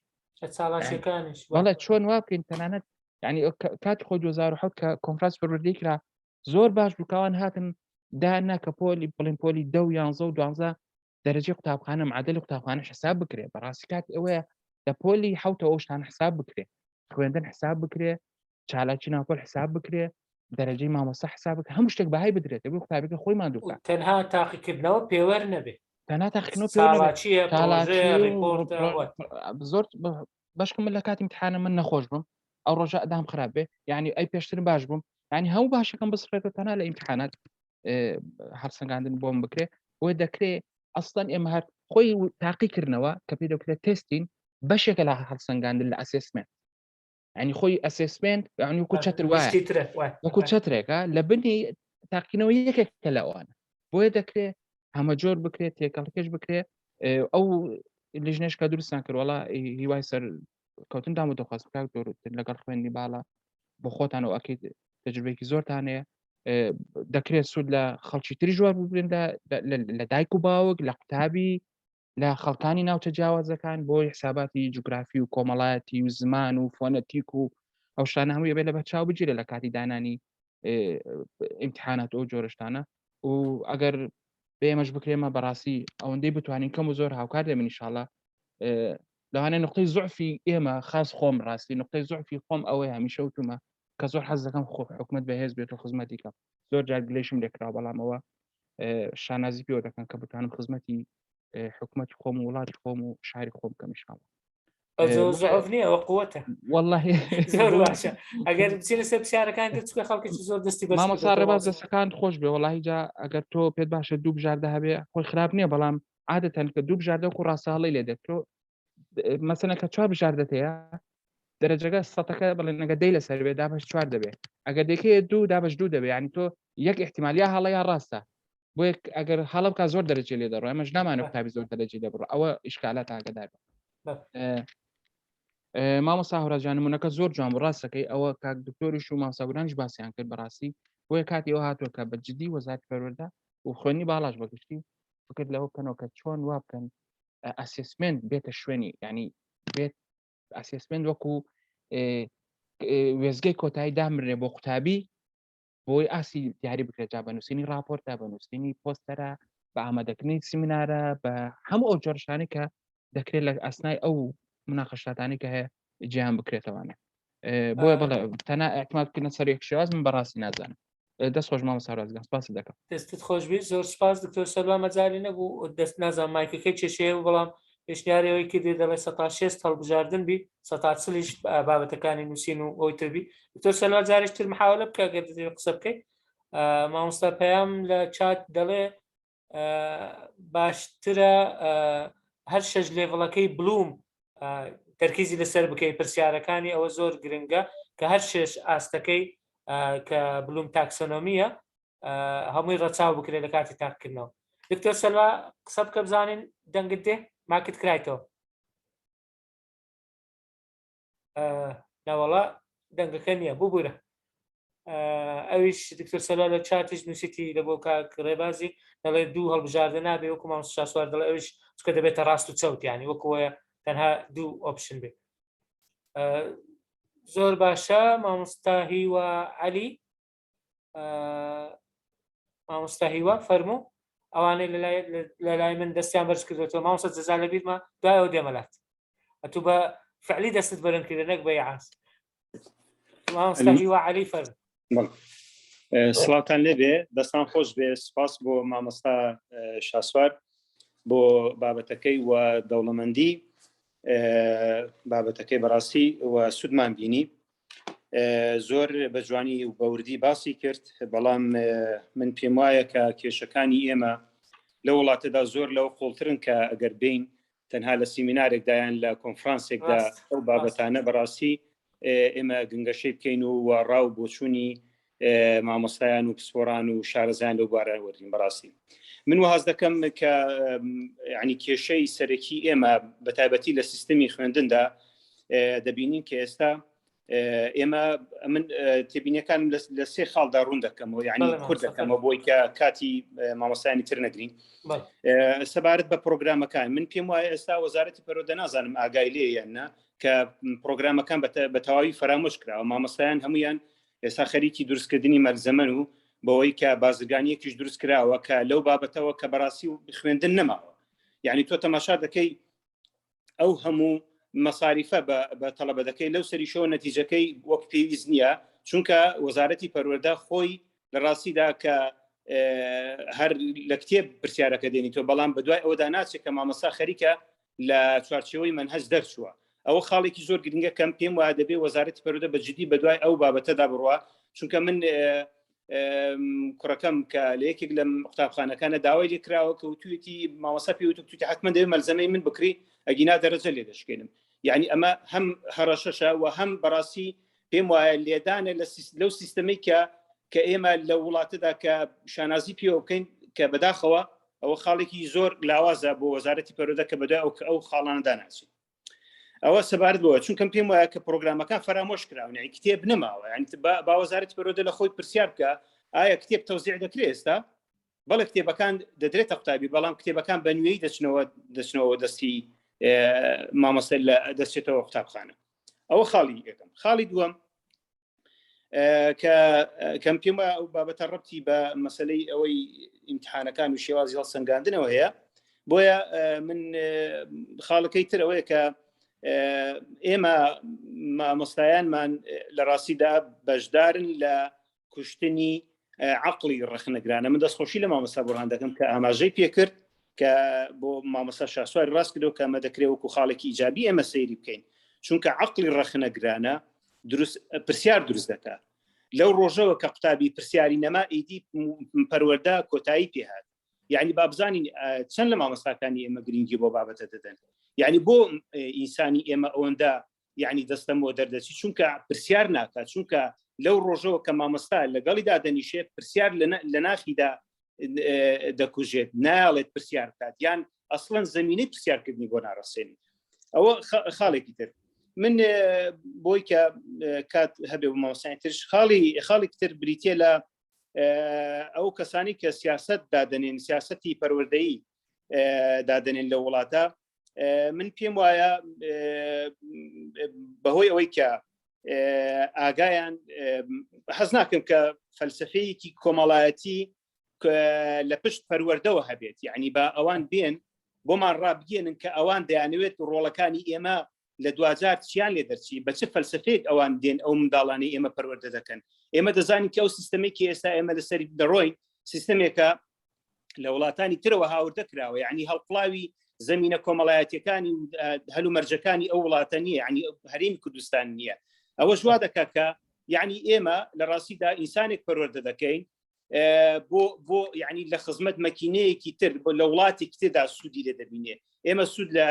چالاکیەکانیش بەڵێ چۆن وا بکەین تەنانەت ینی کاتی خۆی 2007 کە کۆنفرانس پەروەردەی کرا زۆر باش بووکوان هاتن دانا کە پۆلی بڵین پۆلی دە و یانزە و دوانزە دەرەجەی قوتابخانە معدلی قوتابخانەش حساب بکرێ بەڕاستی کات ئەوەیە لە پۆلی حوتەوە ئەو شتانە حساب بکرێ خوێندن حساب بکرێ چالاکی ناوپۆل حساب بکرێ دەرەجەی مامۆستا حساب بکرێ هەموو شتێک بەهای بدرێت دەبێ قوتابیەکە خۆی ماندوو بکات تەنها تاقیکردنەوە پێوەر نەبێ تەنها تاقیکردنەوە پێوەر نەبێ چالاکییە پرۆژەیە چالاکی و ڕیپۆرتە وەت. زۆر بەشکم من لە کاتی امتحانە من نەخۆش بم ئەو ڕۆژە ئەدام خراپ بێ یعنی ئەی پێشتر باش بووم یعنی هەموو باشەکەم بسڕێتەوە تەنها لە امتحانات هەڵسەنگاندن بۆم بکرێ بۆیە دەکرێ ئەسڵەن ئێمە هەر خۆی تاقیکردنەوە کە پێی دەکرێت testing بەشێکە لە هەڵسەنگاندن لە assessment ینی خۆی assessment ینی وەکو چەتر وایە وەکو چەترێکە لە بنی تاقینەوە یەکێکە لە ئەوانە بۆیە دەکرێت هەمە جۆر بکرێت تێکەڵکێش بکرێت ئەو لیژنەش کە دروستان کرد وڵا هیوای سەر کەوتن دام و دەخواست بکات دۆرتر لەگەڵ خوێندنی باڵا بۆ خۆتان و ئەکید تەجروبەیەکی زۆرتان هەیە دەکرێت سوود لە خەڵکی تری ژوار ببرێن لە دایک و باوک لە قوتابی لە خەڵکانی ناوچە جیاوازەکان بۆ حساباتی جوگرافی و کۆمەڵایەتی و زمان و فۆنەتیک و ئەو شتانە هەمووی بێت لە بەرچاو بگیرێت لە کاتی دانانی ئیمتحانات ئەو جۆرەشتانە و ئەگەر بێمەش بکرێمە بەڕاستی ئەوەندەی بتوانین کەم و زۆر هاوکار دەبن ئینشاڵڵا لەوانەیە نقطەی زعفی ئێمە خاص خۆم ڕاستی نقطەی زعفی خۆم ئەوەی هەمیشە وتومە کە زۆر حەز دەکەم خۆ حکومت بەهێز بێت و خزمەتی کەم زۆر جار گلەیشم لێکرا بەڵام ئەوە شانازی پێوە دەکەم کە بتوانم خزمەتی حکومەتی خۆم و وڵاتی خۆم و شاری خۆم بکەم ئینشاڵڵا زۆر نییە ئەوە قوتە والله زۆر باشە ئەگەر بچینە سەر پرسیارەکان تر چونکە خەڵکێکی زۆر دەستی بەرز مامۆستا کردووەتەوە. ڕێباز دەستەکان خۆش بێ وەڵی جا ئەگەر تۆ پێت باشە دوو بژاردە هەبێ خۆی خراپ نییە بەڵام عادەتەن کە دوو بژاردە وەکو ڕاستە هەڵی لێ دێت تۆ مەسەنە کە چوار بژاردەت هەیە دەرەجەکە سەتەکە بڵێن ئەگەر دەی لەسەر بێ دابەش چوار دەبێ ئەگەر دەکەیە دوو دابەش دوو دەبێ یعنی تۆ یەک احتیمال یا هەڵە یا ڕاستە بۆ یەک ئەگەر هەڵە بکە زۆر دەرەجە لێ دەڕۆ ئەمەش نامانە قوتابی زۆر دەرەجەی لێ بڕۆ ئەوە ئیشکالات ئاگادار بە. مامۆستا هەوراجان نمونەکە زۆر جوان بوو ڕاستەکەی ئەوە کاک دکتۆریش و مامۆستا گورانیش باسیان کرد بەڕاستی بۆیە کاتی ئەوە هاتووە کە بە جدی وەزارەتی پەروەردە و خوێندنی باڵاش بەگشتی فکر لەوە بکەنەوە کە چۆن وا بکەن assessment بێتە شوێنی ینی بێت assessment وەکو وێزگەی کۆتایی دامرێ بۆ قوتابی بۆی ئاسی دیاری بکرێت جا بە نووسینی راپۆرتە بە نووسینی پۆستەرە بە ئامادەکردنی سیمینارە بە هەموو ئەو جۆرشانەی کە دەکرێت لە ئەسنای ئەو مناقەشاتانی کە هەیە جیان بکرێتەوانە بۆیە بڵێ تەنها اعتماد بکردنە سەر یەک شێواز من بەڕاستی نازانم دەست خۆش مامۆستا ڕازگان سپاست دەکەم. دەستت خۆش بیت زۆر سپاس دکتۆر سەلوا مەجالی نەبوو دەست نازانم مایکەکەی کێشەیە بوو بەڵام پێشنیاری ئەوەی کردی دەڵێ سەتا شێست هەڵبژاردن بی سەتا چلیش بابەتەکانی نووسین و ئەوی تر بی دکتۆر سەلوا جارێک تر محاولە بکە گەر دەتەوێت قسە بکەیت مامۆستا پەیام لە چات دەڵێ باشترە هەر شەش level ەکەی بلوم تەرکیزی لەسەر بکەی پرسیارەکانی ئەوە زۆر گرنگە کە هەر شش ئاستەکەی کە بلوم taxonomy یە هەمووی ڕەچاو بکرێت لە کاتی تاقکردنەوە دکتۆر سەلوا قسە بکە بزانین دەنگت دێ ماکت کرایتەوە ناوەڵا دەنگەکە نییە ببوورە ئەویش دکتۆر سەلا لە چاتیش نووسیتی لە بۆ کاک ڕێبازی دەڵێ دوو هەڵبژاردە نابێ وەکو مامۆستا شاسوار دەڵێ ئەویش چکە دەبێتە ڕاست و چەوت ینی وەکوەیە تەنها دوو option بێ زۆر باشە مامۆستا هیوا عەلی مامۆستا هیوا فەرموو ئەوانەی لە لای من دەستیان بەرز کردوێتەوە مامۆستا جەزا لە بیرمە دوایەوە دێمەلات ئەتوو بە فعلی دەستت بەرن کردە نەک بە یعاز مامۆستا هیوا عەلی فەرموو سڵاوتان لێبێ دەستان خۆش بێ سپاس بۆ مامۆستا شاسوار بۆ بابەتەکەی و دەوڵەمەندی بابەتەکەی بەڕاستی و سوودمان بینی زۆر بە جوانی و بەوردی باسی کرد بەڵام من پێم وایە کە کێشەکانی ئێمە. لە وڵاتەدا زۆر لەوە قوڵترن کە ئەگەر بین تەنها لە سیمینارێکدا یان لە کۆنفرانسێکدا ئەو بابەتانە بەڕاستی ئێمە گنگەشەی بکەین و ڕا و بۆچوونی مامۆستایان و پسپۆران و شارەزایان لەو بارە وەرگین بەڕاستی من وهاز دەکەم کە ینی کێشەی سەرەکی ئێمە بە تایبەتی لە سیستمی خوێندندا دەبینین کە ئێستا ئێمە من تێبینیەکانم لە سێ خاڵدا ڕوون دەکەمەوە یعنی کورد دەکەمەوە بۆی کە کاتی مامۆستایانی تر نەگرین سەبارەت بە پرۆگرامەکان من پێم وایە ئێستا وەزارەتی پەرۆدە نازانم ئاگای لێ یان نا کە پرۆگرامەکان بە تەواوی فەرامۆش کراوە مامۆستایان هەمویان ئێستا خەریکی دروستکردنی مەلزەمەن و بەوەی کە بازرگانیەکیش دروست کراوە کە لەو بابەتەوە کە بەڕاستی و خوێندن نەماوە یعنی تۆ تەماشا دەکەی ئەو هەموو مەساریفە بە تەڵەبە دەکەی لەو سەریشەوە نەتیجەکەی وەک پێویست نییە چونکە وەزارەتی پەروەردە خۆی لە ڕاستیدا کە هەر لە کتێب پرسیارەکە دێنی تۆ بەڵام بەدوای ئەودا ناچێت کە مامەسا خەریکە لە چوارچەوەی منهج دەرچووە ئەوە خاڵێکی زۆر گرنگە کەم پێم وایە دەبێ وەزارەتی پەروەردە بە جدی بەدوای ئەو بابەتەدا بڕوا چونکە من کوڕەکەم کە لە یەکێک لە قوتابخانەکانە داوای لێ کراوە کە وتوێتی مامۆستا پێی وتووە توتی حتمما دەبێت مەلزەمەی من بکری ئەگینا دەرەجە لێ دەشکێنم یعنی ئەمە هەم هەڕەشەشە و هەم بەڕاستی پێم وایە لێدانە لەو سیستەمەی کە کە ئێمە لە وڵاتەدا کە شانازی پێوە بکەین کە بەداخەوە ئەوە خاڵێکی زۆر لاوازە بۆ وەزارەتی پەرۆدە کە بەدوای ئەو ئەو خاڵانەدا ناچێت ئەوە سەبارەت بەوە چونکەم پێم وایە کە پرۆگرامەکان فەرامۆش کراون یعنی کتێب نەماوە یعنی با وەزارەتی پەروەردە لە خۆی پرسیار بکە ئایا کتێب تەوزیع دەکرێت ئێستا بەڵێ کتێبەکان دەدرێتە قوتابی بەڵام کتێبەکان بە نوێی دەچنەوە دەچنەوە دەستی مامۆستا لە دەچێتەوە قوتابخانە ئەوە خاڵی یەکەم خاڵی دووەم کە کەم پێم ئەو بابەتە ڕەتی بە مەسلەی ئەوەی ئیمتحانەکان و شێوازی هەڵسەنگاندنەوە هەیە بۆیە من خاڵەکەی تر ئەوەیە کە ئێمە مامۆستایانمان لە ڕاستیدا بەشدارن لە کوشتنی عقلی ڕەخنەگرانە من دەستخۆشی لە مامۆستا بڕهان دەکەم کە ئاماژەی پێکرد کە بۆ مامۆستا شاسواری ڕاست کردەوە کە ئەمە دەکرێت وەکو خاڵێکی ئیجابی ئێمە سەیری بکەین چونکە عقلی ڕەخنەگرانە دروست پرسیار دروست دەکات لەو ڕۆژەوە کە قوتابی پرسیاری نەما ئیدی پەروەردە کۆتایی پێهات یعنی بابزانین چەند لە مامۆستاکانی ئێمە گرنگی بۆ بابەتە دەدەن یعنی بۆ ئینسانی ئێمە ئەوەندە یعنی دەستەم بۆ دەردەچی چونکە پرسیار ناکات چونکە لەو ڕۆژەوە کە مامۆستا لەگەڵیدا دەنیشێت پرسیار لە ناخیدا دەکوژێت ناڵێت پرسیار بکات یان ئەسڵەن زمینەی پرسیارکردنی بۆ ناڕەسێنی ئەوە خاڵێکی تر من بۆی کە کات هەبێ بۆ مامۆستای ترش خاڵی خاڵی تر بریتە لە ئەو کەسانی کە سیاست دادەنێن سیاستی پەروەردەیی دادەنێن لە وڵاتە من پێم وایە بەهۆی ئەوەی کە ئاگایان حەز ناکەم کە فەلسفەیەکی کۆمەڵایەتی لە پشت پەروەردەوە هەبێت یعنی با ئەوان بێن بۆمان ڕابگەێنن کە ئەوان دەیانەوێت ڕۆڵەکانی ئێمە لە دواجار چیان لێ دەرچی بە چ فەلسفەیەک ئەوان دێن ئەو منداڵانی ئێمە پەروەردە دەکەن ئێمە دەزانین کە ئەو سیستەمێکی ئێستا ئێمە لەسەری دەڕۆین سیستەمێکە لە وڵاتانی ترەوە هاوردە کراوە یعنی هەڵقڵاوی زمینە کۆمەڵایەتەکانی و هەلومەرجەکانی ئەو وڵاتە نییە یعنی هەرێمی کوردستان نییە ئەوە ژوا دەکات کە یعنی ئێمە لە ڕاستیدا ئینسانێک پەروەردە دەکەین بۆ بۆ یعنی لە خزمەت مەکینەیەکی تر بۆ لە وڵاتێکی تردا سوودی لێ دەبینێ ئێمە سوود لە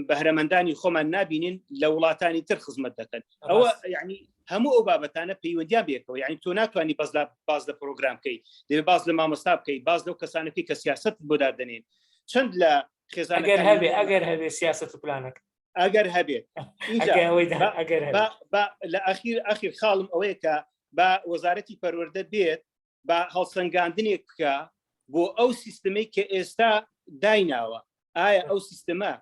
بەهرەمەندانی خۆمان نابینین لە وڵاتانی تر خزمەت دەکەن ئەوە یعنی هەموو ئەو بابەتانە پەیوەندیان بێکەوە یعنی تۆ ناتوانانی بەس لە باز لە پرۆگرام بکەیت دەبێ باز لە مامۆستا بکەیت باز لەو کەسانەکەی کە سیاست بۆ دادەنێن چەند لە خێزان ئەگەر هەبێ ئەگەر هەبێ سیاست و پلانەکە ئەگەر هەبێت لە ئەخیر ئەخیر خاڵم ئەوەیە کە با وەزارەتی پەروەردە بێت با هەڵسەنگاندنێک بکە بۆ ئەو سیستمەی کە ئێستا دایناوە ئایا ئەو سیستمە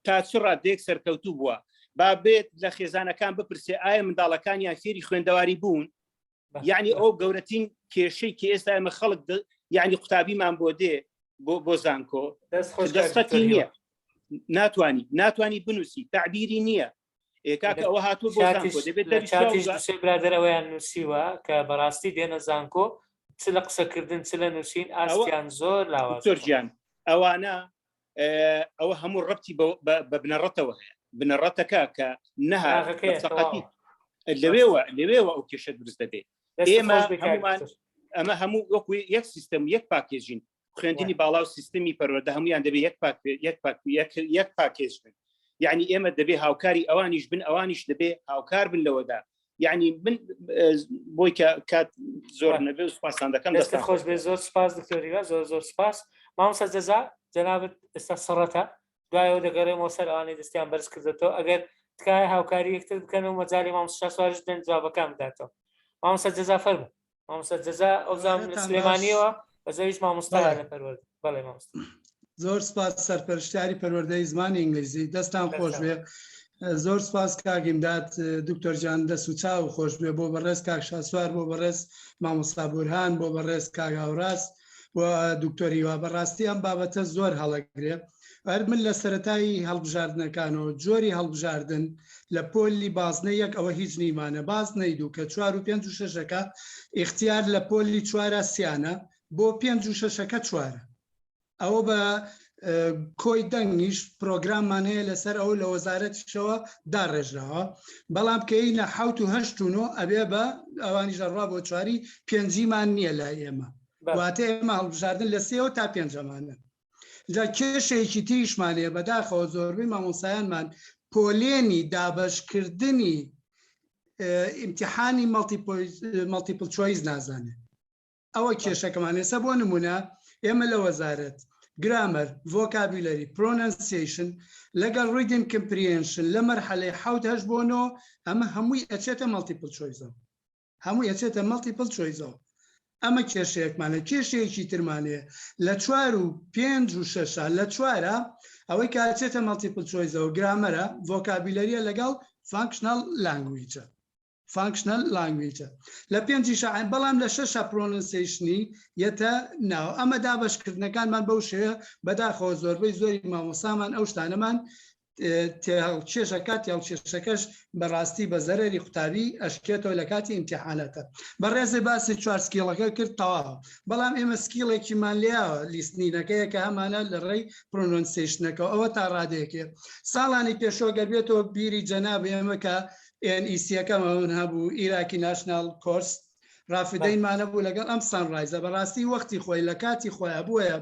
تا چ ڕادێک سەرکەوتوو بووە با بێت لە خێزانەکان بپرسێ ئایا منداڵەکانیان فێری خوێندەواری بوون یعنی ئەو گەورەترین کێشەی کە ئێستا ئێمە خەڵک یعنی قوتابیمان بۆ دێ بۆ بۆ زانکۆ دەستخەتی نییە ناتوانانی ناتوانانی بنووسی تعبیری نییە کاکە ئەوە هاتوو بۆ زانکۆ دەبێت چاتیش دوسێ برادەرەوەیان نووسیوە کە بەڕاستی دێنە زانکۆ چ لە قسەکردن چ لە نووسین ئاستیان زۆر لاواز زۆر گیان ئەوانە ئەوە هەموو ڕەتی بە بنەڕەتەوە هەیە بنەڕەتەکە کە نەهاقەتی لەوێوە لەوێوە ئەو کێشە دروست دەبێت ئێمە هەمومان ئەمە هەموو وەکو یەک سیستەم یەک پاکێژین. خوێندنی باڵا و سیستمی پەروەردە هەمویان دەبێ یەک پاک یەک پاک یەک پاکێج بن یعنی ئێمە دەبێ هاوکاری ئەوانیش بن ئەوانیش دەبێ هاوکار بن لەوەدا یعنی من بۆی کە کات زۆر نەبێ و سپاسان دەکەم دەست خۆش بێ زۆر سپاس دکتۆریوە زۆر زۆر سپاس مامۆستا جەزا جەنابت ئێستا سەڕەتە دوایەوە دەگەڕێمەوە سەر ئەوانەی دەستیان بەرز کردێتەوە ئەگەر تکایە هاوکاری یەکتر بکەن و مەجای مامۆستا سوارش دەن جوابەکان بداتەوە مامۆستا جەزا فەرموو مامۆستا جەزا ئەوزام لە سلێمانیەوە بەزەویش مامۆستا لە پەروەردە بەڵێ مامۆستا. زۆر سپاس سەرپەرشتیاری پەروەردەی زمانی ئینگلیزی دەستان خۆش بێ زۆر سپاس کاک ئیمداد دکتۆر جان دەست و چاو خۆش بێ بۆ بەڕێز کاک شاسوار بۆ بەڕێز مامۆستا بورهان بۆ بەڕێز کاک هاوڕاست و دکتۆر هیوا بەڕاستی ئەم بابەتە زۆر هەڵەگرێ هەر من لە سەرەتای هەڵبژاردنەکانەوە جۆری هەڵبژاردن لە پۆلی بازنە یەک ئەوە هیچ نیمانە بازنەی دوو کە چوار و پێنج و شەشەکە ئیختیار لە پۆلی چوارە سیانە بۆ پێنج و شەشەکە چوارە ئەوە بە کۆی دەنگیش پرۆگراممان هەیە لەسەر ئەو لە وەزارەتیشەوە داڕێژراوە بەڵام کەینە حوت و هەشت و نۆ ئەبێ بە ئەوانیش ئەڕوا بۆ چواری پێنجیمان نییە لای ئێمە واتە ئێمە هەڵبژاردن لە سێەوە تا پێنجەمانە جا کێشەیەکی تریشمان هەیە بەداخەوە زۆربەی مامۆستایانمان پۆلێنی دابەشکردنی ئیمتیحانی multiple choice نازانێت ئەوە کێشەکەمان ئێستا بۆ نمونە ئێمە لە وەزارەت grammar vocabulary pronunciation لەگەڵ reading comprehension لە مەرحەلەی حەوت هەشت بۆ نۆ ئەمە هەمووی ئەچێتە multiple choice ەوە هەمووی ئەچێتە multiple choice ەوە ئەمە کێشەیەکمانە کێشەیەکی ترمان هەیە لە چوار و پێنج و شەشە لە چوارە ئەوەی کە ئەچێتە multiple choice ەوە grammar ە vocabulary ە لەگەڵ functional language ە functional language ە لە پێنجیشە عین بەڵام لە شەشە pronunciation ی یەتە ناو ئەمە دابەشکردنەکانمان بەو شێوە بەداخەوە زۆربەی زۆری مامۆسامان ئەو شتانەمان تێهەڵکێشەکە تێهەڵکێشەکەش بەڕاستی بە زەرەری قوتابی ئەشکێتەوە لە کاتی ئیمتیحاناتە بەڕێزێ باسی چوار skill ەکە کرد تەواو بەڵام ئێمە skill ێکیمان لێیاوە listening ەکەیە کە هەمانە لە ڕێی pronunciation ەکەوە ئەوە تا ڕادەیەکێ ساڵانی پێشەوە گەر بێتەوە بیری جەناب ئێمە کە NEC ەکەمان هەبوو ئیراکی national course رافدەینمانە بوو لەگەڵ ئەم Sunrise ە بەڕاستی وەختی خۆی لە کاتی خۆیان بۆیە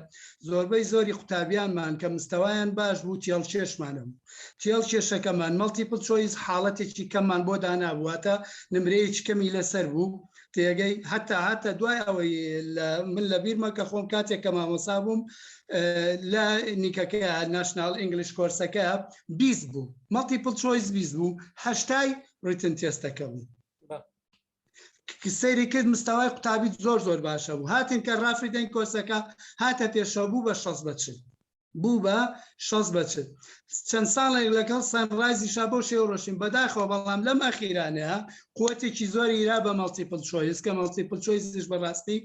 زۆربەی زۆری قوتابیانمان کە مستەوایان باش بوو تێڵکێشمانە بوو تێڵ کێشەکەمان multiple choice حاڵەتێکی کەممان بۆ دانابوو واتە نمرەیەکی کەمی لەسەر بوو تێگەی هەتا هاتە دوای ئەوەی من لە بیرمە کە خۆم کاتێک کە مامۆسا بووم لە NEC ەکە national English course ەکە 20 بوو multiple choice 20 بوو هەشتای written test ەکە بوو سەیری کرد مستەوای قوتابی زۆر زۆر باشە بوو هاتین کە رافیدەین course ەکە هاتە پێشەوە بوو بە شەست بە چل بوو بە شەست بە چل چەند ساڵێک لەگەڵ Sunrise یشا بەو شێوە ڕۆشتین بەداخەوە بەڵام لەم ئەخیرانەیە قوتێکی زۆری ئیرا بە multiple choice کە multiple choice یش بەڕاستی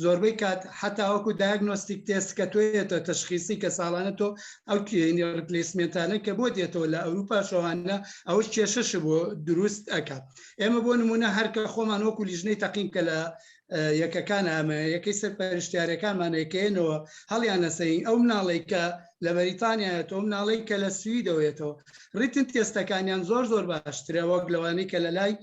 زۆربەی کات حتا وەکو diagnostic test کە تۆیەتە تەشخیسی کە ساڵانە تۆ ئەو کێنی replacement انە کە بۆ دێتەوە لە ئەوروپا شەوانە ئەوە کێشەش بۆ دروست ئەکات ئێمە بۆ نمونە هەرکە خۆمان وەکو لیژنەی تەقیم کە لە یەکەکان ئەمە یەکەی سەرپەرشتیارەکانمان یەکەیەنەوە هەڵیان نەسەین ئەو مناڵێک کە لە بەریتانیایەتەوە مناڵێک کە لە سویدەوەیەتەوە written test ەکانیان زۆر زۆر باشترە وەک لەوانەی کە لە لای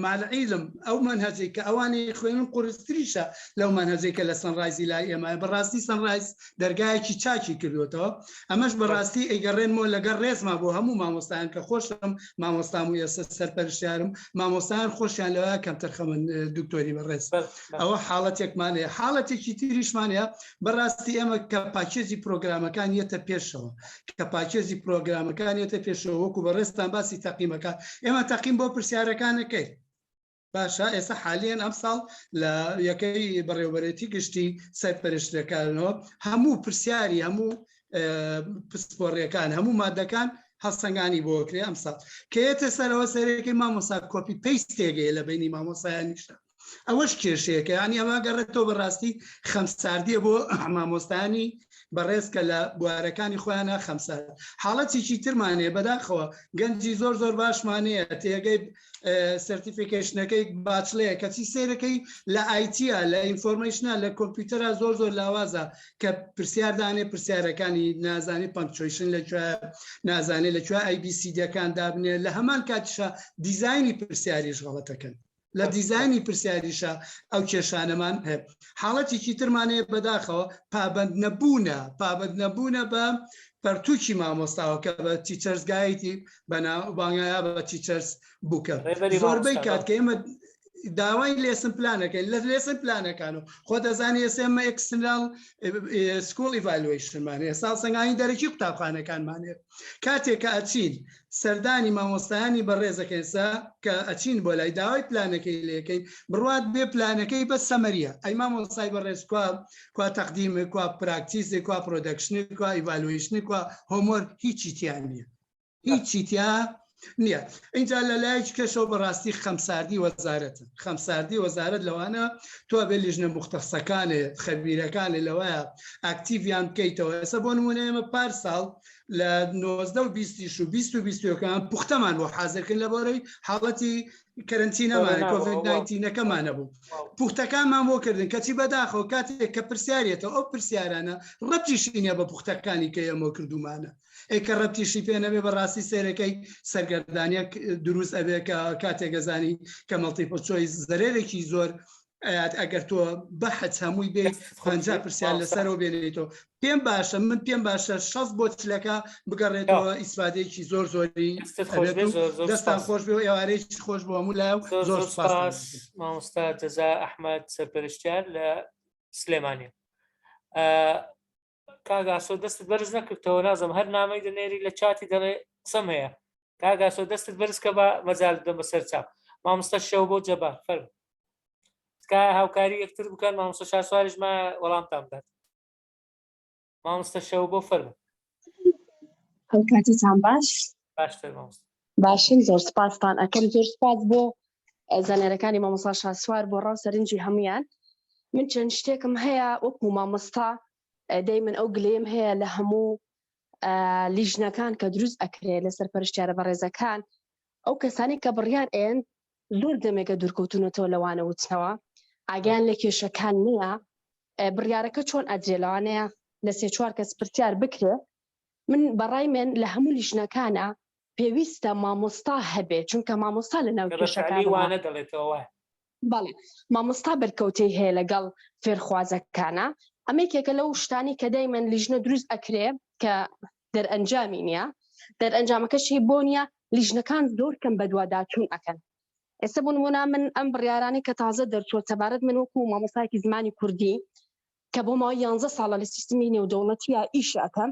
مالعیلم ئەو مەنهەجێک کە ئەوانەی خوێنن قورستریشە لەو مەنهەجێک کە لە Sunrise ی لای ئێمە بەڕاستی Sunrise دەرگایەکی چاکی کردوێتەوە ئەمەش بەڕاستی ئەیگەڕێنمەوە لەگەڵ ڕێزما بۆ هەموو مامۆستایان کە خۆشم مامۆستام و ئێستا سەرپەرشتیارم مامۆستایان خۆشیان لەوە کەمتەرخەمن دکتۆری بەڕێز ئەوە حاڵەتێکمان هەیە حاڵەتێکی تریشمان هەیە بەڕاستی ئێمە کە پاکێجی پرۆگرامەکان یەتە پێشەوە کە پاکێجی پرۆگرامەکان یەتە پێشەوە وەکو بەڕێزتان باسی تەقیمەکە ئێمە تەقیم بۆ پرسیارەکانەکەی باشە ئێستا حالیەن ئەمساڵ لە یەکەی بەڕێوبەرێتی گشتی سەرپەرشتەکانەوە هەموو پرسیاری هەموو پسپۆڕیەکان هەموو مادەکان هەڵسەنگانی بۆ کرێ ئەمساڵ کە یەتە سەرەوە سەرەکەی مامۆسا copy paste ێگەیە لە بینی مامۆسایانیشدا ئەوەش کێشەیەکە ینی ئەمە گەڕێتەوە بەڕاستی خەمساردیە بۆ مامۆستانی بەڕێز کە لە بوارەکانی خۆیانە خەمسارد حاڵەتێکی ترمانەیە بەداخەوە گەنجی زۆر زۆر باشمانەیە تێگەی certification ەکەی bachelor ەیە کەچی سەیرەکەی لە IT ە لە information ە لە کۆمپیوتەرە زۆر زۆر لاوازە کە پرسیار دانێ پرسیارەکانی نازانێ punctuation لە کوێ نازانێ لە کوێ ئەی بی سی دیەکان دابنێ لە هەمان کاتیشە دیزایانی پرسیاریش غەڵەتەکەن. لە دیزانی پرسیاریشە ئەو کێشانەمان هەیە. حاڵەتێکی ترمان هەیە بەداخەوە پابەند نەبوونە، پابەند نەبوونە بە پەرتووکی مامۆستاوە کە بە teacher's guide ی بەناوبانگە یا بە teacher's book ە. زۆربەی کات کە ئێمە داوای lesson plan ەکەین لە lesson plan ەکان و خۆ دەزانی ئێستا ئێمە external school evaluation مان هەیە، هەڵسەنگاندنی دەرەکی قوتابخانەکانمان هەیە. کاتێک کە ئەچین سەردانی مامۆستایانی بەڕێزەکەین سا کە ئەچین بۆ لای داوای پلانەکەی لێکەین بڕوات بێ پلانەکەی بەس summary ە ئەی مامۆستای بەڕێز کوا کوا تەقدیم کوا practice کوا production کوا evaluation کوا homework هیچی تیا نییە هیچی تیا نییە اینجا لە لایەکی کەشەوە بەڕاستی خەمساردی وەزارەتە خەمساردی وەزارەت لەوانە تۆ بێ لیژنە مختەسەکانێ خەبیرەکانێ لەوەیە active یان بکەیتەوە ئێستا بۆ نمونە ئێمە پار ساڵ لە 19 و بیستیش و 20 و بیستەکان پوختەمان بۆ حازرکردن لە بۆرەی حاڵەتی کەرنتینەمان کۆڤید 19 ەکەمانە بوو پوختەکانمان بۆ کردن کەچی بەداخەوە کاتێک کە پرسیارێتەوە ئەو پرسیارانە ڕەتیشی نیە بە پوختەکانی کە ئێمە کردومانە ئێ کە ڕەتیشی پێ نەبێ بەڕاستی سێرەکەی سەرگەردانیەک دروست ئەبێ کە کاتێک گەزانی کە multiple choice زەرێکی زۆر ئەیات ئەگەر تۆ بەحت هەمووی بێ 50 پرسیار لەسەرەوە بێنیتەوە پێم باشە من پێم باشە 60 بۆ چلەکە بگەڕێتەوە ئیسفادەیەکی زۆر زۆری دەستان خۆش بێ و ئێوارەیەکی خۆش بۆ هەموو لای و زۆر سپاس مامۆستا جەزا ئەحمەد سەرپەرشتیار لە سلێمانی کاک ئاسۆ دەستت بەرز نەکردەوە نازم هەر نامەی دەنێری لە چاتی دەڵێ قسەم هەیە کاک ئاسۆ دەستت بەرز کە بە مەجال بدەم بەسەر چاو مامۆستا شەو بۆ جەبار فەرموو تکایە هاوکاری یەکتر بکەن مامۆستا شاسواریش ما وەڵامتان بدات مامۆستا شەو بۆ فەرموو هەوکاتتان باش باشتر مامۆستا باشن زۆر سپاستان ئەکەم زۆر سپاس بۆ زانیارەکانی مامۆستا شاسوار بۆ ڕاو سەرنجی هەمویان من چەند شتێکم هەیە وەکو مامۆستا دای من ئەو گلەیەم هەیە لە هەموو لیژنەکان کە دروست ئەکرێ لە سەرپەرشتیارە بەڕێزەکان ئەو کەسانی کە بڕیار ئێن زۆر دەمێکە دوورکەوتونەتەوە لەوانە وتنەوە ئاگیان لە کێشەکان نییە بڕیارەکە چۆن ئەدرێ لەوانەیە لە سێ چوار کەس پرسیار بکرێ من بەڕای من لە هەموو لیژنەکانە پێویستە مامۆستا هەبێ چونکە مامۆستا لە ناو کێشەکان وانە دەڵێتەوە بەڵێ مامۆستا بەرکەوتەی هەیە لەگەڵ فێرخوازەکانە ئەمە یەکێکە لەو شتانی کە دایمەن لیژنە دروست ئەکرێ کە دەرئەنجامی نییە دەرئەنجامەکەشی بۆ نییە لیژنەکان زۆر کەم بەدواداچوون ئەکەن ئێستا بۆ نمونە من ئەم بڕیارانەی کە تازە دەرچووە سەبارەت من وەکو مامۆستایەکی زمانی کوردی کە بۆ ماوەی یانزە ساڵە لە سیستمی نێودەوڵەتیە ئیش ئەکەم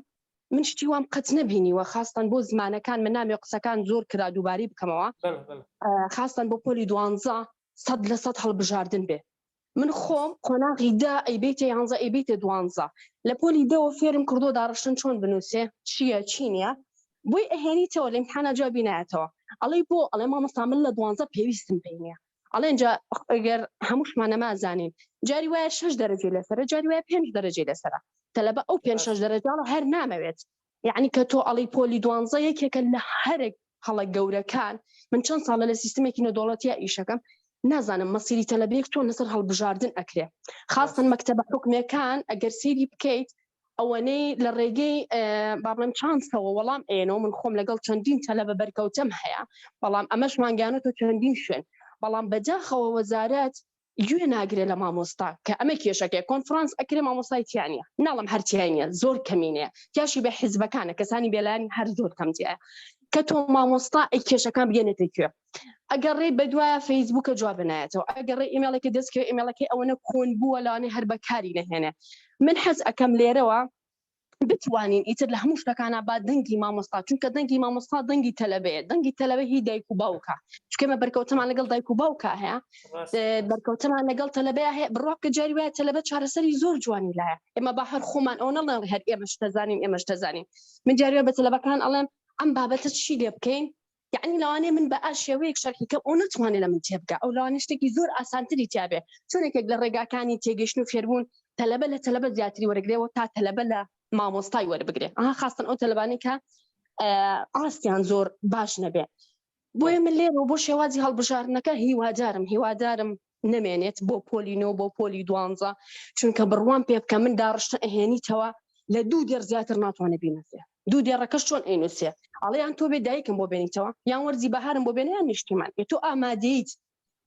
من شتی وام قەت نەبینیوە خاستان بۆ زمانەکان من نامێ قسەکان زۆر کرا دووبارەی بکەمەوە خاستان بۆ پۆلی دوانزە سەد لە سەد هەڵبژاردن بێ من خۆم قۆناغی دا ئەیبێتە یانزە ئەیبێتە دوانزە لە پۆلی دەوە فێرم کردو داڕشتن چۆن بنووسێ چییە چی نییە بۆی ئەهێنیتەوە لە امتحانا جوابی نایەتەوە ئەڵێ بۆ ئەڵێ مامۆستا من لە دوانزە پێویستم پێی نییە ئەڵێن جا ئەگەر هەمووشمان نەمازانین جاری وایە شش دەرەجەی لەسەرە جاری وایە پێنج دەرەجەی لەسەرە تەلەبە ئەو پێنج شش دەرەجاڵە هەر نامەوێت یعنی کە تۆ ئەڵی پۆلی دوانزە یەکێکە لە هەرێک هەڵە گەورەکان من چەند ساڵە لە سیستمێکی نەدۆڵەتیا ئیشەکەم نازانم مەسیری تەلەبەیەک چۆن لەسەر هەڵبژاردن ئەکرێ خاستن مەکتەبە حکومەکان ئەگەر سەیری بکەیت ئەوەنەی لە ڕێگەی با بڵێم چانسەوە وەڵام ئێنەوە من خۆم لەگەڵ چەندین تەلەبە بەرکەوتەم هەیە بەڵام ئەمەش مانگانەتەوە چەندین شوێن بەڵام بەداخەوە وەزارەت گوێ ناگرێ لە مامۆستا کە ئەمە کێشەکەی کۆنفرانس ئەکرێ مامۆستای تیانە ناڵم هەر تیانە زۆر کەمینەیە تیاشی بە حیزبەکانە کەسانی بێلایەن هەر زۆر کەم تیایە کە تۆ مامۆستا ئەی کێشەکان بگەنێتە کوێ ئەگەر ڕێی بەدوایە فەیسبووکە جواب نایەتەوە ئەگەر ڕێی ئیمێڵێکی دەستکەوێ ئیمێڵەکەی ئەوەنە کۆن بووە لەوانەیە هەر بەکاری نەهێنێ من حەز ئەکەم لێرەوە بتوانین ئیتر لە هەموو شتەکانە با دەنگی مامۆستا چونکە دەنگی مامۆستا دەنگی تەلەبەیە دەنگی تەلەبە هی دایک و باوکە چونکە ئێمە بەرکەوتەمان لەگەڵ دایک و باوکە هەیە بەرکەوتەمان لەگەڵ تەلەبەیە هەیە بڕوا بکە جاری وایە تەلەبە چارەسەری زۆر جوانی لایە ئێمە با هەر خۆمان ئەو نەڵێن هەر ئێمەش دەزانین ئێمەش دەزانین من جاری وایە بە تەلەبەکان ئەڵێم ئەم بابەتە چی لێ بکەین یەعنی لەوانەیە من بە ئا شێوەیەک شەرحی کەم ئەو نەتوانێت لە من تێبگا ئەو لەوانەیە شتێکی زۆر ئاسانتری تیابێ چۆن یەکێک لە ڕێگاکانی تێگەیشتن و فێربوون تەلەبە لە تەلەبە زیاتری وەرەگرێەوە تا تەلەبە لە مامۆستای وەربگرێ ئەها خاستن ئەو تەلەبانەی کە ئاستیان زۆر باش نەبێ بۆیە من لێرەوە بۆ شێوازی هەڵبژاردنەکە هیوادارم هیوادارم نەمێنێت بۆ پۆلی نۆ بۆ پۆلی دوانزە چونکە بڕوام پێ بکە من داڕشتن ئەهێنیتەوە لە دوو دێڕ زیاتر ناتوانێت بینوسێ دوو دێڕەکەش چۆن ئەینوسێ ئەڵێ یان تۆ بێ دایکم بۆ بێنیتەوە یان وەرزی بەهارم بۆ بێنە یان نیشتیمان ئێ تۆ ئامادەیت.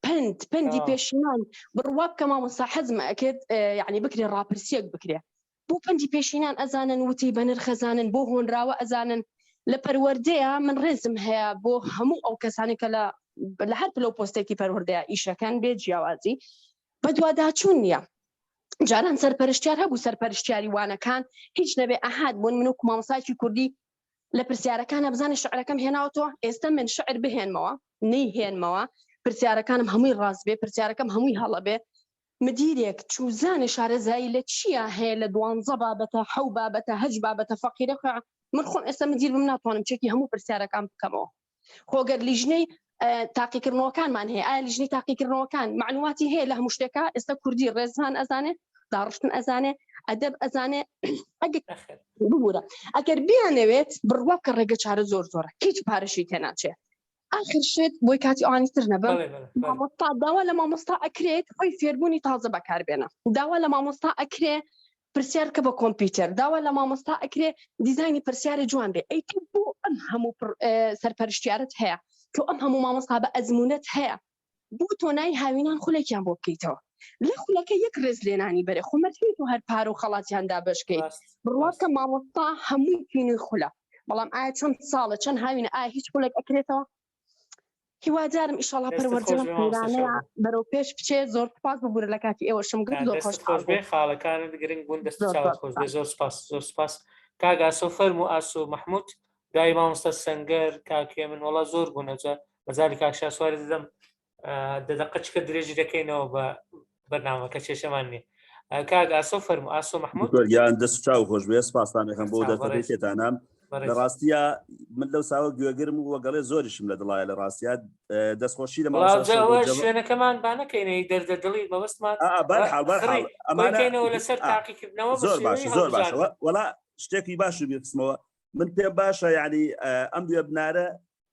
پند پندی پێشینان بڕوا بکە مامۆستا حەزم ئەکرد یعنی بکرێ ڕاپرسیەک بکرێ بۆ پەندی پێشینان ئەزانن وتی بە نرخ ئەزانن بۆ هۆنراوە ئەزانن لە پەروەردەیە من ڕێزم هەیە بۆ هەموو ئەو کەسانی کە لە لە هەر پلە و پۆستێکی پەروەردەیە ئیشەکەن بێ جیاوازی بەدواداچوون نییە جاران سەرپەرشتیار هەبوو سەرپەرشتیاری وانەکان هیچ نەبێ ئەهات بوون من و مامۆسایکی کوردی لە پرسیارەکانە بزانە شعرەکەم هێناوەتەوە ئێستا من شعر بهێنمەوە نەیهێنمەوە پرسیارەکانم هەمووی ڕاست بێ پرسیارەکەم هەمووی هەڵە بێ مدیرێک چوزانێ شارەزایی لە چیا هەیە لە دوانزە بابەتە حەو بابەتە هەج بابەتە فەقیرە خوا من خۆم ئێستا مدیر بم ناتوانم چێکی هەموو پرسیارەکان بکەمەوە خۆگەر لیژنەی تاقیکردنەوەکانمان هەیە ئایا لیژنەی تاقیکردنەوەکان معلوماتی هەیە لە هەموو شتێکا ئێستا کوردی ڕێزمان ئەزانێ داڕشتن ئەزانێ ئەدەب ئەزانێ ئەگەر ببوورە ئەگەر بیانەوێت بڕوا کە ڕێگە چارە زۆر زۆرە هیچ پارەشی تێناچێت ئاخر شت بۆی کاتی ئەوانی تر نەبم مامۆستا داوا لە مامۆستا ئەکرێت خۆی فێربوونی تازە بەکاربێنە داوا لە مامۆستا ئەکرێ پرسیار کە بە کۆمپیوتەر داوا لە مامۆستا ئەکرێ دیزانی پرسیاری جوان بێ ئەی تۆ بۆ ئەم هەموو سەرپەرشتیارت هەیە تۆ ئەم هەموو مامۆستا بە ئەزمونەت هەیە بۆ تۆ نای هاوینان خولێکیان بۆ بکەیتەوە لە خولەکە یەک ڕێز لێنانی بەرێ خۆ مەرجی تۆ هەر پارە و خەڵاتیان دابەشکەیت بڕواکە مامۆستا هەمووی تینوی خولە بەڵام ئایا چەند ساڵە چەند هاوینە ئایا هیچ خولێک ئەکرێتەوە هیوادارم ئیشەڵا پەروەردە بەرەو پێش بچێ زۆر سپاس ببوورە لە کاتی ئێوەشم گرت زۆر خۆش خۆش بێ خاڵەکانت گرنگ بوون دەست چاوت خۆش بێ زۆر سپاس زۆر سپاس کاک ئاسۆ فەرموو ئاسۆ محمود دوای مامۆستا سەنگەر کاک هێمن وەڵا زۆر بوون ئەجا مەجالی کاک شاسواری دەدەم دە دەقە چکە درێژی دەکەینەوە بە بەرنامەکە کێشەمان نییە کاک ئاسۆ فەرموو ئاسۆ محمود گیان دەست چاو خۆش بێ سپاستان دەکەم بۆ دەرفەتەی تێتانام لە ڕاستیە من لەو ساوە گوێگرم و وەگەڵێ زۆریشم لە دڵایە لە ڕاستیا دەستخۆشی لە شوێنەکەمان بانەکەینەوەی دەردە دڵی مەبەستمان ئەمانەکەینەوە لەسەر تاقیکردنەوە زۆر باش زۆر باش وەڵا شتێکی باش بیرخستمەوە من پێم باشە یعنی ئەم وێبنارە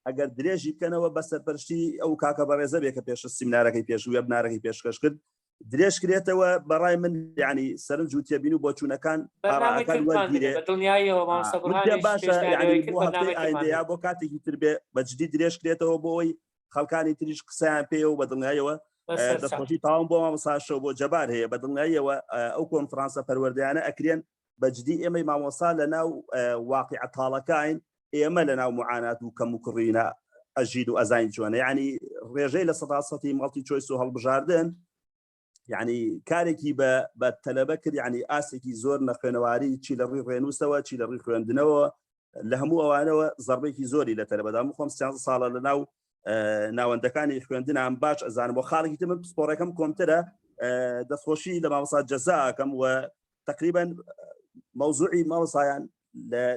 ئەگەر درێژی بکەنەوە بە سەرپەرشتی ئەو کاکە بەڕێزە بێ کە پێش سیمنارەکەی پێش وێبنارەکەی پێشکەش کرد درێژ کرێتەوە بەڕای من یعنی سەرنج و تێبین و بۆچوونەکان ئاراکان وەرگیرێ باشە یعنی بۆ هەفتەی ئایندەیە بۆ کاتێکی تر بێ بە جدی درێژ کرێتەوە بۆ ئەوەی خەڵکانی تریش قسەیان پێ و بە دڵنیایەوە دەستخۆشی تاوان بۆ مامۆستا بۆ جەبار هەیە بە دڵنیاییەوە ئەو کۆنفرانسە پەروەردەیانە ئەکرێن بە جدی ئێمەی مامۆستا لە ناو واقیعە تاڵەکاین ئێمە لە ناو معانات و کەم و کوڕینە ئەژین و ئەزانین چۆنە یعنی ڕێژەی لە سەدا سەتی multi choice و هەڵبژاردن یعنی کارێکی بە بە تەلەبە کرد یعنی ئاسێکی زۆر نەخوێنەواری چی لە ڕووی ڕێنووسەوە چی لە ڕووی خوێندنەوە لە هەموو ئەوانەوە زەربێکی زۆری لە تەلەبەدا من خۆم سیانزە ساڵە لە ناو ناوەندەکانی خوێندنام باش ئەزانم بۆ خاڵێکی تر من پسپۆڕەکەم کۆمترە دەستخۆشی لە مامۆستا جەزاکەم و تقریبا مەوزوعی مامۆسایان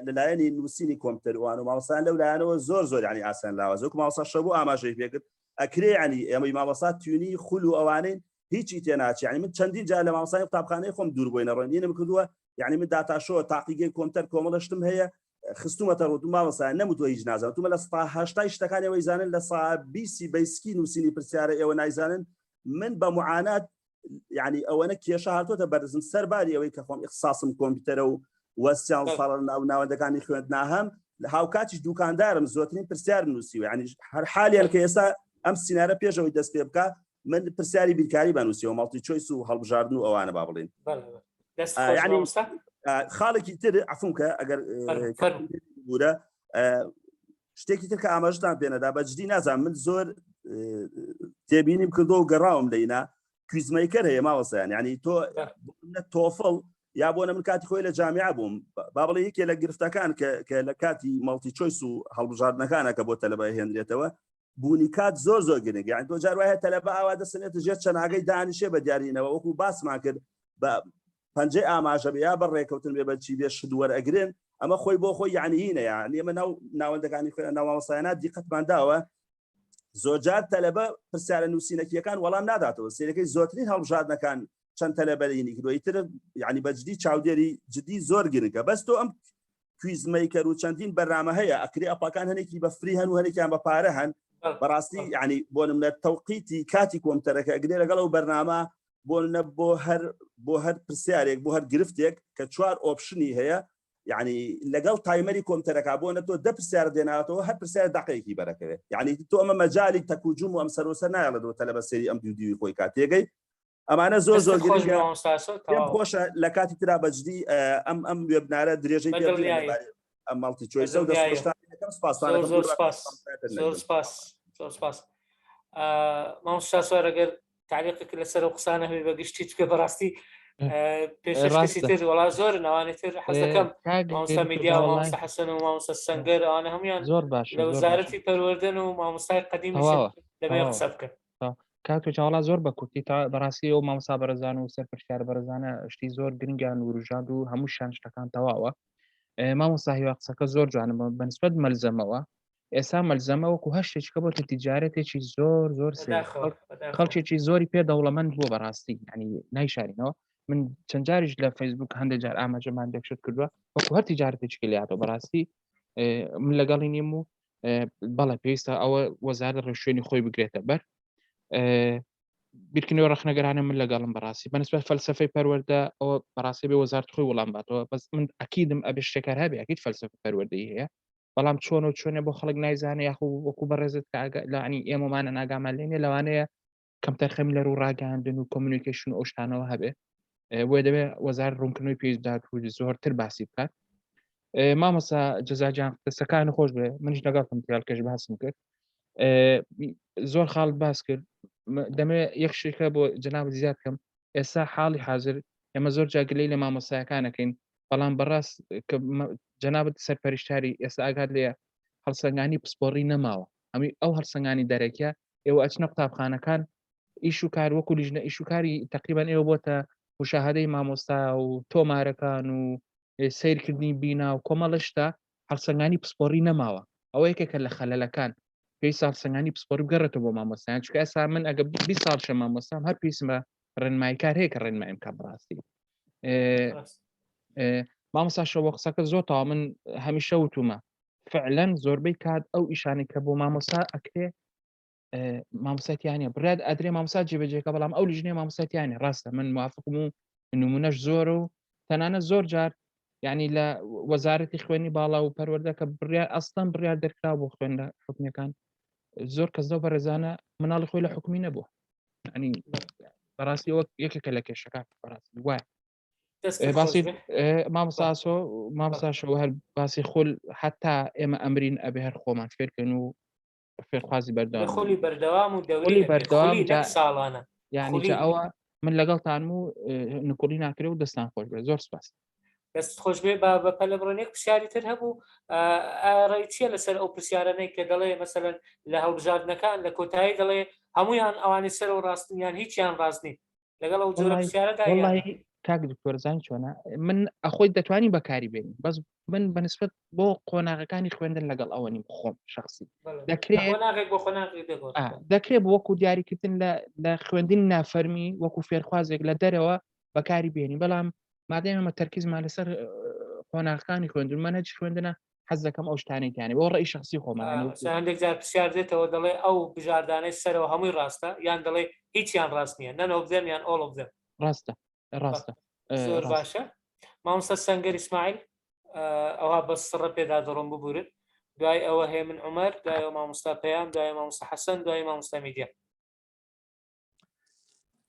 لەلایەنی نووسینی کۆمپیوتەر وان و مامۆستایان لەو لایەنەوە زۆر زۆر ینی ئاسان لاواز وەکو مامۆستا شەبوو ئاماژەی پێکرد ئەکرێ ینی ئێمەی مامۆستا تیونی خول و ئەوانەی هیچی تێناچی ینی من چەندین جار لە مامۆستای قوتابخانەی خۆم دوور بووینە ڕێنینم کردووە یعنی من داتاشۆ تاقیگەی کۆمپیوتەر کۆمەڵە شتم هەیە خستومەتە ڕوو مامۆستا نەموتوە هیچ نازانم تومە لە سا هەشتای شتەکان ئێوەی زانن لە سا بیسی basic ی نووسینی پرسیارە ئێوە نایزانن من بە معانات یعنی ئەوەنە کێشە هاتۆتە بەرزم سەرباری ئەوەی کە خۆم ئیخساسم کۆمپیوتەرە و وەسیان ساڵ ناو ناوەندەکانی خوێندنا هەم لە هاوکاتیش دوکاندارم زۆرترین پرسیار نووسیوە یعنی هەر حالیان کە ئێستا ئەم سینارە پێشەوەی دەست پێ بکە من پرسیاری بیرکاری بەنووسیەوە multi choice و هەڵبژاردن و ئەوانە با بڵین یعنی خاڵێکی تر عفوم کە ئەگەر بورە شتێکی تر کە ئاماژتان پێنەدا بە جدی نازانم من زۆر تێبینیم کردو و گەڕاوم لەینا quiz maker هەیە ماوەسەیان ینی تۆ TOEFL یا بۆ من کاتی خۆی لە جامیعە بووم با بڵێ یەکێ لە گرفتەکان کە لە کاتی multi choice و هەڵبژاردنەکانە کە بۆ تەلەبە هێنرێتەوە بوونی کات زۆر زۆر گرنگ یان تۆ جار وایە تەلەبە ئاوا دەسنێتە ژێر چەناگەی دانیشێ بە دیارینەوە وەکو باسمان کرد بە پەنجەی ئاماژە بێ یا بە ڕێکەوتن بێ بە چی بێ شت وەرئەگرن ئەمە خۆی بۆ خۆی یعنی هینە یعنی ئێمە ناو ناوەندەکانی خوێندن ناو مامۆستایانە دیقەتمان داوە زۆرجار تەلەبە پرسیارە نووسینەکیەکان وەڵام ناداتەوە سیرەکەی زۆرترین هەڵبژاردنەکان چەند تەلەبەرینی کردووە ئیتر یعنی بە جدی چاودێری جدی زۆر گرنگە بەس تۆ ئەم quiz maker و چەندین بەرنامە هەیە ئەکرێ ئەپاکان هەنێکی بە free هەن و هەنێکیان بە پارە هەن بەڕاستی یعنی بۆ نمونە تەوقیتی کاتی کۆمپیوتەرەکە ئەگرێ لەگەڵ ئەو بەرنامە بۆ نە بۆ هەر بۆ هەر پرسیارێک بۆ هەر گرفتێک کە چوار option ی هەیە. یعنی لەگەڵ timer ی کۆمپیوتەرەکە بۆ نە تۆ دە پرسیار دێناتەوە هەر پرسیار دقەیەکی بەرەکەوێت یعنی تۆ ئەمە مەجای تەکوجوم و ئەم سەرۆسە نایڵێت تەلەبە سێری ئەم دوو دیوی خۆی کاتێگەی ئەمانە زۆر زۆر گرنگە پێم خۆشە لە کاتی ترا بەجدی ئەم ئەم webinar ە درێژەی پێ ئەم multi choice ە و دەستخۆشتان دەکەم سپاستان زۆر سپاس زۆر سپاس زۆر سپاس مامۆستا سوار ئەگەر تعلیقێک لەسەر ئەو قسانە هەبێ بە گشتی چکە بەڕاستی پێشکەشی تر وڵا زۆر ناوانی تر حەز دەکەم مامۆستا میدیا و مامۆستا حەسەن و مامۆستا سەنگەر ئەوانە هەمویان زۆر باش لە وەزارەتی پەروەردەن و مامۆستای قەدیم دەبێ قسە بکەن کاک تۆ وەڵا زۆر بە کورتی تا بەڕاستی ئەو مامۆستا بەڕێزان و سەرپەرشتیار بەڕێزانە شتی زۆر گرنگیان وروژاند و هەموو شان شتەکان تەواوە مامۆستا هیوا قسەکە زۆر جوانە بەنسبەت مەلزەمەوە ئێستا مەلزەمە وەکو هەر شتێکە بۆتە تیجارەتێکی زۆر زۆر خەڵکێکی زۆری پێ دەوڵەمەند بووە بەڕاستی ینی نایشارینەوە من چەند جاریش لە فەیسبوک هەندێک جار ئاماژەمان دەکشت کردووە وەکو هەر تیجارەتێکی لاتەوە بەڕاستی من لەگەڵی نیم و بەڵێ پێویستە ئەوە وەزارەت ڕێوشوێنی خۆی بگرێتە بەر بیرکردنەوە ڕخنەگەرانە من لەگەڵم بەڕاستی بەنسبەت فەلسفەی پەروەردە ئەوە بەڕاستی بێ وەزارت خۆی وەڵام باتەوە بەس من ئەکیدم ئەبێ شتێکار هەبێ ئەکید فەلسفە پەروەردەی هەیە بەڵام چۆن و چۆنە بۆ خەڵک نایزانێ یاخو وەکو بەڕێزت لانی ئێمەمانە ناگامان لێنێ لەوانەیە کەمتەرخەمی لە ڕوو ڕاگەاندن و communication و ئەو شتانەوە هەبێ بۆیە دەبێ وەزار ڕوونکردنەوەی پێویست بدات و زۆرتر باسی بکات مامۆسا جەزاجان دەستەکان خۆش بێ منیش لەگەڵتم تیاڵکەش باسم کرد زۆر خاڵ باس کرد دەمێ یەک شتێکە بۆ جەناب زیاد کەم ئێستا حاڵی حاضر ئێمە زۆر جاگلەی لە مامۆسایەکانەکەین بەڵام بەڕاست کە جەنابەت سەرپەرشتاری ئێستا ئاگات لێ هەڵسەنگانی پسپۆڕی نەماوە ئەمی ئەو هەڵسەنگانی دەرەکیە ئێوە ئەچنە قوتابخانەکان ئیش و کار وەکو لیژنە ئیش و کاری تقریبان ئێوە بۆتە مشاهدەی مامۆستا و تۆمارەکان و سیرکردنی بینا و کۆمەڵە شتە هەڵسەنگانی پسپۆڕی نەماوە ئەوە یەکێکە لە خەلەلەکان پێی ساڵسەنگانی پسپۆری بگەڕێتەوە بۆ مامۆستایان چونکە ئێستا من ئەگە 20 ساڵ شە مامۆستام هەر پێویستمە ڕێنماییکار هەیە کە ڕێنماییم کە بەڕاستی مامۆستا شەوە قسەکە زۆر تاوا من هەمیشە وتومە فعلەن زۆربەی کات ئەو ئیشانەی کە بۆ مامۆستا ئەکرێ مامۆستاتیانە بڕات ئەدرێ مامۆستا جێبەجێکە بەڵام ئەو لیژنەیە مامۆستاتیانە ڕاستە من موافقم و نمونەش زۆر و تەنانە زۆر جار یعنی لە وەزارەتی خوێنی باڵا و پەروەردە کە بڕیار ئەستان بڕیار دەرکرا بۆ خوێن لە حکومیەکان زۆر کەس لەو بەڕێزانە مناڵی خۆی لە حکومی نەبووە ینی بەڕاستی وەک یەکێکە لە کێشەکان بەڕاستی وایە باسی مامۆستا ئاسۆ مامۆستا شەوە هەر باسی خول حتا ئێمە ئەمرین ئەبێ هەر خۆمان فێرکەن و فێرخوازی بەردەوام خولی بەردەوام و دەوری بەردەوام ساڵانە یعنی ئەوە من لەگەڵتانم و نکوڵی ناکرێ و دەستان خۆش بێ زۆر سپاس دەست خۆش بێ با بە پەلە بڕۆن یەک پرسیاری تر هەبوو ڕای چییە لەسەر ئەو پرسیارانەی کە دەڵێ مەسەلەن لە هەڵبژاردنەکان لە کۆتایی دەڵێ هەمویان ئەوانی سەر و ڕاستن یان هیچیان ڕاست نین لەگەڵ ئەو جۆرە پرسیارەدا کاک دکتۆر زان چۆنە من ئەخۆی دەتوانی بەکاری بێنی بەس من بەنسبت بۆ قۆناغەکانی خوێندن لەگەڵ ئەوە نیم خۆم شخصی دەکرێت دەکرێت وەکو دیاریکردن لە خوێندن نافەرمی وەکو فێرخوازێک لە دەرەوە بەکاری بێنی بەڵام مادەم ئەمە تەرکیزمان لەسەر قۆناغەکانی خوێندن مەنهەج خوێندنە حەز دەکەم ئەو شتانەی تیانێ بۆ ڕێی شخصی خۆمان هەندێک جار پرسیار دێتەوە دەڵێ ئەو بژاردانەی سەرەوە هەمووی ڕاستە یان دەڵێ هیچیان ڕاست نییە none of them یان all of them ڕاستە ڕاستە زۆر باشە مامۆستا سەنگەر ئیسماعیل ئەوها بە سڕە پێدا دەڕۆم ببورن دوای ئەوە هێمن عمر دوای مامۆستا پەیام دوای مامۆستا حەسەن دوای مامۆستا میدیا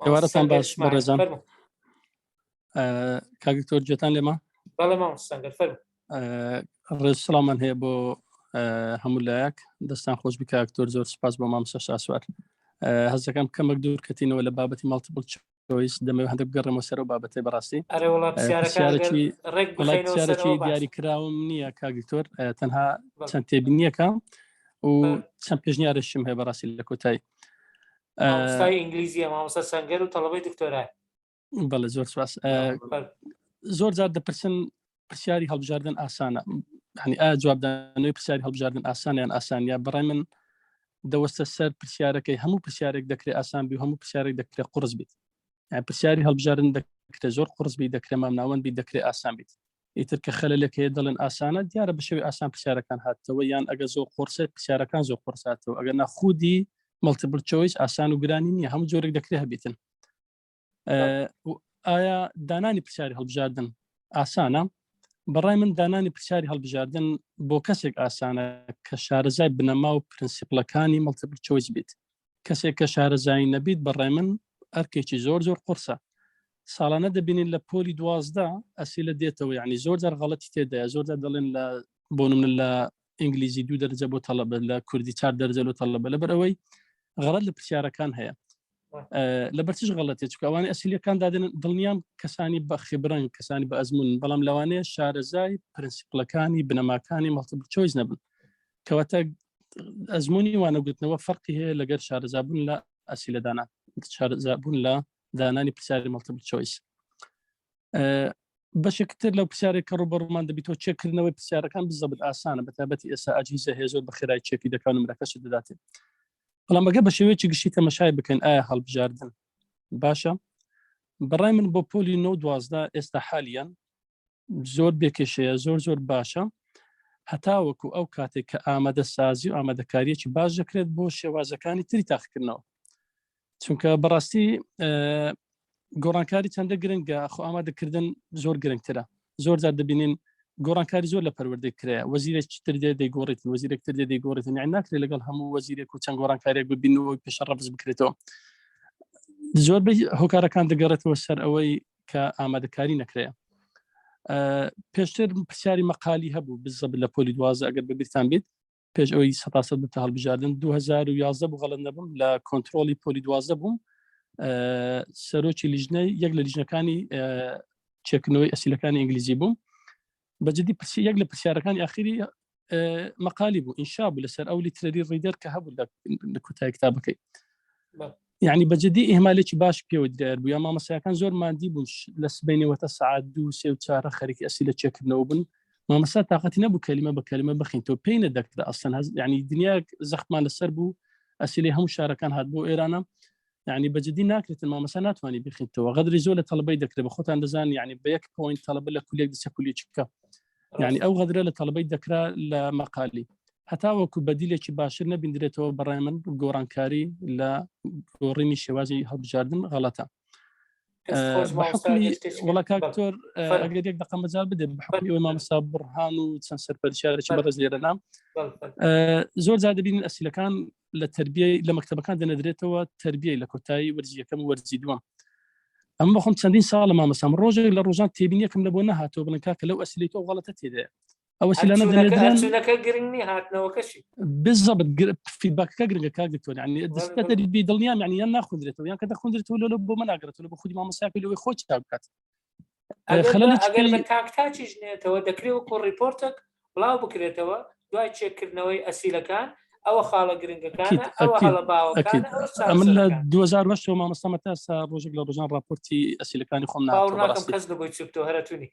ئێوارەتان باش بەڕێزان کاک دکتۆر گوێتان لێمە بەڵێ مامۆستا سەنگەر فەرموو ڕێز سڵامان هەیە بۆ هەموو لایەک دەستان خۆش بکە دکتۆر زۆر سپاس بۆ مامۆستا شاسوار هەزەکەم کەمەک دوور کەتینەوە لە بابەتی multiple choice دەمەوێت هەندێک بگەڕێمەوە سەر ئەو بابەتەی بەڕاستی ئەرێ وڵا پرسیارەکان ڕێک بخەینەوە پرسیارێکی دیاری کراوم نییە کاک دکتۆر تەنها چەند تێبینیەکە و چەند پێشنیارشم هەیە بەڕاستی لە کۆتایی مامۆستای ئینگلیزیە مامۆستا سەنگەر و تەڵەبەی دکتۆرای بەڵێ زۆر سپاس زۆر جار دەپرسن پرسیاری هەڵبژاردن ئاسانە هەنی ئا جوابدانەوەی پرسیاری هەڵبژاردن ئاسانیان ئاسانە بەڕای من دەوەستە سەر پرسیارەکەی هەموو پرسیارێک دەکرێت ئاسان بی و هەموو پرسیارێک دەکرێت قرس بیت پرسیاری هەڵبژاردن دەکرێت زۆر قرس بی دەکرێت مامناوەند بی دەکرێت ئاسان بیت ئیتر کە خەلەلێک هەیە دەڵێن ئاسانە دیارە بە شێوەی ئاسان پرسیارەکان هاتەوە یان ئەگە زۆر قورسێت پرسیارەکان زۆر قورساتەوە ئەگەر ناخودی multiple choice ئاسان و گرانی نییە هەموو جۆرێک دەکرێت هەبیتن ئایا دانانی پرسیاری هەڵبژاردن ئاسانە؟ بەڕای من دانانی پرسیاری هەڵبژاردن بۆ کەسێک ئاسانە کە شارەزای بنەما و principle ەکانی multiple choice بیت. کەسێک کە شارەزایی نەبیت بەڕای من ئەرکێکی زۆر زۆر قورسە. ساڵانە دەبینین لە پۆلی 12 ئەسیلە دێتەوە یعنی زۆر جار غەڵەتی تێدایە زۆر جار دەڵێن لە بۆ نمونە لە ئینگلیزی دوو دەرجە بۆ تەڵەبە لە کوردی چار دەرجە لۆ تەڵەبە لەبەر ئەوەی غەڵەت لە پرسیارەکان هەیە لەبەر چش غەڵەتێ چونکە ئەوانەی ئەسیلەکان دادێن دڵنیام کەسانی بە خبرەن کەسانی بە ئەزمون بەڵام لەوانەیە شارەزای principle ەکانی بنەماکانی multiple choice نەبن کەواتە ئەزمموی وانەگوتنەوە فەرقی هەیە لەگەر شارەزابوون لە ئەسیلەدانان شارەزابوون لە دانانی پرسیاری multiple choice بەشێکتر لەو پرسیارێک کە ڕوبەڕومان دەبیتەوە چێکردنەوەی پرسیارەکان بزەبت ئاسانە بەتابەتی ئێستا ئەجهیزە هەیە زۆر بە خێرای چێکی دەکان نمرەکەشت دەداتێ بەڵام ئەگە بە شێوەیەکی گشتی تەمەشای بکەن ئایا هەڵبژاردن باشە بەڕای من بۆ پۆلی 9 دوازدە ئێستا حالیان زۆر بێکێشەیە زۆر زۆر باشە هەتاوەکو ئەو کاتێک کە ئامادە سازی و ئامادەکاریەکی باش دەکرێت بۆ شێوازەکانی تری تاقیکردنەوە چونکە بەڕاستی گۆڕانکاری چەندە گرنگە خۆ ئامادەکردن زۆر گرنگترە زۆر جار دەبینین گۆڕانکاری زۆر لە پەروەردەی کرایە وەزیرێکی تر دێ دەیگۆڕێتن وەزیرێک تر دێ دەیگۆڕێتن یان ناکرێت لەگەڵ هەموو وەزیرێک و چەند گۆڕانکاریێک ببینەوە پێشە ڕەفز بکرێتەوە زۆربەی هۆکارەکان دەگەڕێتەوە سەر ئەوەی کە ئامادەکاری نەکرێ پێشتر پرسیاری مەقالی هەبوو بزەب لە پۆلی دوازە ئەگەر بەبیرتان بیت پێش ئەوەی سەتاسەد بتە هەڵبژاردن 2011 بوو غەڵت نەبم لە کۆنتترۆلی پۆلی دوازدە بووم سەرۆکی لیژنەی یەک لە لیژنەکانی چێکردنەوەی ئەسیلەکانی ئینگلیزی بووم بەجددی پرسی یەک لە پرسیارەکانی ئاخری مەقالی بوو ئینشا بوو لەسەر ئەو literary reader کە هەبوو لە کوتای کتابەکەی یعنی بەجددی ئیهمالێکی باش پێوە دیار بوو یا مامۆستاکان زۆر مادی بوون لە سبینەوە تا سعات دوو سێ و چارە خەریکی ئەسی لە چێکردنەوە بن مامۆستا تااقەتی نەبوو کەلیمە بە کەلیمە بخین تۆ پێی نەدەکرا ئەسڵەن هەز یعنی دنیا زەختمان لەسەر بوو ئەسیلی هەموو شارەکان هات بۆ ئێرانە یعنی بەجددی ناکرێتن مامۆستا ناتوانانی بخینتەوە غەدری زۆر لە تەڵبەی دەکرێت بە خۆتان دەزان یعنی بە یەک point تەڵبە لە کولێک دەچە کولیچکە یعنی ئەو غەدرە لە تەڵبەی دەکرا لە مەقالی هەتاوەکو بەدیلێکی باشتر نەبیندرێتەوە بەڕای من گۆڕانکاری لە گۆڕینی شێوازی هەڵبژاردن غەڵەتە وڵا کاکتۆر ئەگەر یەک دقە مەجال بدێ بەحکمی ئەوەی مامۆستا بڕهان و چەند سەرپەرشارێکی بەڕێز لێرە نام زۆر جار دەبینین ئەسیلەکان لە تربیەی لە مەکتەبەکان دەنەدرێتەوە تربیەی لە کۆتایی وەرزی یەکەم و وەرزی دووەم ئەمە بەخۆم چەندین ساڵە مامەسام ڕۆژێک لە ڕۆژان تێبینیەکەم لە بۆ نەهاتەوە بڵێن کاکە لەو ئەسیلەی تۆ غەڵەتە تێدایە ئەوە سیلانە دەنێردرێن چونەکە گرنگ نی هاتنەوەکەشی بالضبط feedback ەکە گرنگە کاک دکتۆر یعنی دەستە بی دڵنیام یعنی یان ناخوندرێتەوە یان کە دەخوندرێتەوە لۆ بۆ من ناگرێتەوە بۆ خودی مامۆستاکە لەوەی خۆی چاک بکات ئەگەر بە تاک تاکیش نێتەوە دەکرێت وەکو report ێک بڵاو بکرێتەوە دوای چێکردنەوەی ئەسیلەکان ئەوە خاڵە گرنگەکانە ئەوە هەڵە باوەکانە ئەمن لە 2008 مامۆستا تا ئێستا ڕۆژێک لە ڕۆژان ڕاپۆرتی ئەسیلەکانی خۆم باوەڕ ناکەم کەس لە بۆی چوبتەوە هەرەتونی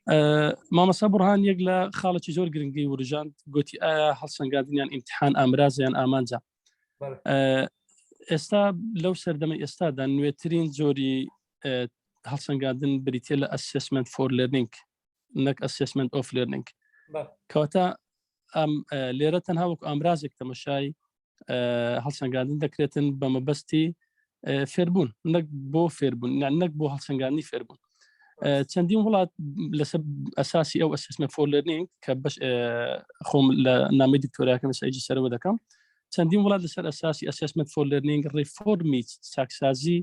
مامۆستا بڕهان یەک لە خاڵێکی زۆر گرنگی وروژاند گوتی ئایا هەڵسەنگاندنیان ئیمتحان ئامرازە یان ئامانجە ئێستا لەو سەردەمە ئێستادا نوێترین جۆری هەڵسەنگاندن بریتە لە assessment for learning نەک assessment of learning کەواتە ئەم لێرە تەنها وەکو ئامرازێک تەمەشای هەڵسەنگاندن دەکرێتن بە مەبەستی فێربوون نەک بۆ فێربوون نەک بۆ هەڵسەنگاندنی فێربوون چەندین وڵات لەسەر ئەساسی ئەو assessment for learning کە بەش خۆم لە نامی دکتۆراکەم سەیجی سەرەوە دەکەم چەندین وڵات لەسەر ئەساسی assessment for learning ڕیفۆرمی چاکسازی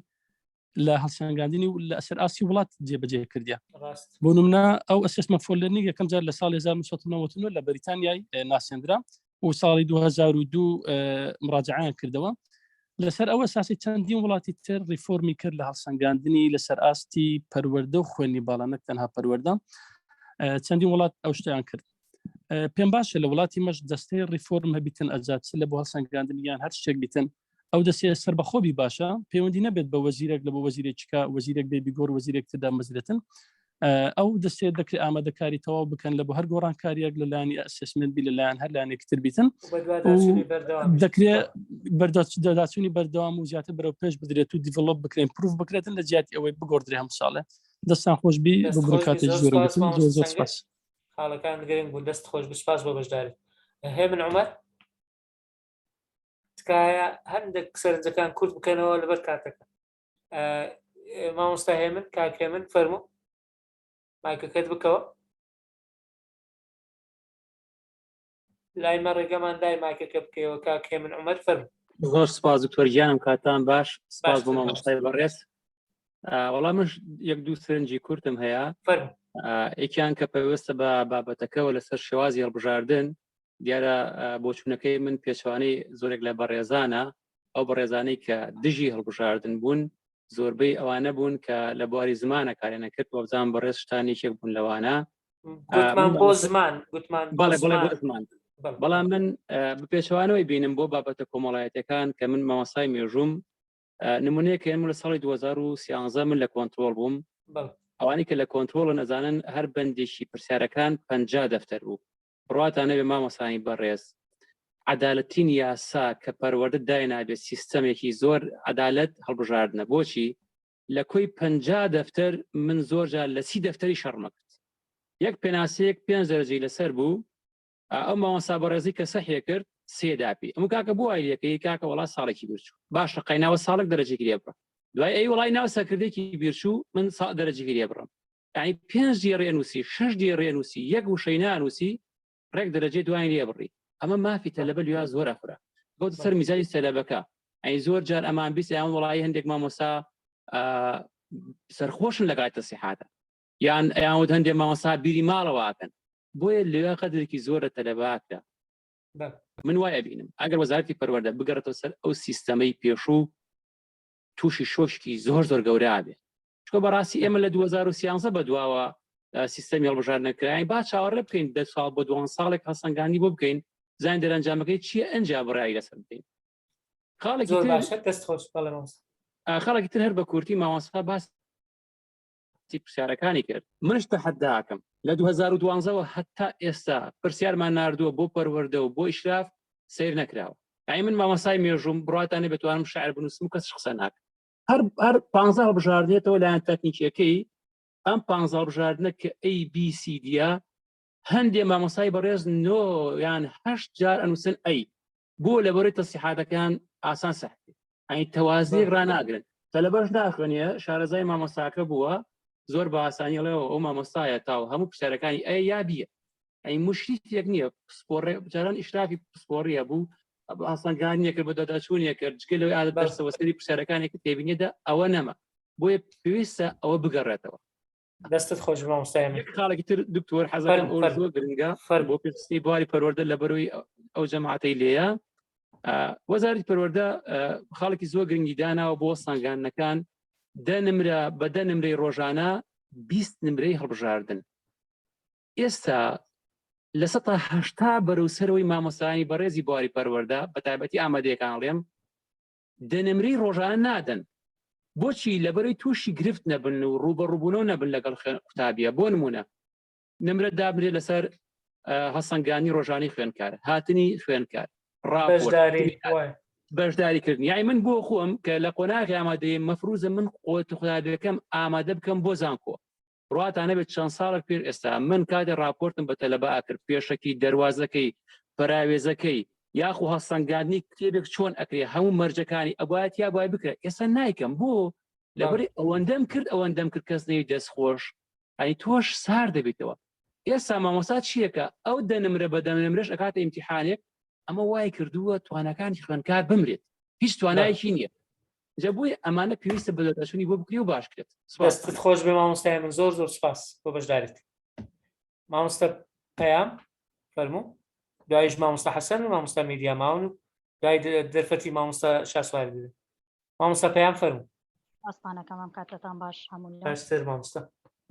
لە هەڵسەنگاندنی و لە ئەسەر ئاستی وڵات جێبەجێ کردیا بۆ نمونە ئەو assessment for learning یەکەم جار لە ساڵی 1999 لە بەریتانیای ناسێندرا و ساڵی 2002 مراجعیان کردەوە لەسەر ئەوە ساسی چەندین وڵاتی تر ڕیفۆرمی کرد لە هەڵسەنگاندنی لەسەر ئاستی پەروەردە و خوێنی باڵا نەک تەنها پەروەردە چەندین وڵات ئەو شتیان کرد پێم باشە لە وڵاتی مەش دەستەی ڕیفۆرم هەبیتن ئەجات لە بۆ هەڵسەنگاندن یان هەر شتێک بیتن ئەو دەستەیە سەربەخۆ بی باشە پەیوەندی نەبێت بە وەزیرێک لە بۆ وەزیرێکیکە وەزیرێک بێ بیگۆر وەزیرێک تر دامەزرێتن ئەو دەستێت دەکرێت ئامادەکاری تەواو بکەن لە بۆ هەر گۆڕانکاریەک لە لانی assessment بی لەلایەن هەر لایەنێک تر بیتن دەکرێت بەردەداچوونی بەردەوام و زیاتر بەرەو پێش بدرێت و develop بکرێن improve بکرێتن لە جیاتی ئەوەی بگۆڕدرێ هەم ساڵێ دەستان خۆش بی بگرن کاتێک زۆر زۆر سپاس خاڵەکان گرنگ بوو دەست خۆش بسپاس بۆ بەشداری هێمن عمر تکایە هەندێک سەرنجەکان کورت بکەنەوە لەبەر کاتەکە مامۆستا هێمن کاک هێمن فەرموو مایکەکەت بکەوە. لای مە ڕێگەمان دای مایکەکە بکەیەوە کاک هێمن عومەر فەرموو. زۆر سپاس دکتۆر گیانم کاتان باش سپاس بۆ مامۆستای بەڕێز وەڵام منش یەک دوو سەرنجی کورتم هەیە یەکیان کە پەیوەستە بە بابەتەکەەوە لەسەر شێوازی هەڵبژاردن دیارە بۆچوونەکەی من پێچوانەی زۆرێک لە بەڕێزانە ئەو بەڕێزانەی کە دژی هەڵبژاردن بوون زۆربەی ئەوانە بوون کە لە بواری زمانە کاریانە کرد وەبزان بەڕێز شتان یەکێک بوون لەوانە گوتمان بۆ زمان گوتمان بەڵێ بڵێ بۆ زمان بەڵام من بپێچوانەوەی بینم بۆ بابەتە کۆمەڵایەتەکان کە من مامۆستای مێژوم نمونەیە کە لە ساڵی 2013 من لە کۆنتترۆل بووم ئەوانی کە لە کۆنتترۆڵە نەزانن هەر بەندێکی پرسیارەکان 50 دەفتەر بوو بڕاتان نەبێ مامۆسانی بەڕێز عدالەتین یاسا کە پەروەردە داینابێت سیستەمێکی زۆر عدالت هەڵبژاردنە بۆچی لە کۆی 50 دەفتەر من زۆر جار لە سی دەفتەری شەڕمە کرد یەک پێناسەیەک پێنج دەرەجەی لەسەر بوو ئەو مامۆستا بەڕێزی کە سەحیە کرد سێ داپی ئەم کاکە بۆ ئایلەکەی کاکە وڵا ساڵێکی بیرچوو باشە قەیناوە ساڵک دەرەجێکی لێ بڕە دوای ئەی وڵای ناو سەرکردێکی بیرچوو من سا دەرەجێکی لێ بڕم یعنی پێنج دێڕێ نووسی شش دێڕێ نووسی یەک وشەی نانووسی ڕێک دەرەجەی دوای لێ بڕی ئەمە مافی تەلەبە لیا زۆر ئەخورا بۆ سەر میزاجی تەلەبەکە ئەی زۆر جار ئەمان بیست یان وڵی هەندێک مامۆسا سەرخۆشن لەگای تەسیحاتە یان ئەیان هەندێک مامۆسا بیری ماڵەوەکەن بۆیە لەوێ قەدرێکی زۆر لە تەلەباکرا من وای ئەبینم ئەگەر وەزارەتی پەروەردە بگەڕێتەوە سەر ئەو سیستەمەی پێشوو تووشی شۆشکی زۆر زۆر گەورە بێت چکە بەڕاستی ئێمە لە 2013 بە دواوە سیستەمی هەڵبژاردنەکراین با چاوەڕێ بکەین دە ساڵ بۆ دوان ساڵێک هەسەنگانی بۆ بکەین زانین دەرەنجامەکەی چییە ئەنجا بڕیاری لەسەر بدەین خاڵێکی خاڵێکی تر هەر بە کورتی ماوەسا باس پرسیارەکانی کرد منش تەحەداکەم لە 2012ەوە هەتا ئێستا پرسیارمان ناردووە بۆ پەروەردە و بۆ ئیشراف سیر نەکراوە ئەی من مامۆستای مێژوم بڕاتانە بتوانم شعر بنووسم و کەس قسە ناکە هەر هەر پ هەڵبژاردنێتەوە لایەن تەکنیکیەکەی ئەم پ هەڵبژاردنە کە ئەی بی سی دیە هەندێ مامۆستای بەڕێز نۆ یان هەشت جار ئەنووسن ئەی بۆ لەبەرەی تەسیحاتەکان ئاسان سەحتی ئەی تەوازنێک ڕاناگرن تەلەبەش ناخوێنێ شارەزای مامۆستاکە بووە زۆر بە ئاسانی ڵێەوە ئەو مامۆستایە تاو هەموو پرسیارەکانی ئەی یا بیە ئەی مشریفێک نییە پسپۆڕێ جاران ئیشرافی پسپۆڕیە بوو ئاسانگانیە کرد بە داداچوونیە کرد جگە لەوەی ئادە دەرسەوە سەری پرسیارەکانی کە تێبینیدا ئەوە نەما بۆیە پێویستە ئەوە بگەڕێتەوە دەستت خۆش مامۆستای من خاڵێکی تر دکتۆر حەزەکەم ئەو زۆر گرنگە فەر بۆ پێویستی بواری پەروەردە لە بەرەوەی ئەو جەماعەتەی لێیە وەزارەتی پەروەردە خاڵێکی زۆر گرنگی داناوە بۆ سانگانەکان دە نمرە بە دە نمرەی ڕۆژانە 20 نمرەی هەڵبژاردن ئێستا لە سە هەشتا بەرەو سەرەوەی مامۆستایانی بەڕێزی بواری پەروەردە بە تایبەتی ئامادەیەکان ڵێم دە نمرەی ڕۆژانە نادەن بۆچی لەبەرەی تووشی گرفت نەبن و ڕوبەڕوبوونەوە نەبن لەگەڵ خوێن قوتابیە بۆ نمونە نمرە دابنرێت لەسەر هەسەنگانی ڕۆژانی خوێنکار هاتنی خوێنکار بەشداری کردن یای من بۆ خۆم کە لە قۆناغی ئامادەی مەفروزە من قوت قوتابیەکەم ئامادە بکەم بۆ زانکۆ ڕاتان نەبێت چەند ساڵێک پێش ئێستا من کاتێ ڕاپۆرتم بە تەلەبە ئەکرد پێشەکی دەروازەکەی پەراوێزەکەی یاخو هەڵسەنگاندنی کتێبێک چۆن ئەکرێ هەموو مەرجەکانی ئەبایەت یا بای بکرێ ئێستا نایکەم بۆ لەبەری ئەوەندەم کرد ئەوەندەم کرد کەس نەی دەست خۆش ئەی تۆش سار دەبیتەوە ئێستا مامۆستا چیەکە ئەو دە نمرە بە دە نمرەش ئەکاتە ئیمتیحانێک ئەمە وای کردووە توانەکانی خوێندکار بمرێت هیچ توانایەکی نییە جا بۆیە ئەمانە پێویستە بەدواداچوونی بۆ بکرێ و باش کرێت. سپاس. دەستت خۆش بێ مامۆستای من زۆر زۆر سپاس بۆ بەشداریت. مامۆستا پەیام فەرموو دوایش مامۆستا حەسەن و مامۆستا میدیا ماون و دوای دەرفەتی مامۆستا شاسوار بدە. مامۆستا پەیام فەرموو. سپاستانەکەم ئەم کاتەتان باش هەموو باشتر مامۆستا.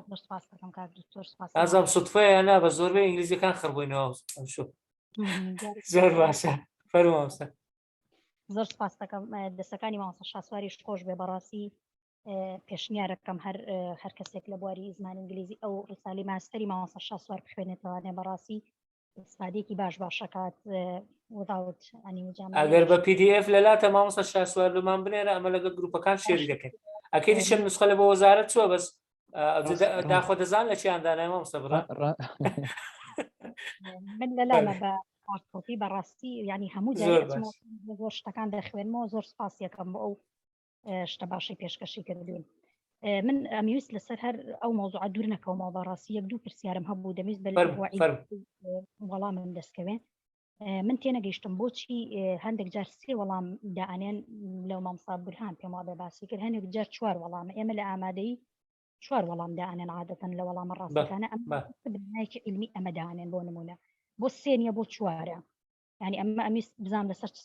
زۆر سپاس دەکەم کاک دکتۆر سپاس. ئازام سوتفەیە نا بە زۆربەی ئینگلیزیەکان خڕبووینەوە شو. زۆر باشە فەرموو مامۆستا. زۆر سپاس دەکەم دەستەکانی مامۆستا شاسواریش خۆش بێ بەڕاستی پێشنیارەکەم هەر هەر کەسێک لە بواری زمان ئینگلیزی ئەو ڕسالی ماستەری مامۆستا شاسوار بخوێنێتەوانێ بەڕاستی استفادەیەکی باش باشەکات without any ئەگەر بە PDF لەلاتە مامۆستا شاسوار لەمان بنێرە ئەمە لەگەڵ گروپەکان شێری دەکەین ئەکەیت چەند نسخە لە بۆ وەزارەت چووە بەس داخۆ دەزان لە چیان دانای مامۆستا بڕا من لەلامە بە hard copy بەڕاستی ینی هەموو زۆر شتەکان دەخوێنمەوە زۆر سپاسیەکەم بۆ ئەو شتە باشەی پێشکەشی کردوین من ئەمیویست لەسەر هەر ئەو مۆزوع دوور نەکەومەوە بەڕاستی یەک دوو پرسیارم هەبوو دەمیست بە وەڵامم دەستکەوێ. من تێنەگەیشتم بۆچی هەندێک جار سێ وەڵام دائەنێن لەو مامسا بورهان پێم وابێ باسی کرد هەندێک جار چوار وەڵامە ئێمە لە ئامادەی چوار وەڵام دائەنێن عادەتەن لە وەڵامە ڕاستەکانە ئەم بنەمایەکی علمی ئەمە دانێن بۆ نمونە بۆ سێ نیە بۆ چوارە ینی ئەمە ئەمیست بزانام لەسەر چ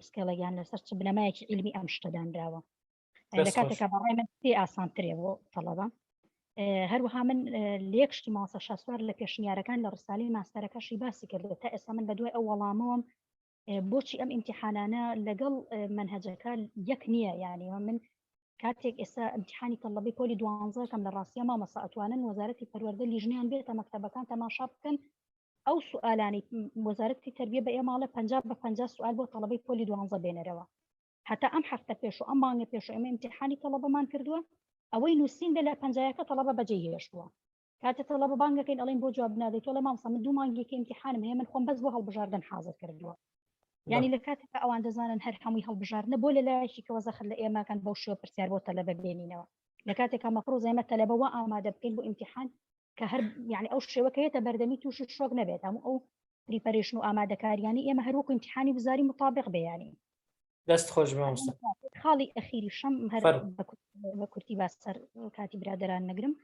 scale ێک یان لەسەر چ بنەمایەکی علمی ئەم شتە دانراوە لە کاتێکا بەڕای من پێ ئاسانترێ بۆ تەڵەبە هەروەها من لێک شتی ماسە شاسوار لە پێشنیارەکان لە ڕسالی ماستەرەکەشی باسی کردو تا ئێستا من بەدوای ئەو وەڵامەوەم بۆچی ئەم ئیمتحانانە لەگەڵ منهجەکە یەک نییە یعنی من کاتێک ئێستا امتحانی تەڵەبەی پۆلی دوانزەکەم لە ڕاستیە مامەسا ئەتوانن وەزارەتی پەروەردە لیژنیان بێتە مەکتەبەکان تەماشا بکەن ئەو سوالانی وەزارەتی تربیە بە ئێماڵە 50 بە 50 سوال بۆ تەڵەبەی پۆلی دوانزە بێنەرەوە هەتا ئەم هەفتە پێش و ئەم مانگە پێش و ئێمە ئیمتیحانی تەڵەبەمان کردووە ئەوەی نووسین بێ لە پەنجایەکە تەڵەبە بەجێی هێشتووە کاتێ تەڵەبە بانگەکەین ئەڵێن بۆ جواب نادەیت تۆڵێ مامۆستا من دوو مانگێکی ئیمتیحانم هەیە من خۆم بەس بۆ هەڵبژاردن حاضر کردووە یعنی لە کاتێکا ئەوان دەزانن هەر هەمووی هەڵبژاردنە بۆ لە لایەکیکەوە زەخت لە ئێمەکەن بەو شێوە پرسیار بۆ تەلەبە بێنینەوە لە کاتێکا مەفروض ئێمە تەلەبە وا ئامادە بکەین بۆ ئیمتیحان کە هەر یعنی ئەو شێوە کە یەتە بەردەمی تووشی شۆک نەبێت هەموو ئەو preparation و ئامادەکاریانی ئێمە هەر وەکو ئیمتیحانی وزاری مطابق بێ یانی دەست خۆش مامۆستا خاڵی ئەخیری شەم هەر بە کورتی باس سەر کاتی برادران نەگرم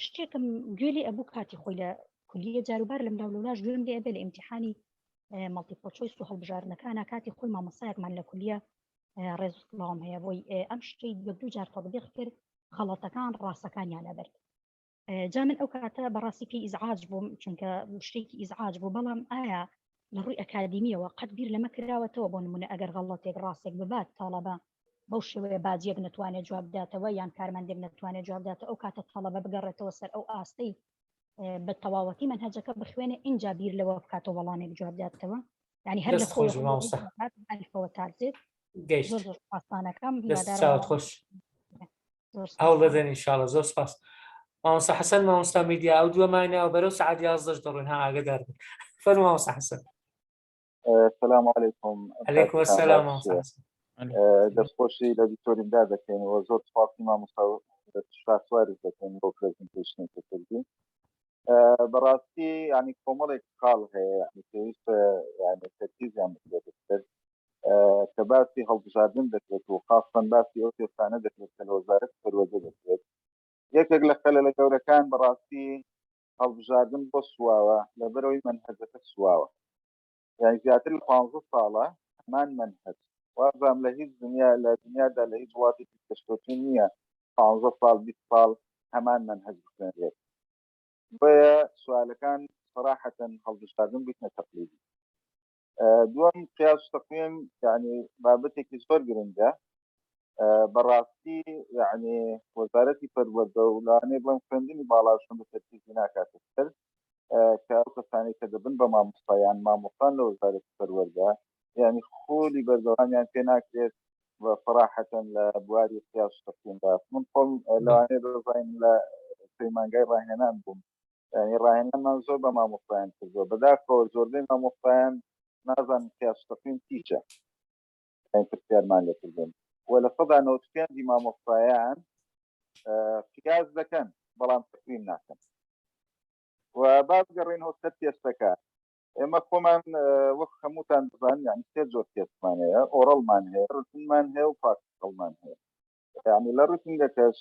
شتێکم گوێ لێ ئەبوو کاتی خۆی لە کولیە جاروبار لەم لاولولاش گوێم لێ ئەبێ لە ئیمتیحانی multiple choice و هەڵبژاردنەکانە کاتی خۆی مامۆستایەکمان لە کولیە ڕێز و سڵاوم هەیە بۆی ئەم شتەی یەک دوو جار تەطبیق کرد خەڵەتەکان ڕاستەکانیان ئەبرد جا من ئەو کاتە بەڕاستی پێی ئیزعاج بووم چونکە شتێکی ئیزعاج بوو بەڵام ئایا لە ڕووی ئەکادیمیەوە قەت بیر لەمە کراوەتەوە بۆ نمونە ئەگەر غەڵەتێک ڕاستێک ببات تەڵەبە بەو شێوەیە باجیەک نەتوانێت جواب بداتەوە یان کارمەندێک نەتوانێت جواب بداتەوە ئەو کاتە تەڵەبە بگەڕێتەوە سەر ئەو ئاستەی بە تەواوەتی مەنهەجەکە بخوێنێ ئینجا بیر لەوە بکاتەوە وەڵامێک جواب بداتەوە یعنی هەر لە خۆی ئەلفەوە تا زێد زۆر زۆر سپاسانەکەم هیوادارم خۆش هەوڵ دەدەن ئینشاءاللە زۆر سپاس مامۆستا حەسەن مامۆستا میدیا ئەو دووە ماینەوە بەرەو سعات یازدەش دەڕۆین ها ئاگدار بن فەرموو مامۆستا حەسەن سلام علیکم علیکم السلام مامۆستا حەسەن دەستخۆشی لە دکتۆر ئیمداد دەکەین و زۆر سپاسی مامۆستا شاسوارش دەکەین بۆ presentation ی کە کردی بەڕاستی ینی کۆمەڵێک خاڵ هەیە ینی پێویستە ینی تەرکیزیان بکرێتە سەر کە باسی هەڵبژاردن دەکرێت و خاستەن باسی ئەو تێستانە دەکرێت کە لە وەزارەت پەروەردە دەکرێت یەکێک لە خەلەلە گەورەکان بەڕاستی هەڵبژاردن بۆ سواوە لەبەرەوەی مەنهەجەکە سواوە یعنی زیاتر لە 15 ساڵە هەمان مەنهەج وازام لە هیچ دنیا لە دنیادا لە هیچ وڵاتێکی پێشکەوتوو نییە 15 ساڵ 20 ساڵ هەمان مەنهەج بخوێنرێت بۆیە سوالەکان صراحەتەن هەڵبژاردن بوویتنە تەقلیدی دووەم قیاس تقویم یعنی بابەتێکی زۆر گرنگە بەڕاستی یعنی وەزارەتی پەروەردە و لەوانەیە بڵێم خوێندنی باڵاشون بە تەرکیزی ناکاتە سەر کە ئەو کەسانەی کە دەبن بە مامۆستایان مامۆستان لە وەزارەتی پەروەردە یعنی خولی بەردەوامیان پێ ناکرێت بە صراحەتەن لە بواری قیاس تقویمدا من خۆم لەوانەیە دەزانین لە پەیمانگای ڕاهێنان بووم یعنی ڕاهێنانمان زۆر بە مامۆستایان کردووە بەداخەوە زۆربەی مامۆستایان نازان قیاس تقویم تیچە یعنی پرسیارمان لێکردن و لە سەدا 95 مامۆستایان قیاس دەکەن بەڵام تقویم ناکەن و باز گەڕێنەوە سەر تێستەکە ئێمە خۆمان وەک هەمووتان دەزان یعنی سێ جۆر تێستمان هەیە oral مان هەیە written مان هەیە و practical مان هەیە یعنی لە written ەکەش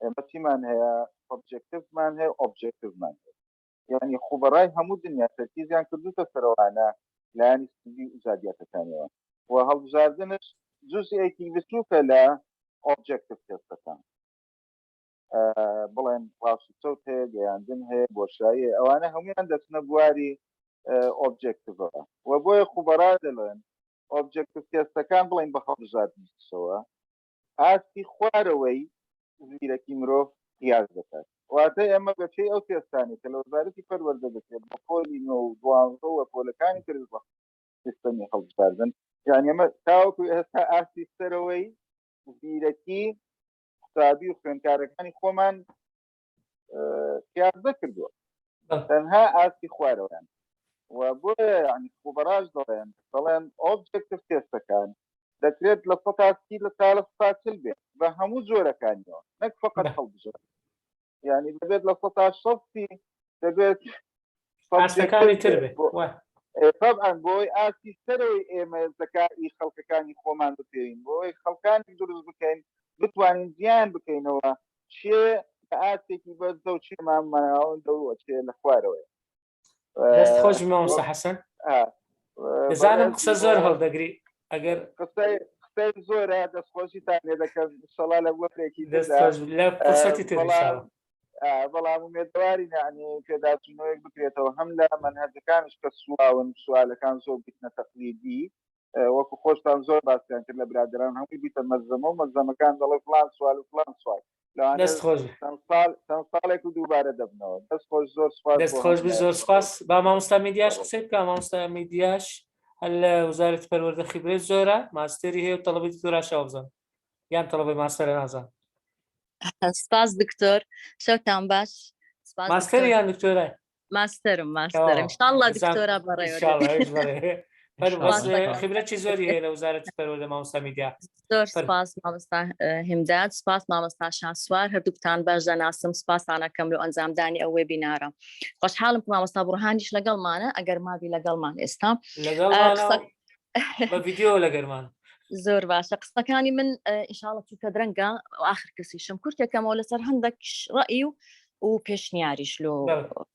ئێمە چیمان هەیە subjective مان هەیە objective مان هەیە یعنی خوبەڕای هەموو دنیا تەرکیزیان کردوتە سەرەوانە لایەنی سلبی و ئیجابیاتەکانیەوە و هەڵبژاردنش جزئێکی بچووکە لە objective تێستەکان بڵێن ڕاست و چەوت هەیە گەیاندن هەیە بۆشایی ئەوانە هەمویان دەچنە بواری objective ەوە و بۆیە خوبەرا دەڵێن objective تێستەکان بڵێن بە هەڵبژاردنیشەوە ئاستی خوارەوەی زیرەکی مرۆڤ قیاس دەکات. واتە ئێمە بە پێی ئەو تێستانەی کە لە وەزارەتی پەروەردە دەکرێت بە پۆلی نۆ و دوانزە و پۆلەکانی تر بە سیستەمی هەڵبژاردن یان ئێمە تاوەکو ئێستا ئاستی سەرەوەی زیرەکی قوتابی و خوێندکارەکانی خۆمان قیاس نەکردووە تەنها ئاستی خوارەوەیان و بۆیە یعنی خوبەراش دەڵێن دەڵێن objective تێستەکان دەکرێت لە سەتا سی لە تا لە سەتا چل بێت بە هەموو جۆرەکانیەوە نەک فقط هەڵبژێر یعنی دەبێت لە سەتا شەستی دەبێت ئاستەکانی تر بێت. طبعا بۆی ئاستی سەرەوەی ئێمە زەکائی خەڵکەکانی خۆمان بپێوین بۆی خەڵکانی دروست بکەین بتوانین زیان بکەینەوە چێ لە ئاستێکی بەرزە و چێ مامناوەندە و چێ لە خوارەوەیە دەست خۆش مامۆستا حەسەن دەزانم قسە زۆر هەڵدەگری ئەگەر قسەی قسەی زۆرە دەستخۆشیتان لێ دەکەم ئینشەڵا لە وەرێکی دەست خۆش لە فرسەتی تر ئینشەڵا. بەڵام ئومێدەوارین یعنی پێداچوونەوەیەک بکرێتەوە هەم لە مەنهەجەکانش کە سواون سوالەکان زۆر بیتنە تەقلیدی وەکو خۆشتان زۆر باسیان کرد لە برادران هەمووی بیتە مەزەمە و مەزەمەکان دەڵێ فلان سوال و فلان سوال دەست خۆش چەند ساڵێک و دووبارە دەبنەوە دەست خۆش زۆر سپاس دەست خۆش بی زۆر سپاس با مامۆستا میدیاش قسەی بکە مامۆستا میدیاش هەر لە وەزارەتی پەروەردە خیبرەی زۆرە ماستێری هەیە و تەڵەبەی دکتۆراشە وابزانم یان تەڵەبەی ماستەرە نازانم سپاس دکتۆر شەوتان باش سپاس ماستەری یان دکتۆرای ماستەرم ماستەرم انشاءالله دکتۆرا بەڕێوە خبرەتی زۆری هەیە لە وەزارەتی پەروەردە مامۆستا میدیا زۆر سپاس مامۆستا هیمداد سپاس مامۆستا شاسوار هەردووکتان باش دەناسم سپاسانەکەم لۆ ئەنجامدانی ئەو وێبینارە خۆشحاڵم کە مامۆستا بڕهانیش لەگەڵمانە ئەگەر مابی لەگەڵمان ئێستا بە ڤیدیۆ لەگەرمان زۆر باشە قسەکانی من ئینشاڵە چووکە درەنگە آخر کەسیشم کورتێکەمەوە لەسەر هەندێک ڕئی و و پێشنیاریش لۆ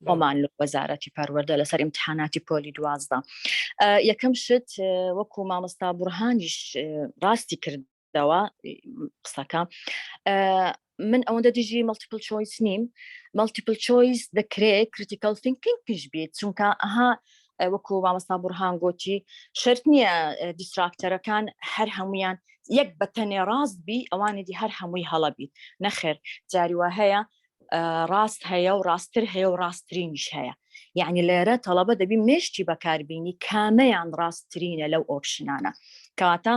خۆمان لە وەزارەتی پەروەردە لەسەر ئیمتحاناتی پۆلی دوازدە یەکەم شت وەکو مامۆستا بورهانیش ڕاستی کردەوە قسەکە من ئەوەندە دژی multiple choice نیم multiple choice دەکرێت critical thinking پیش بێت چونکە ئەها وەکو مامۆستا بورهان گۆتی شرت نییە distractor ەکان هەر هەمویان یەک بە تەنێ ڕاست بی ئەوانی دی هەر هەمووی هەڵە بیت نەخێر جاری وا هەیە ڕاست هەیە و ڕاستتر هەیە و ڕاستترینیش هەیە یعنی لێرە تەڵەبە دەبی مێشتی بەکاربینی کامەیان ڕاستترینە لەو option انە کەواتە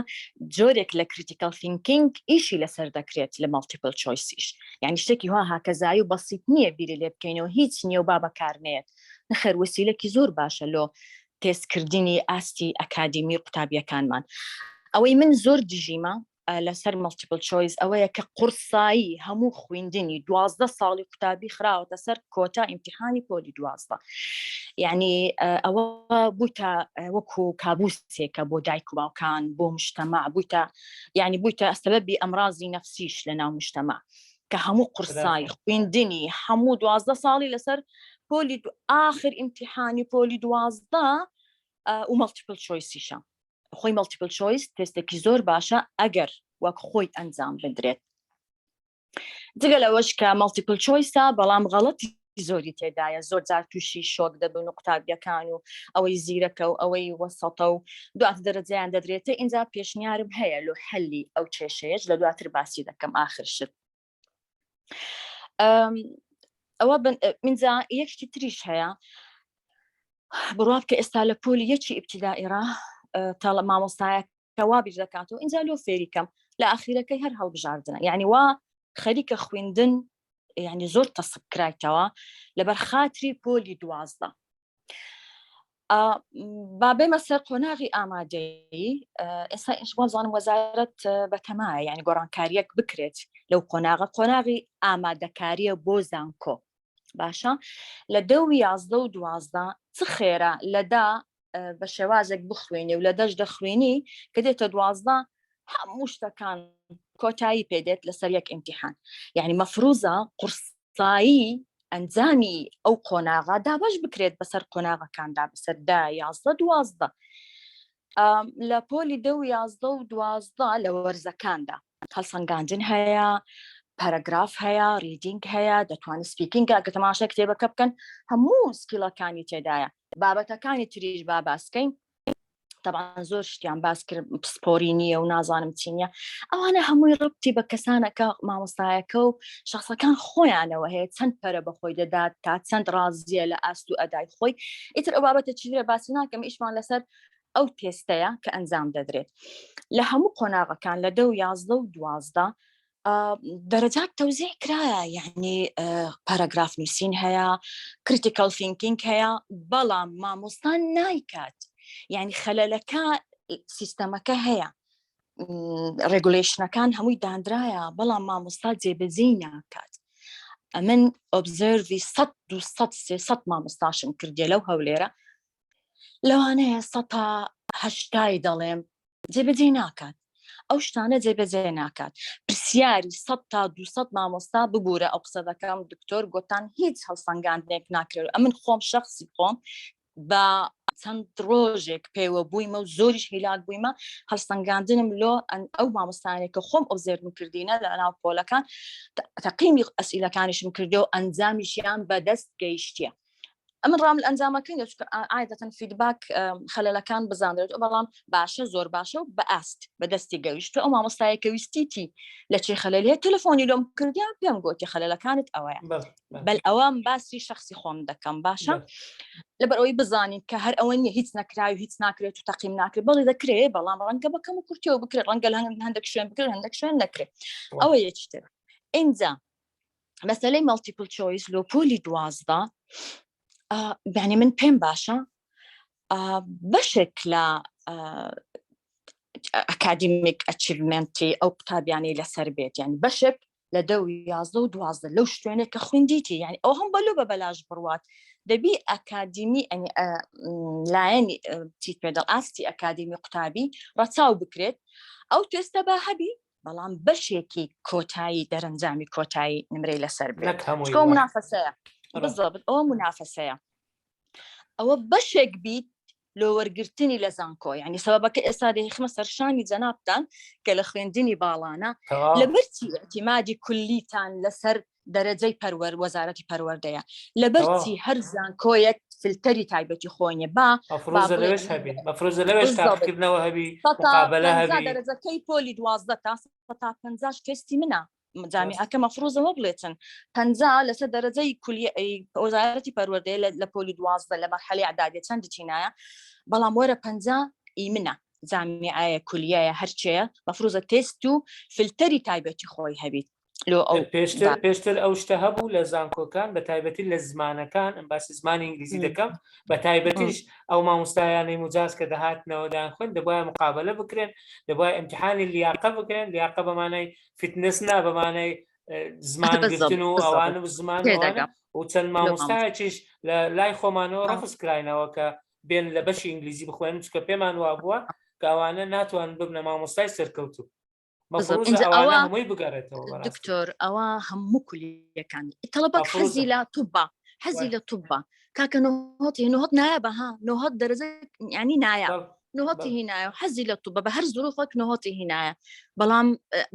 جۆرێک لە critical thinking ئیشی لەسەر دەکرێت لە multiple choice یش یعنی شتێکی وا هاکەزایی و بەسیت نییە بیری لێ بکەینەوە هیچ نییە و با بەکارنێت نەخێر وەسیلەکی زۆر باشە لۆ تێستکردنی ئاستی ئەکادیمی قوتابیەکانمان ئەوەی من زۆر دژیمە لەسەر multiple choice ئەوەیە کە قورسایی هەموو خویندنی دوازدە ساڵی قوتابی خراوەتە سەر کۆتا ئیمتحانی پۆلی دوازدە یعنی ئەوە بوویتە وەکو کابوسێکە بۆ دایک و باوکان بۆ مشتەما بوویتە یعنی بوویتە سەبەبی ئەمرازی نەفسیش لە ناو مشتەما کە هەموو قورسایی خوێندنی هەموو دوازدە ساڵی لەسەر پۆلی ئاخر ئیمتحانی پۆلی دوازدە و multiple choice یشە خۆی multiple choice تێستێکی زۆر باشە ئەگەر وەک خۆی ئەنجام بدرێت جگە لەوەش کە multiple choice ە بەڵام غەڵەتی زۆری تێدایە زۆر جار تووشی شۆک دەبن و قوتابیەکان و ئەوەی زیرەکە و ئەوەی وەسەتە و دوات دەرەجەیان دەدرێتە ئینجا پێشنیارم هەیە لۆ حەلی ئەو کێشەیەش لە دواتر باسی دەکەم ئاخر شت ئەوە منجا یەک شتی تریش هەیە بڕوا بکە ئێستا لە پۆلی یەکی ئیبتیدائیڕا تاڵە مامۆستایە کە وا بیر دەکاتەوە ئینجا لۆ فێری کەم لە ئاخیرەکەی هەر هەڵبژاردنە یعنی وا خەریکە خوێندن یعنی زۆر تەسک کرایتەوە لەبەر خاتری پۆلی دوازدە بابێمە سەر قۆناغی ئامادەیی ئێستا وازانم وەزارەت بەتەمایە یعنی گۆڕانکاریەک بکرێت لەو قۆناغە قۆناغی ئامادەکاریە بۆ زانکۆ باشە لە دە و یازدە و دوازدە چ خێرە لەدا بە شێوازێک بخوێنی و لە دەش دەخوێنی کە دێتە دوازدە هەموو شتەکان کۆتایی پێدێت لەسەر یەک ئیمتیحان یعنی مەفروزە قورسایی ئەنجامی ئەو قۆناغا دابش بکرێت بەسەر قۆناغەکاندا بەسەر دا یازدە دوازدە لە پۆلی دە و یازدە و دوازدە لە وەرزەکاندا هەڵسەنگاندن هەیە پەرەگراف هەیە reading هەیە دەتوانن speaking گە تەماشا کتێبەکە بکەن هەموو skill ەکانی تێدایە بابەتەکانی تریش با باسکەین طبعا زۆر شتیان باس کرد پسپۆری نییە و نازانم چی نییە ئەوانە هەمووی ڕبتی بە کەسانەکە مامۆستایەکە و شخصەکان خۆیانەوە هەیە چەند پەرە بەخۆی دەدات تا چەند ڕازیە لە ئاست و ئەدای خۆی ئیتر ئەو بابەتە چیرە باسی ناکەم ئیشمان لەسەر ئەو تێستەیە کە ئەنجام دەدرێت لە هەموو قۆناغەکان لە دە و یازدە و دوازدە دەرەجات تەوزیع کرایە یعنی پاراگراف نووسین هەیە critical thinking هەیە بەڵام مامۆستان نایکات یعنی خەلەلەکە سیستەمەکە هەیە regulation ەکان هەمووی دانرایە بەڵام مامۆستا جێبەجێی ناکات ئەمن observe ی 100 200 300 مامۆستاشم کردێ لەو هەولێرە. لەوانەیە سە تا هەشتای دەڵێم جێبەجێ ناکات ئەو شتانە جێبەجێ ناکات پرسیاری 100 تا 200 مامۆستا ببوورە ئەو قسە دەکەم دکتۆر گۆتان هیچ هەڵسەنگاندنێک ناکرێت ئەمن خۆم شخصی خۆم بە چەند ڕۆژێک پێوە بوویمە و زۆریش هیلاک بوویمە هەڵسەنگاندنم لۆ ئەو مامۆستانێک کە خۆم ئۆبزێرم کردینە لە ناو پۆلەکان تەقیمی ئەسیلەکانیشم کردو و ئەنجامیشیان بەدەست گەیشتیە ئەمن ڕام ئەنجامەکەی عادەتەن feedback خەلەلەکان بزانرێت بەڵام باشە زۆر باشە و بە ئاست بەدەستی گەیشت ئەو مامۆستایە کە ویستیتی لە چێ خەلەل هەیە تەلەفۆنی لۆم کردیان پێم گوتی خەلەلەکانت ئەوەیە بەل ئەوەم باسی شخصی خۆم دەکەم باشە لەبەر ئەوەی بزانین کە هەر ئەوە نیە هیچ نەکراوی هیچ ناکرێت و تەقیم ناکرێت بەڵێ دەکرێت بەڵام ڕەنگە بەکەم و کورتیەوە بکرێت ڕەنگە لە هەندێک شوێن بکرێت هەندێک شوێن نەکرێت ئەوە یەکتر ئینجا مەسلەی multiple choice لۆ پۆلی 12 یعنی من پێم باشە بەشێک لە academic achievement ی ئەو قوتابیانەی لەسەر بێت یعنی بەشێک لە دە و 11 و 12 لەو شوێنێک کە خوێندیتی یعنی ئەو هەم بەلو بە بەلاش بڕوات دەبی ئەکادیمی لایەنی چیت پێدەڵ ئاستی ئەکادیمی قوتابی ڕەچاو بکرێت ئەو تێستە با هەبی بەڵام بەشێکی کۆتایی دەرەنجامی کۆتایی نمرەی لەسەر بێت منافەسەیە بزڵبت ئەوە منافەسەیە ئەوە بەشێک بیت لۆ وەرگرتنی لە زانکۆ یعنی سەبەکە ئێستا دەیخمە سەرشانی جەنابتان کە لە خوێندنی باڵانە لەبەرچی اعتیمادی کولیتان لەسەر دەرەجەی پەروەر وەزارەتی پەروەردەیە لەبەرچی هەر زانکۆیەک فلتەری تایبەتی خۆی با دەرەجەکەی پۆلی 12 تا تا 50 تێستی منە جامیعەکە مەفروزەوە بڵێتن پ لەسەر دەرەجەی کولی وەزارەتی پەروەردەیە لە پۆلی 12 لە مەرحەلی ئەعدادیە چەند چینایە بەڵام وەرە پ ئی منە جامیعەیە کولیەیە هەرچەیە مەفروزە تێست و فلتەری تایبەتی خۆی هەبیت لۆ ئەو پێشتر پێشتر ئەو شتە هەبوو لە زانکۆکان بە تایبەتی لە زمانەکان ئەم باسی زمانی ئینگلیزی دەکەم بە تایبەتیش ئەو مامۆستایانەی مجاز کە دەهاتنەوە دایان خوێن دەبایە مقابلە بکرێن دەبایە ئیمتحانی لیاقە بکرێن لیاقە بە مانای fitness نا بە مانای زمان گرتن و ئەوانە و زمان و چەند مامۆستایەکیش لە لای خۆمانەوە ڕەفز کراینەوە کە بێن لە بەشی ئینگلیزی بخوێن چکە پێمان وابووە کە ئەوانە ناتوان ببنە مامۆستای سەرکەوتوو دکتۆر ئەوە هەموو کولیەکان تەڵەبەک حەزی لە توبە حەزی لە توبە کاکە نهۆتی نهۆت نایە بەها نهۆت دەرەجە ینی نایە نهۆتی هینایە و حەزی لە توبە بە هەر زروفەک نهۆتی هینایە بەڵام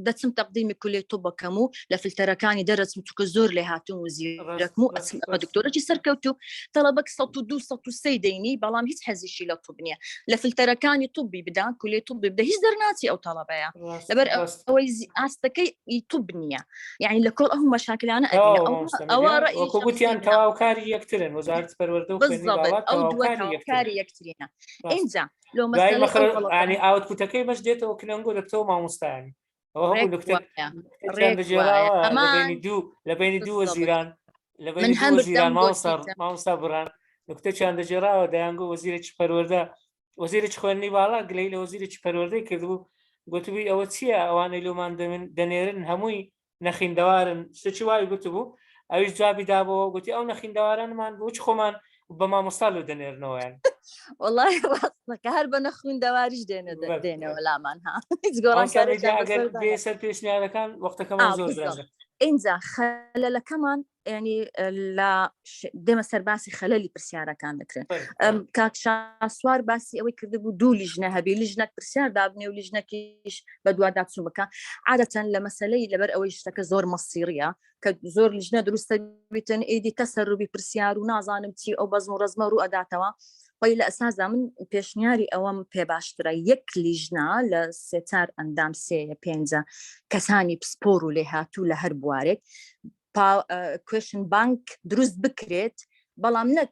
دەچم تەقدیمی کولی توبەکەم و لە فلتەرەکانی دەرەچم چکە زۆر لێ هاتوون و زیرەکم و ئەچم بە دکتۆرەی سەرکەوتو تەڵەبەک 102 103 دەینی بەڵام هیچ حەزیشی لە توب نییە لە فلتەرەکانی طبی بدا کولی طبی بدە هیچ دەرناچی ئەو تەڵەبەیە لەبەر ئەوەی ئاستەکەی طب نییە یعنی لە کۆڵ ئەو مەشاکلانە ئەوە ڕەئیگوتیان تەواوکاری یەکترن وەزارەت پەروەردە و ئەو کاری یەکترینە ئینجا لۆ مەسەلەی ئاوتپوتەکەی بەش دێتەوە کنەنگۆ دەبتەوە مامۆستایانی ئەوە هەبوو لە بینی دوو وەزیران لە بینی دوو وەزیران مامۆستا بڕان نکتەچیان دەگێڕاوە دەیانگۆ وەزیرێکی پەروەردە وەزیرێکی خوێندنی باڵا گلەی لە وەزیرێکی پەروەردەی کردبوو گوتبووی ئەوە چییە ئەوانەی لۆمان دەنێرن هەمووی نەخیندەوارن شتێکی وای گوتبوو ئەویش جوابی دابەوە گوتی ئەو نەخیندەوارانمان بۆچ خۆمان بە مامۆستا لۆ دەنێرنەوەیان وڵی ڕاستەکە هەر بە نەخویندەواریش دێنە دێنەوە لامان ها هیچ گۆڕانکاری سەر پێشنیارەکان وەختەکەمان زۆر درەنگە ئینجا خەلەلەکەمان ینی لە دێمە سەر باسی خەلەلی پرسیارەکان دەکرێن کاک شاسوار باسی ئەوەی کردبوو دوو لیژنە هەبی لیژنەک پرسیار دابنێ و لیژنەکیش بەدواداچوون بکە عادەتەن لە مەسلەی لەبەر ئەوەی شتەکە زۆر مەسیڕیە کە زۆر لیژنە دروستە بیتن ئیدی تەسەروبی پرسیار و نازانم چی ئەو بەزم و ڕەزمە ڕوو ئەداتەوە خۆی لە ئەساسدا من پێشنیاری ئەوەم پێ باشترە یەک لیژنە لە سێچار ئەندام سێ پێنجە کەسانی پسپۆر و لێهاتوو لە هەر بوارێک question bank دروست بکرێت بەڵام نەک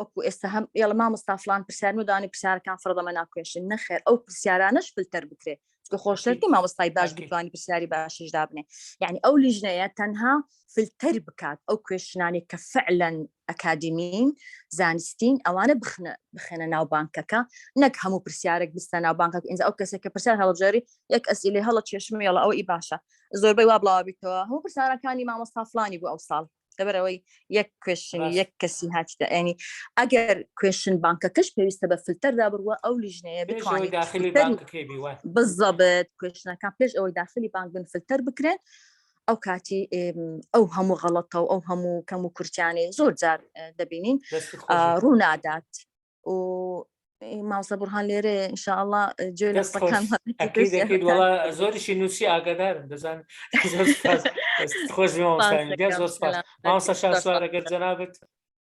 وەکو ئێستا هەم یاڵە مامۆستا فلان پرسیار دانی پرسیارەکان فڕدەمە نا question نەخێر ئەو پرسیارانەش فلتەر بکرێت چونکە خۆشترتی مامۆستای باش بتوانانی پرسیاری باشیش دابنێ یعنی ئەو لیژنەیە تەنها فلتەر بکات ئەو question انێک کە فعلەن ئەکادیمین زانستین ئەوانە بخنە بخێنە ناو بانکەکە نەک هەموو پرسیارێک بستە ناو بانکەکە ئینجا ئەو کەسێک کە پرسیار هەڵبژێری یەک ئەسیلی هەڵە چێشم یاڵە ئەوە ئی باشە زۆربەی وا بڵاوە بیتەوە هەموو پرسیارەکانی مامۆستا فلانی بوو ئەو ساڵ. لەبەرەوەی یەک question ی یەک کەسی هاتیتە ینی ئەگەر question بانکەکەش پێویستە بە فلتەردا بڕوە ئەو لیژنەیە بتوانێت داخلی بزەبت question ەکان پێش ئەوەی داخلی بانک بن فلتەر بکرێن ئەو کاتی ئەو هەموو غەڵەتە و ئەو هەموو کەم و کورتیانەی زۆر جار دەبینین ڕوونادات و مامۆستا بورهان لێرە ئینشاءاللە جوێ لە قسەکان وڵا زۆریشی نووسی ئاگادارم دەزان خۆش زۆر سپاس مامۆستا شاسوار ئەگەر جەنابت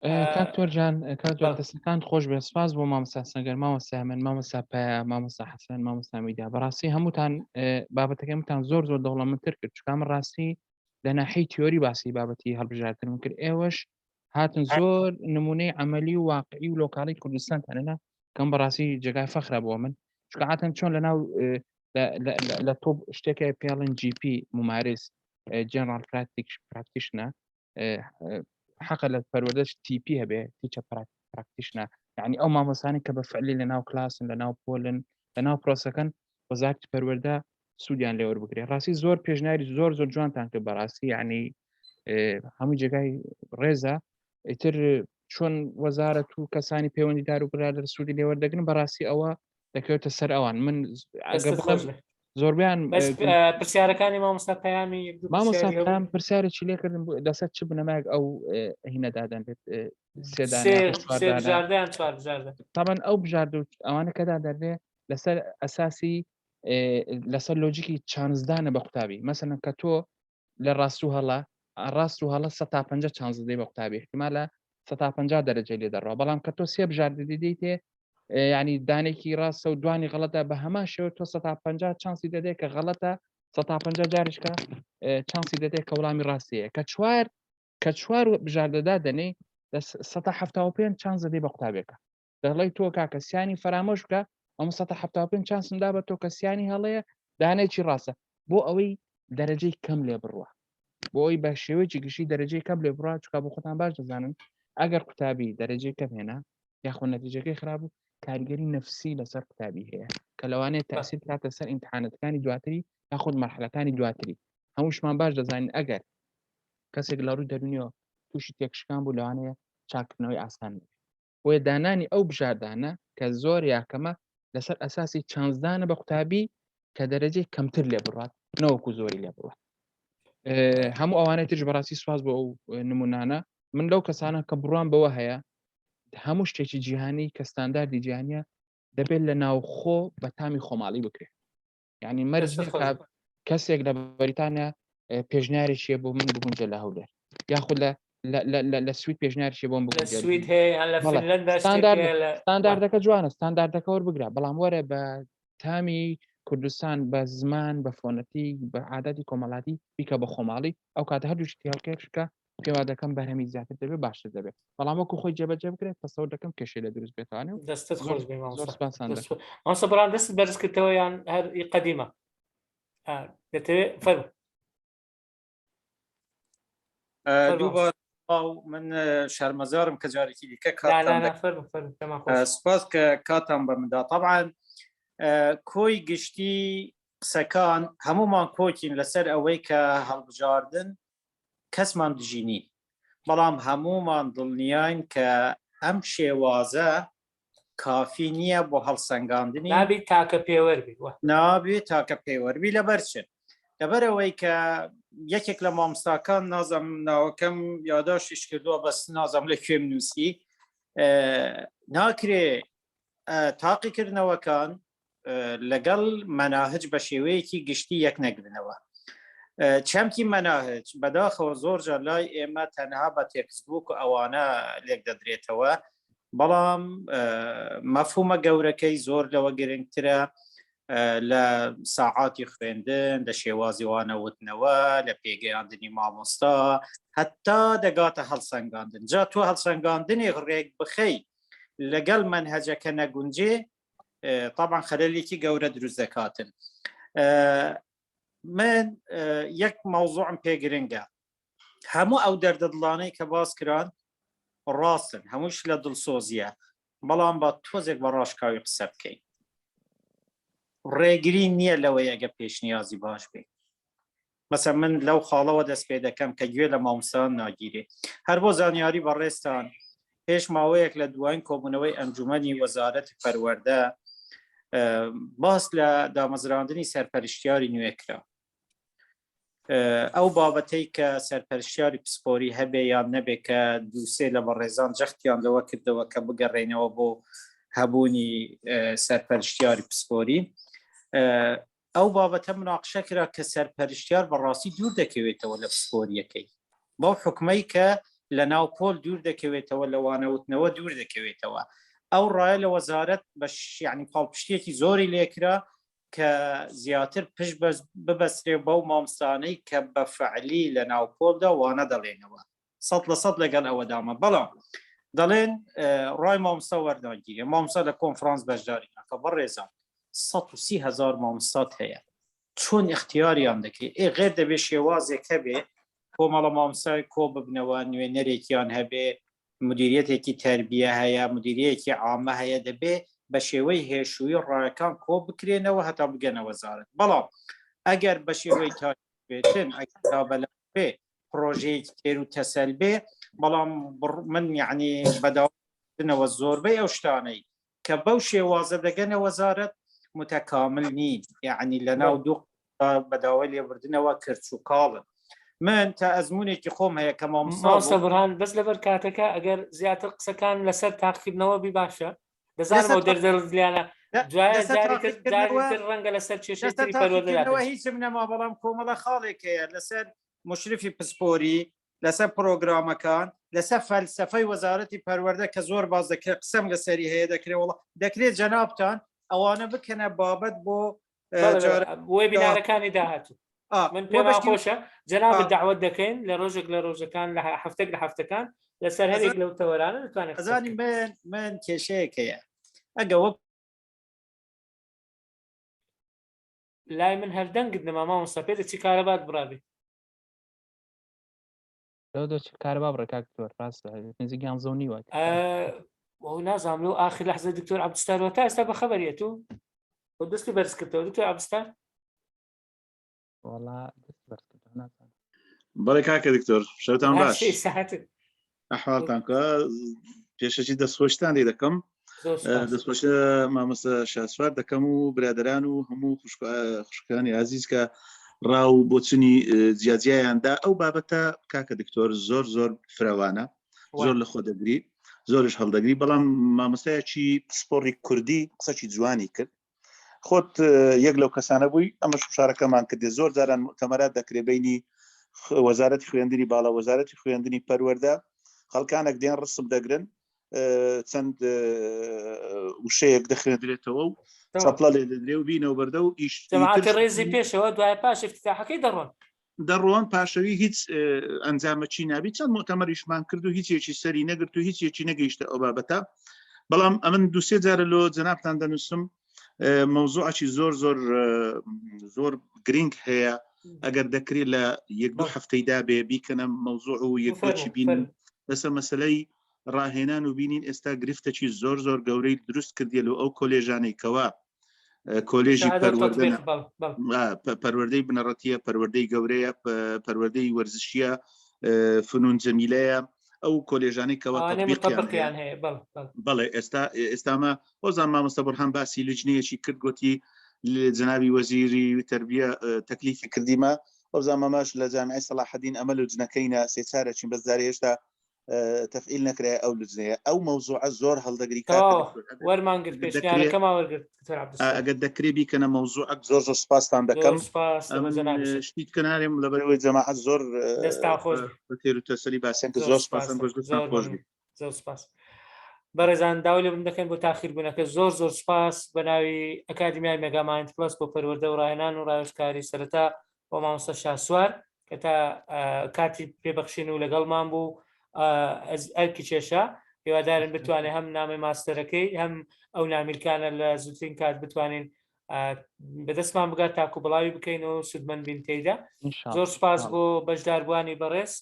کاک تۆرجان کاک تۆر دەستەکان خۆش بێ سپاس بۆ مامۆستا سەنگەر مامۆستا من مامۆستا پایا مامۆستا حەسەن مامۆستا میدیا بەڕاستی هەمووتان بابەتەکەمتان زۆر زۆر دەوڵەمەندتر کرد چکام ڕاستی لە ناحی تیۆری باسی بابەتی هەڵبژاردنم کرد ئێوەش هاتن زۆر نمونەی عملی و واقعی و لۆکاڵی کوردستانتانەنا کەم بەڕاستی جێگای فەخرە بۆ من چکە عاتەن چۆن لە ناو لە تۆپ شتێکە پێڵن GP ممارس general practitioner حەقە لە پەروەردەش TP هەبێ teacher practitioner یعنی ئەو مامۆسانی کە بە فعلی لە ناو کلاسن لە ناو پۆلن لە ناو پرۆسەکەن وەزارتی پەروەردە سوودیان لێوەربگرێ ڕاستی زۆر پێشنیاری زۆر زۆر جوانتان کرد بەڕاستی یعنی هەموو جێگای ڕێزە ئیتر چۆن وەزارەت و کەسانی پەیوەندیدار و برادر سوودی لێوەردەگرن بەڕاستی ئەوە دەکەوێتە سەر ئەوان من زۆربیان پرسیارەکانی مامۆستا پەیامی مامۆستا پەیام پرسیارێکی لێکردن لەسەر چ بنەمایەک ئەو هینە دادەنرێت سێدانیان چوار بژاردە تامان ئەو بژاردە ئەوانە کە دادەنرێ لەسەر ئەساسی لەسەر لۆجیکی چانسدانە بە قوتابی مەسەن کە تۆ لە ڕاست و هەڵە ڕاست و هەڵە سە پ چانس دەی بە قوتابی احتمالە سە پ دەرەجە لێ دەڕوا بەڵام کە تۆ سێ بژاردە دەیتێ ینی دانێکی ڕاستە و دوانی غەڵەتە بە هەمان شێوە تۆ سە پ چانسی دەدێت کە غەڵەتە سە پ جاریشکە چانسی دەدێت کە وڵامی ڕاستەیە کە چوار کە چوار بژاردەدا دەنێ لە 1970 چانس دەدەی بە قوتابێکە دەڵێی تۆ کاکە سیانی فەرامۆش بکە ئەم 1970 چانسم دا بە تۆ کە سیانی هەڵەیە دانێکی ڕاستە بۆ ئەوەی دەرەجەی کەم لێ بڕوە بۆ ئەوی بە شێوەیەکی گشتی دەرەجەی کەم لێ بڕا چکا بۆ خۆتان باش دەزانن ئەگەر قوتابی دەرەجەی کەم هێنا یاخۆ نەتیجەکەی خراپ بوو کاریگەری نفسی لەسەر قوتابی هەیە کە لەوانەیە تاسیر بکاتە سەر ئیمتحانەتەکانی دواتری یاخود مەرحەلەکانی دواتری هەمووشمان باش دەزانین ئەگەر کەسێک لە ڕووی دەرونیەوە تووشی تێکشکان بوو لەوانەیە چاکردنەوەی ئاسان نەبێت بۆیە دانانی ئەو بژاردانە کە زۆر یا کەمە لەسەر ئەساسی چانسدانە بە قوتابی کە دەرەجەی کەمتر لێ بڕات نەوەکو زۆری لێ بڕات هەموو ئەوانەی ترش بەڕاستی سواز بۆ ئەو نمونانە من لەو کەسانە کە بڕوان بەوە هەیە هەموو شتێکی جیهانی کە ستانداردی جیهانیە دەبێت لە ناوخۆ بە تامی خۆماڵی بکرێت یعنی مەرج کەسێک لە بەریتانیا پێشنیارێکیە بۆ من بگونجە لە هەولێر یاخود لە لە سوید پێشنیارشی بۆم سوید ستانداردەکە جوانە ستانداردەکە وەربگرە بەڵام وەرە بە تامی کوردستان بە زمان بە فۆنەتی بە عادەتی کۆمەڵاتی بیکە بە خۆماڵی ئەو کاتە هەردووشتی هەڵکێشکە پێوا دەکەم بەرهەمی زیاتر دەبێت باشتر دەبێت بەڵام وەکو خۆی جێبەجێ بکرێت تەسەور دەکەم کێشەی لە دروست بێتوانێ و دەستت خۆش بێ مامۆستا مامۆستا بەڵام دەستت بەرز کردەوە یان هەر ئی قەدیمە دەتەوێت فەرموو دووبارە من شەرمەزارم کە جارێکی دیکە سپاس کە کاتان بە مندا طبعا کۆی گشتی قسەکان هەمومان کۆکین لەسەر ئەوەی کە هەڵبژاردن کەسمان دژی نین بەڵام هەمومان دڵنیاین کە ئەم شێوازە کافی نییە بۆ هەڵسەنگاندنی نابی تاکە پێوەربی نابێ تاکە پێوەربی لەبەر چ لەبەرەوەی کە یەکێک لە مامۆستاکان نازم ناوەکەم یاداشیش کردووە بەس نازم لە کوێم نووسی ناکرێ تاقیکردنەوەکان لەگەڵ مەناهج بە شێوەیەکی گشتی یەک نەگرنەوە چەمکی مەناهج بەداخەوە زۆر جار لای ئێمە تەنها بە textbook و ئەوانە لێک دەدرێتەوە بەڵام مەفهومە گەورەکەی زۆر لەوە گرنگترە لە ساعاتی خوێندن لە شێوازی وانەوتنەوە لە پێگەیاندنی مامۆستا هەتا دەگاتە هەڵسەنگاندن جا تۆ هەڵسەنگاندنی ڕێک بخەی لەگەڵ مەنهەجەکە نەگونجێ طبعا خەلەلێکی گەورە دروست دەکاتن من یەک مەوزوعم پێ گرنگە هەموو ئەو دەردەدڵانەی کە باس کران ڕاستن هەمووش لە دڵسۆزیە بەڵام با تۆزێک بە ڕاشکاوی قسە بکەین ڕێگری نییە لەوەی ئەگە پێشنیازی باش بێت. مەسە من لەو خاڵەوە دەست پێ دەکەم کە گوێ لە مامۆستایان ناگیرێ. هەر بۆ زانیاری بەڕێزتان پێش ماوەیەک لە دوایین کۆبوونەوەی ئەنجومەنی وەزارەتی پەروەردە باس لە دامەزراندنی سەرپەرشتیاری نوێ کرا. ئەو بابەتەی کە سەرپەرشتیاری پسپۆری هەبێ یان نەبێ کە دووسێ لە بەڕێزان جەختیان لەوە کردەوە کە بگەڕێنەوە بۆ هەبوونی سەرپەرشتیاری پسپۆری ئەو بابەتە مناقشە کرا کە سەرپەرشتیار بەڕاستی دوور دەکەوێتەوە لە پسپۆریەکەی بەو حکومەی کە لە ناو پۆل دوور دەکەوێتەوە لە وانەوتنەوە دوور دەکەوێتەوە ئەو ڕایە لە وەزارەت بە یعنی پاڵپشتیەکی زۆری لێکرا کە زیاتر پشت ببەسترێ بەو مامۆستانەی کە بە فعلی لە ناو پۆلدا وانە دەڵێنەوە 100% لەگەڵ ئەوەدامە بەڵام دەڵێن ڕای مامۆستا وەرناگیرێ مامۆستا لە کۆنفرانس بەشداری ناکە بەڕێزان 130 هزار مامۆستات هەیە چۆن اختیاریان دەکرێت ئێ غێر دەبێ شێوازێک هەبێ کۆمەڵە مامۆستای کۆ ببنەوە نوێنەرێکیان هەبێ مدیریەتێکی تەربیە هەیە، مدیریەیەکی عامە هەیە، دەبێ بە شێوەی هێشووی ڕایەکان کۆ بکرێنەوە هەتا بگەنە وەزارەت. بەڵام ئەگەر بە شێوەی تاکی بێتن، ئەگەر لابەلا بێ پڕۆژەیەکی تێر و تەسەل بێ، بەڵام من یعنی بەداوەوە زۆربەی ئەو شتانەی کە بەو شێوازە دەگەنە وەزارەت متەکامل نین، یعنی لەناو دوو بە داوای لێبوردنەوە کرچ و کاڵن من تا ئەزمونێکی خۆم هەیە کە مامۆستا بڕان بەس لەبەر کاتەکە ئەگەر زیاتر قسەکان لەسەر تاقیکردنەوە بی باشە دەزانم دەردەردلیانە ڕەنگە لەسەر کێشەی هیچم نەما بەڵام کۆمەڵە خاڵێک هەیە لەسەر مشرفی پسپۆری لەسەر پرۆگرامەکان لەسەر فەلسفەی وەزارەتی پەروەردە کە زۆر باز دەکرێت قسەم لەسەری هەیە دەکرێت وڵ دەکرێت جەنابتان ئەوانە بکەنە بابەت بۆ وێبینارەکانی داهاتوو من پێم خۆشە جەنابت داوت دەکەین لە ڕۆژێک لە ڕۆژەکان لە هەفتێک لە هەفتەکان لەسەر هەرێک لەو تەوەرانە دەتوانێت ئەزانی من من کێشەیەک هەیە ئەگە وەک لای من هەر دەنگت نەما مامۆستا پێ دەچی کارەبات بڕابێ لەوە دەچێت کارەبا بڕێ کاک دکتۆر ڕاستە نزیک یانزە و نیوە نازانم لەو ئاخر لەحزە دکتۆر عەبدولستار تا ئێستا بە خەبەریە تو بۆ دەستی بەرز کردەوە دکتۆر عەبدولستار وەڵا دەستی بەرز کردەوە نازانم بەڵێ کاکە دکتۆر شەوتان باش ساعتت ئەحواڵتان کە پێشەکی دەستخۆشتان لێ دەکەم دەستخۆش مامۆستا شاسوار دەکەم و برادران و هەموو خوشکانی ئازیز کە ڕا و بۆچنی جیاجیایاندا ئەو بابەتە کاکە دکتۆر زۆر زۆر فراوانە زۆر لە خۆ دەگری زۆرش هەڵدەگری بەڵام مامۆستایەکی پسپۆڕی کوردی قسەکی جوانی کرد خۆت یەک لەو کەسانە بووی ئەمەش شارەکەمان کردێ زۆر جاران مؤتەمەرات دەکرێ بینی وەزارەتی خوێندنی باڵا وەزارەتی خوێندنی پەروەردە خەڵکانێک دێن ڕسم دەگرن چەند وشەیەک دەخوێندرێتەوە و چەپڵە لێ دەدرێ و بینەوە بەردە و ئیش ڕێزی پێشەوە دوای پاش افتتاحەکەی دەڕۆن دەڕۆن پاشەوی هیچ ئەنجامەکی نابی چەند مؤتەمەریشمان کرد و هیچێکی سەری نەگرت و هیچێکی نەگەیشتە ئەو بابەتە بەڵام ئەمن دوسێ جارە لۆ جەنابتان دەنووسم مەوزوعەکی زۆر زۆر زۆر گرنگ هەیە ئەگەر دەکرێت لە یەک دوو هەفتەیدا بێ بیکەنە مەوزوع و یەک دووچی بین لەسەر مەسلەی ڕاهێنان و بینین ئێستا گرفتەکی زۆر زۆر گەورەی دروست کردیە لە ئەو کۆلێژانەی کەوا کۆلێژی پەروەردەی بنەڕەتیە پەروەردەی گەورەیە پەروەردەی وەرزشیە فنون جەمیلەیە ئەو کۆلێژانەی کەەوە تطبیقیان هەیە بەڵێ ئێستا ئێستامە هۆزان مامۆستا بڕهان باسی لجنەیەکی کرد گوتی جنابی وەزیری تربیە تەکلیفی کردیمە ئەوزان مەماش لە جامعی سەلاحەدین ئەمە لجنەکەینە سێ چارەچین بەس جارێ هێشتا تەفعیل نەکرای ئەو لجنەیە ئەو مەوزوعە زۆر هەڵدەگری وەرمان گرت پێشنیارەکەمان وەرگرت ئەگەر دەکرێ بیکەنە مەوزوعەک زۆر زۆر سپاستان دەکەم شتی کنارێم لەبەرەوەی جەماعەت زۆر دەستان خۆش تێر و تەسەلی باسیان کە زۆر سپاسم بۆش دەستان خۆش بی زۆر سپاس بەڕێزان داوای لێبوردن دەکەن بۆ تاخیربوونەکە زۆر زۆر سپاس بە ناوی ئەکادیمیای مێگامایند پلەس بۆ پەروەردە و ڕاهێنان و ڕاوێژکاری سەرەتا بۆ مامۆستا شاسوار کە تا کاتی پێبەخشین و لەگەڵمان بوو ئەرکی کێشا هیوادارن بتوانێت هەم نامی ماستەرەکەی هەم ئەو نامیلکانە لە زووترین کات بتوانین بەدەستمان بگات تاکو بڵاوی بکەین و سوودمەند بین تێیدا زۆر سپاس بۆ بەشداربووانی بەڕێز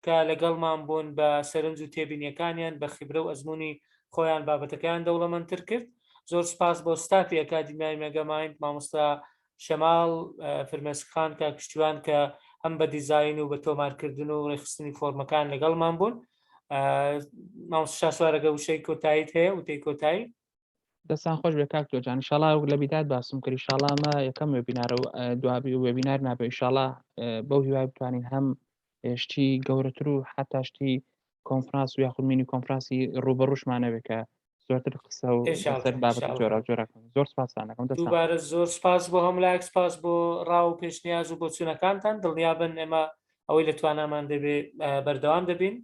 کە لەگەڵمان بوون بە سەرنج و تێبینیەکانیان بە خیبرە و ئەزمموی خۆیان بابەتەکەیان دەوڵەمەندتر کرد زۆر سپاس بۆ ستافی ئەکادیمیای مێگەمایند مامۆستا شەماڵ فرمێسکخان کاک پشتیوان کە هەم بە دیزاین و بە تۆمارکردن و ڕێکخستنی فۆرمەکان لەگەڵمان بوون. مامۆستا شاسوار ئەگەر وشەی کۆتاییت هەیە وتەی کۆتایی. دەستان خۆش بێ کاک تۆجان ئیشاڵا وەک لە بیدات باسم کرد ئیشاڵا ئەمە یەکەم وێبینارە و دوابی وێبینار نابێ ئیشاڵا بەو هیوای بتوانین هەم شتی گەورەتر و حتا شتی کۆنفرانس و یاخود مینی کۆنفرانسی ڕوبەڕوشمان نەبێت کە زۆرتر قسە و لەسەر بابەت جۆرا جۆرەکان زۆر سپاسانەکەم دووبارە زۆر سپاس بۆ هەموو لایەک سپاس بۆ ڕا و پێشنیاز و بۆچوونەکانتان دڵنیابن ئێمە ئەوەی لە توانامان دەبێ بەردەوام دەبین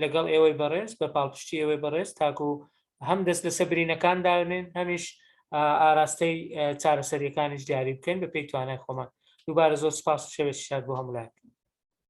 لەگەڵ ئێوەی بەڕێز بە پاڵپشتی ئێوەی بەڕێز تاکو هەم دەست لەسەر برینەکان داونێن هەمیش ئاراستەی چارەسەریەکانیش دیاری بکەین بە پێی توانای خۆمان دووبارە زۆر سپاس و شەوێکی شاد بۆ هەموو لایەک.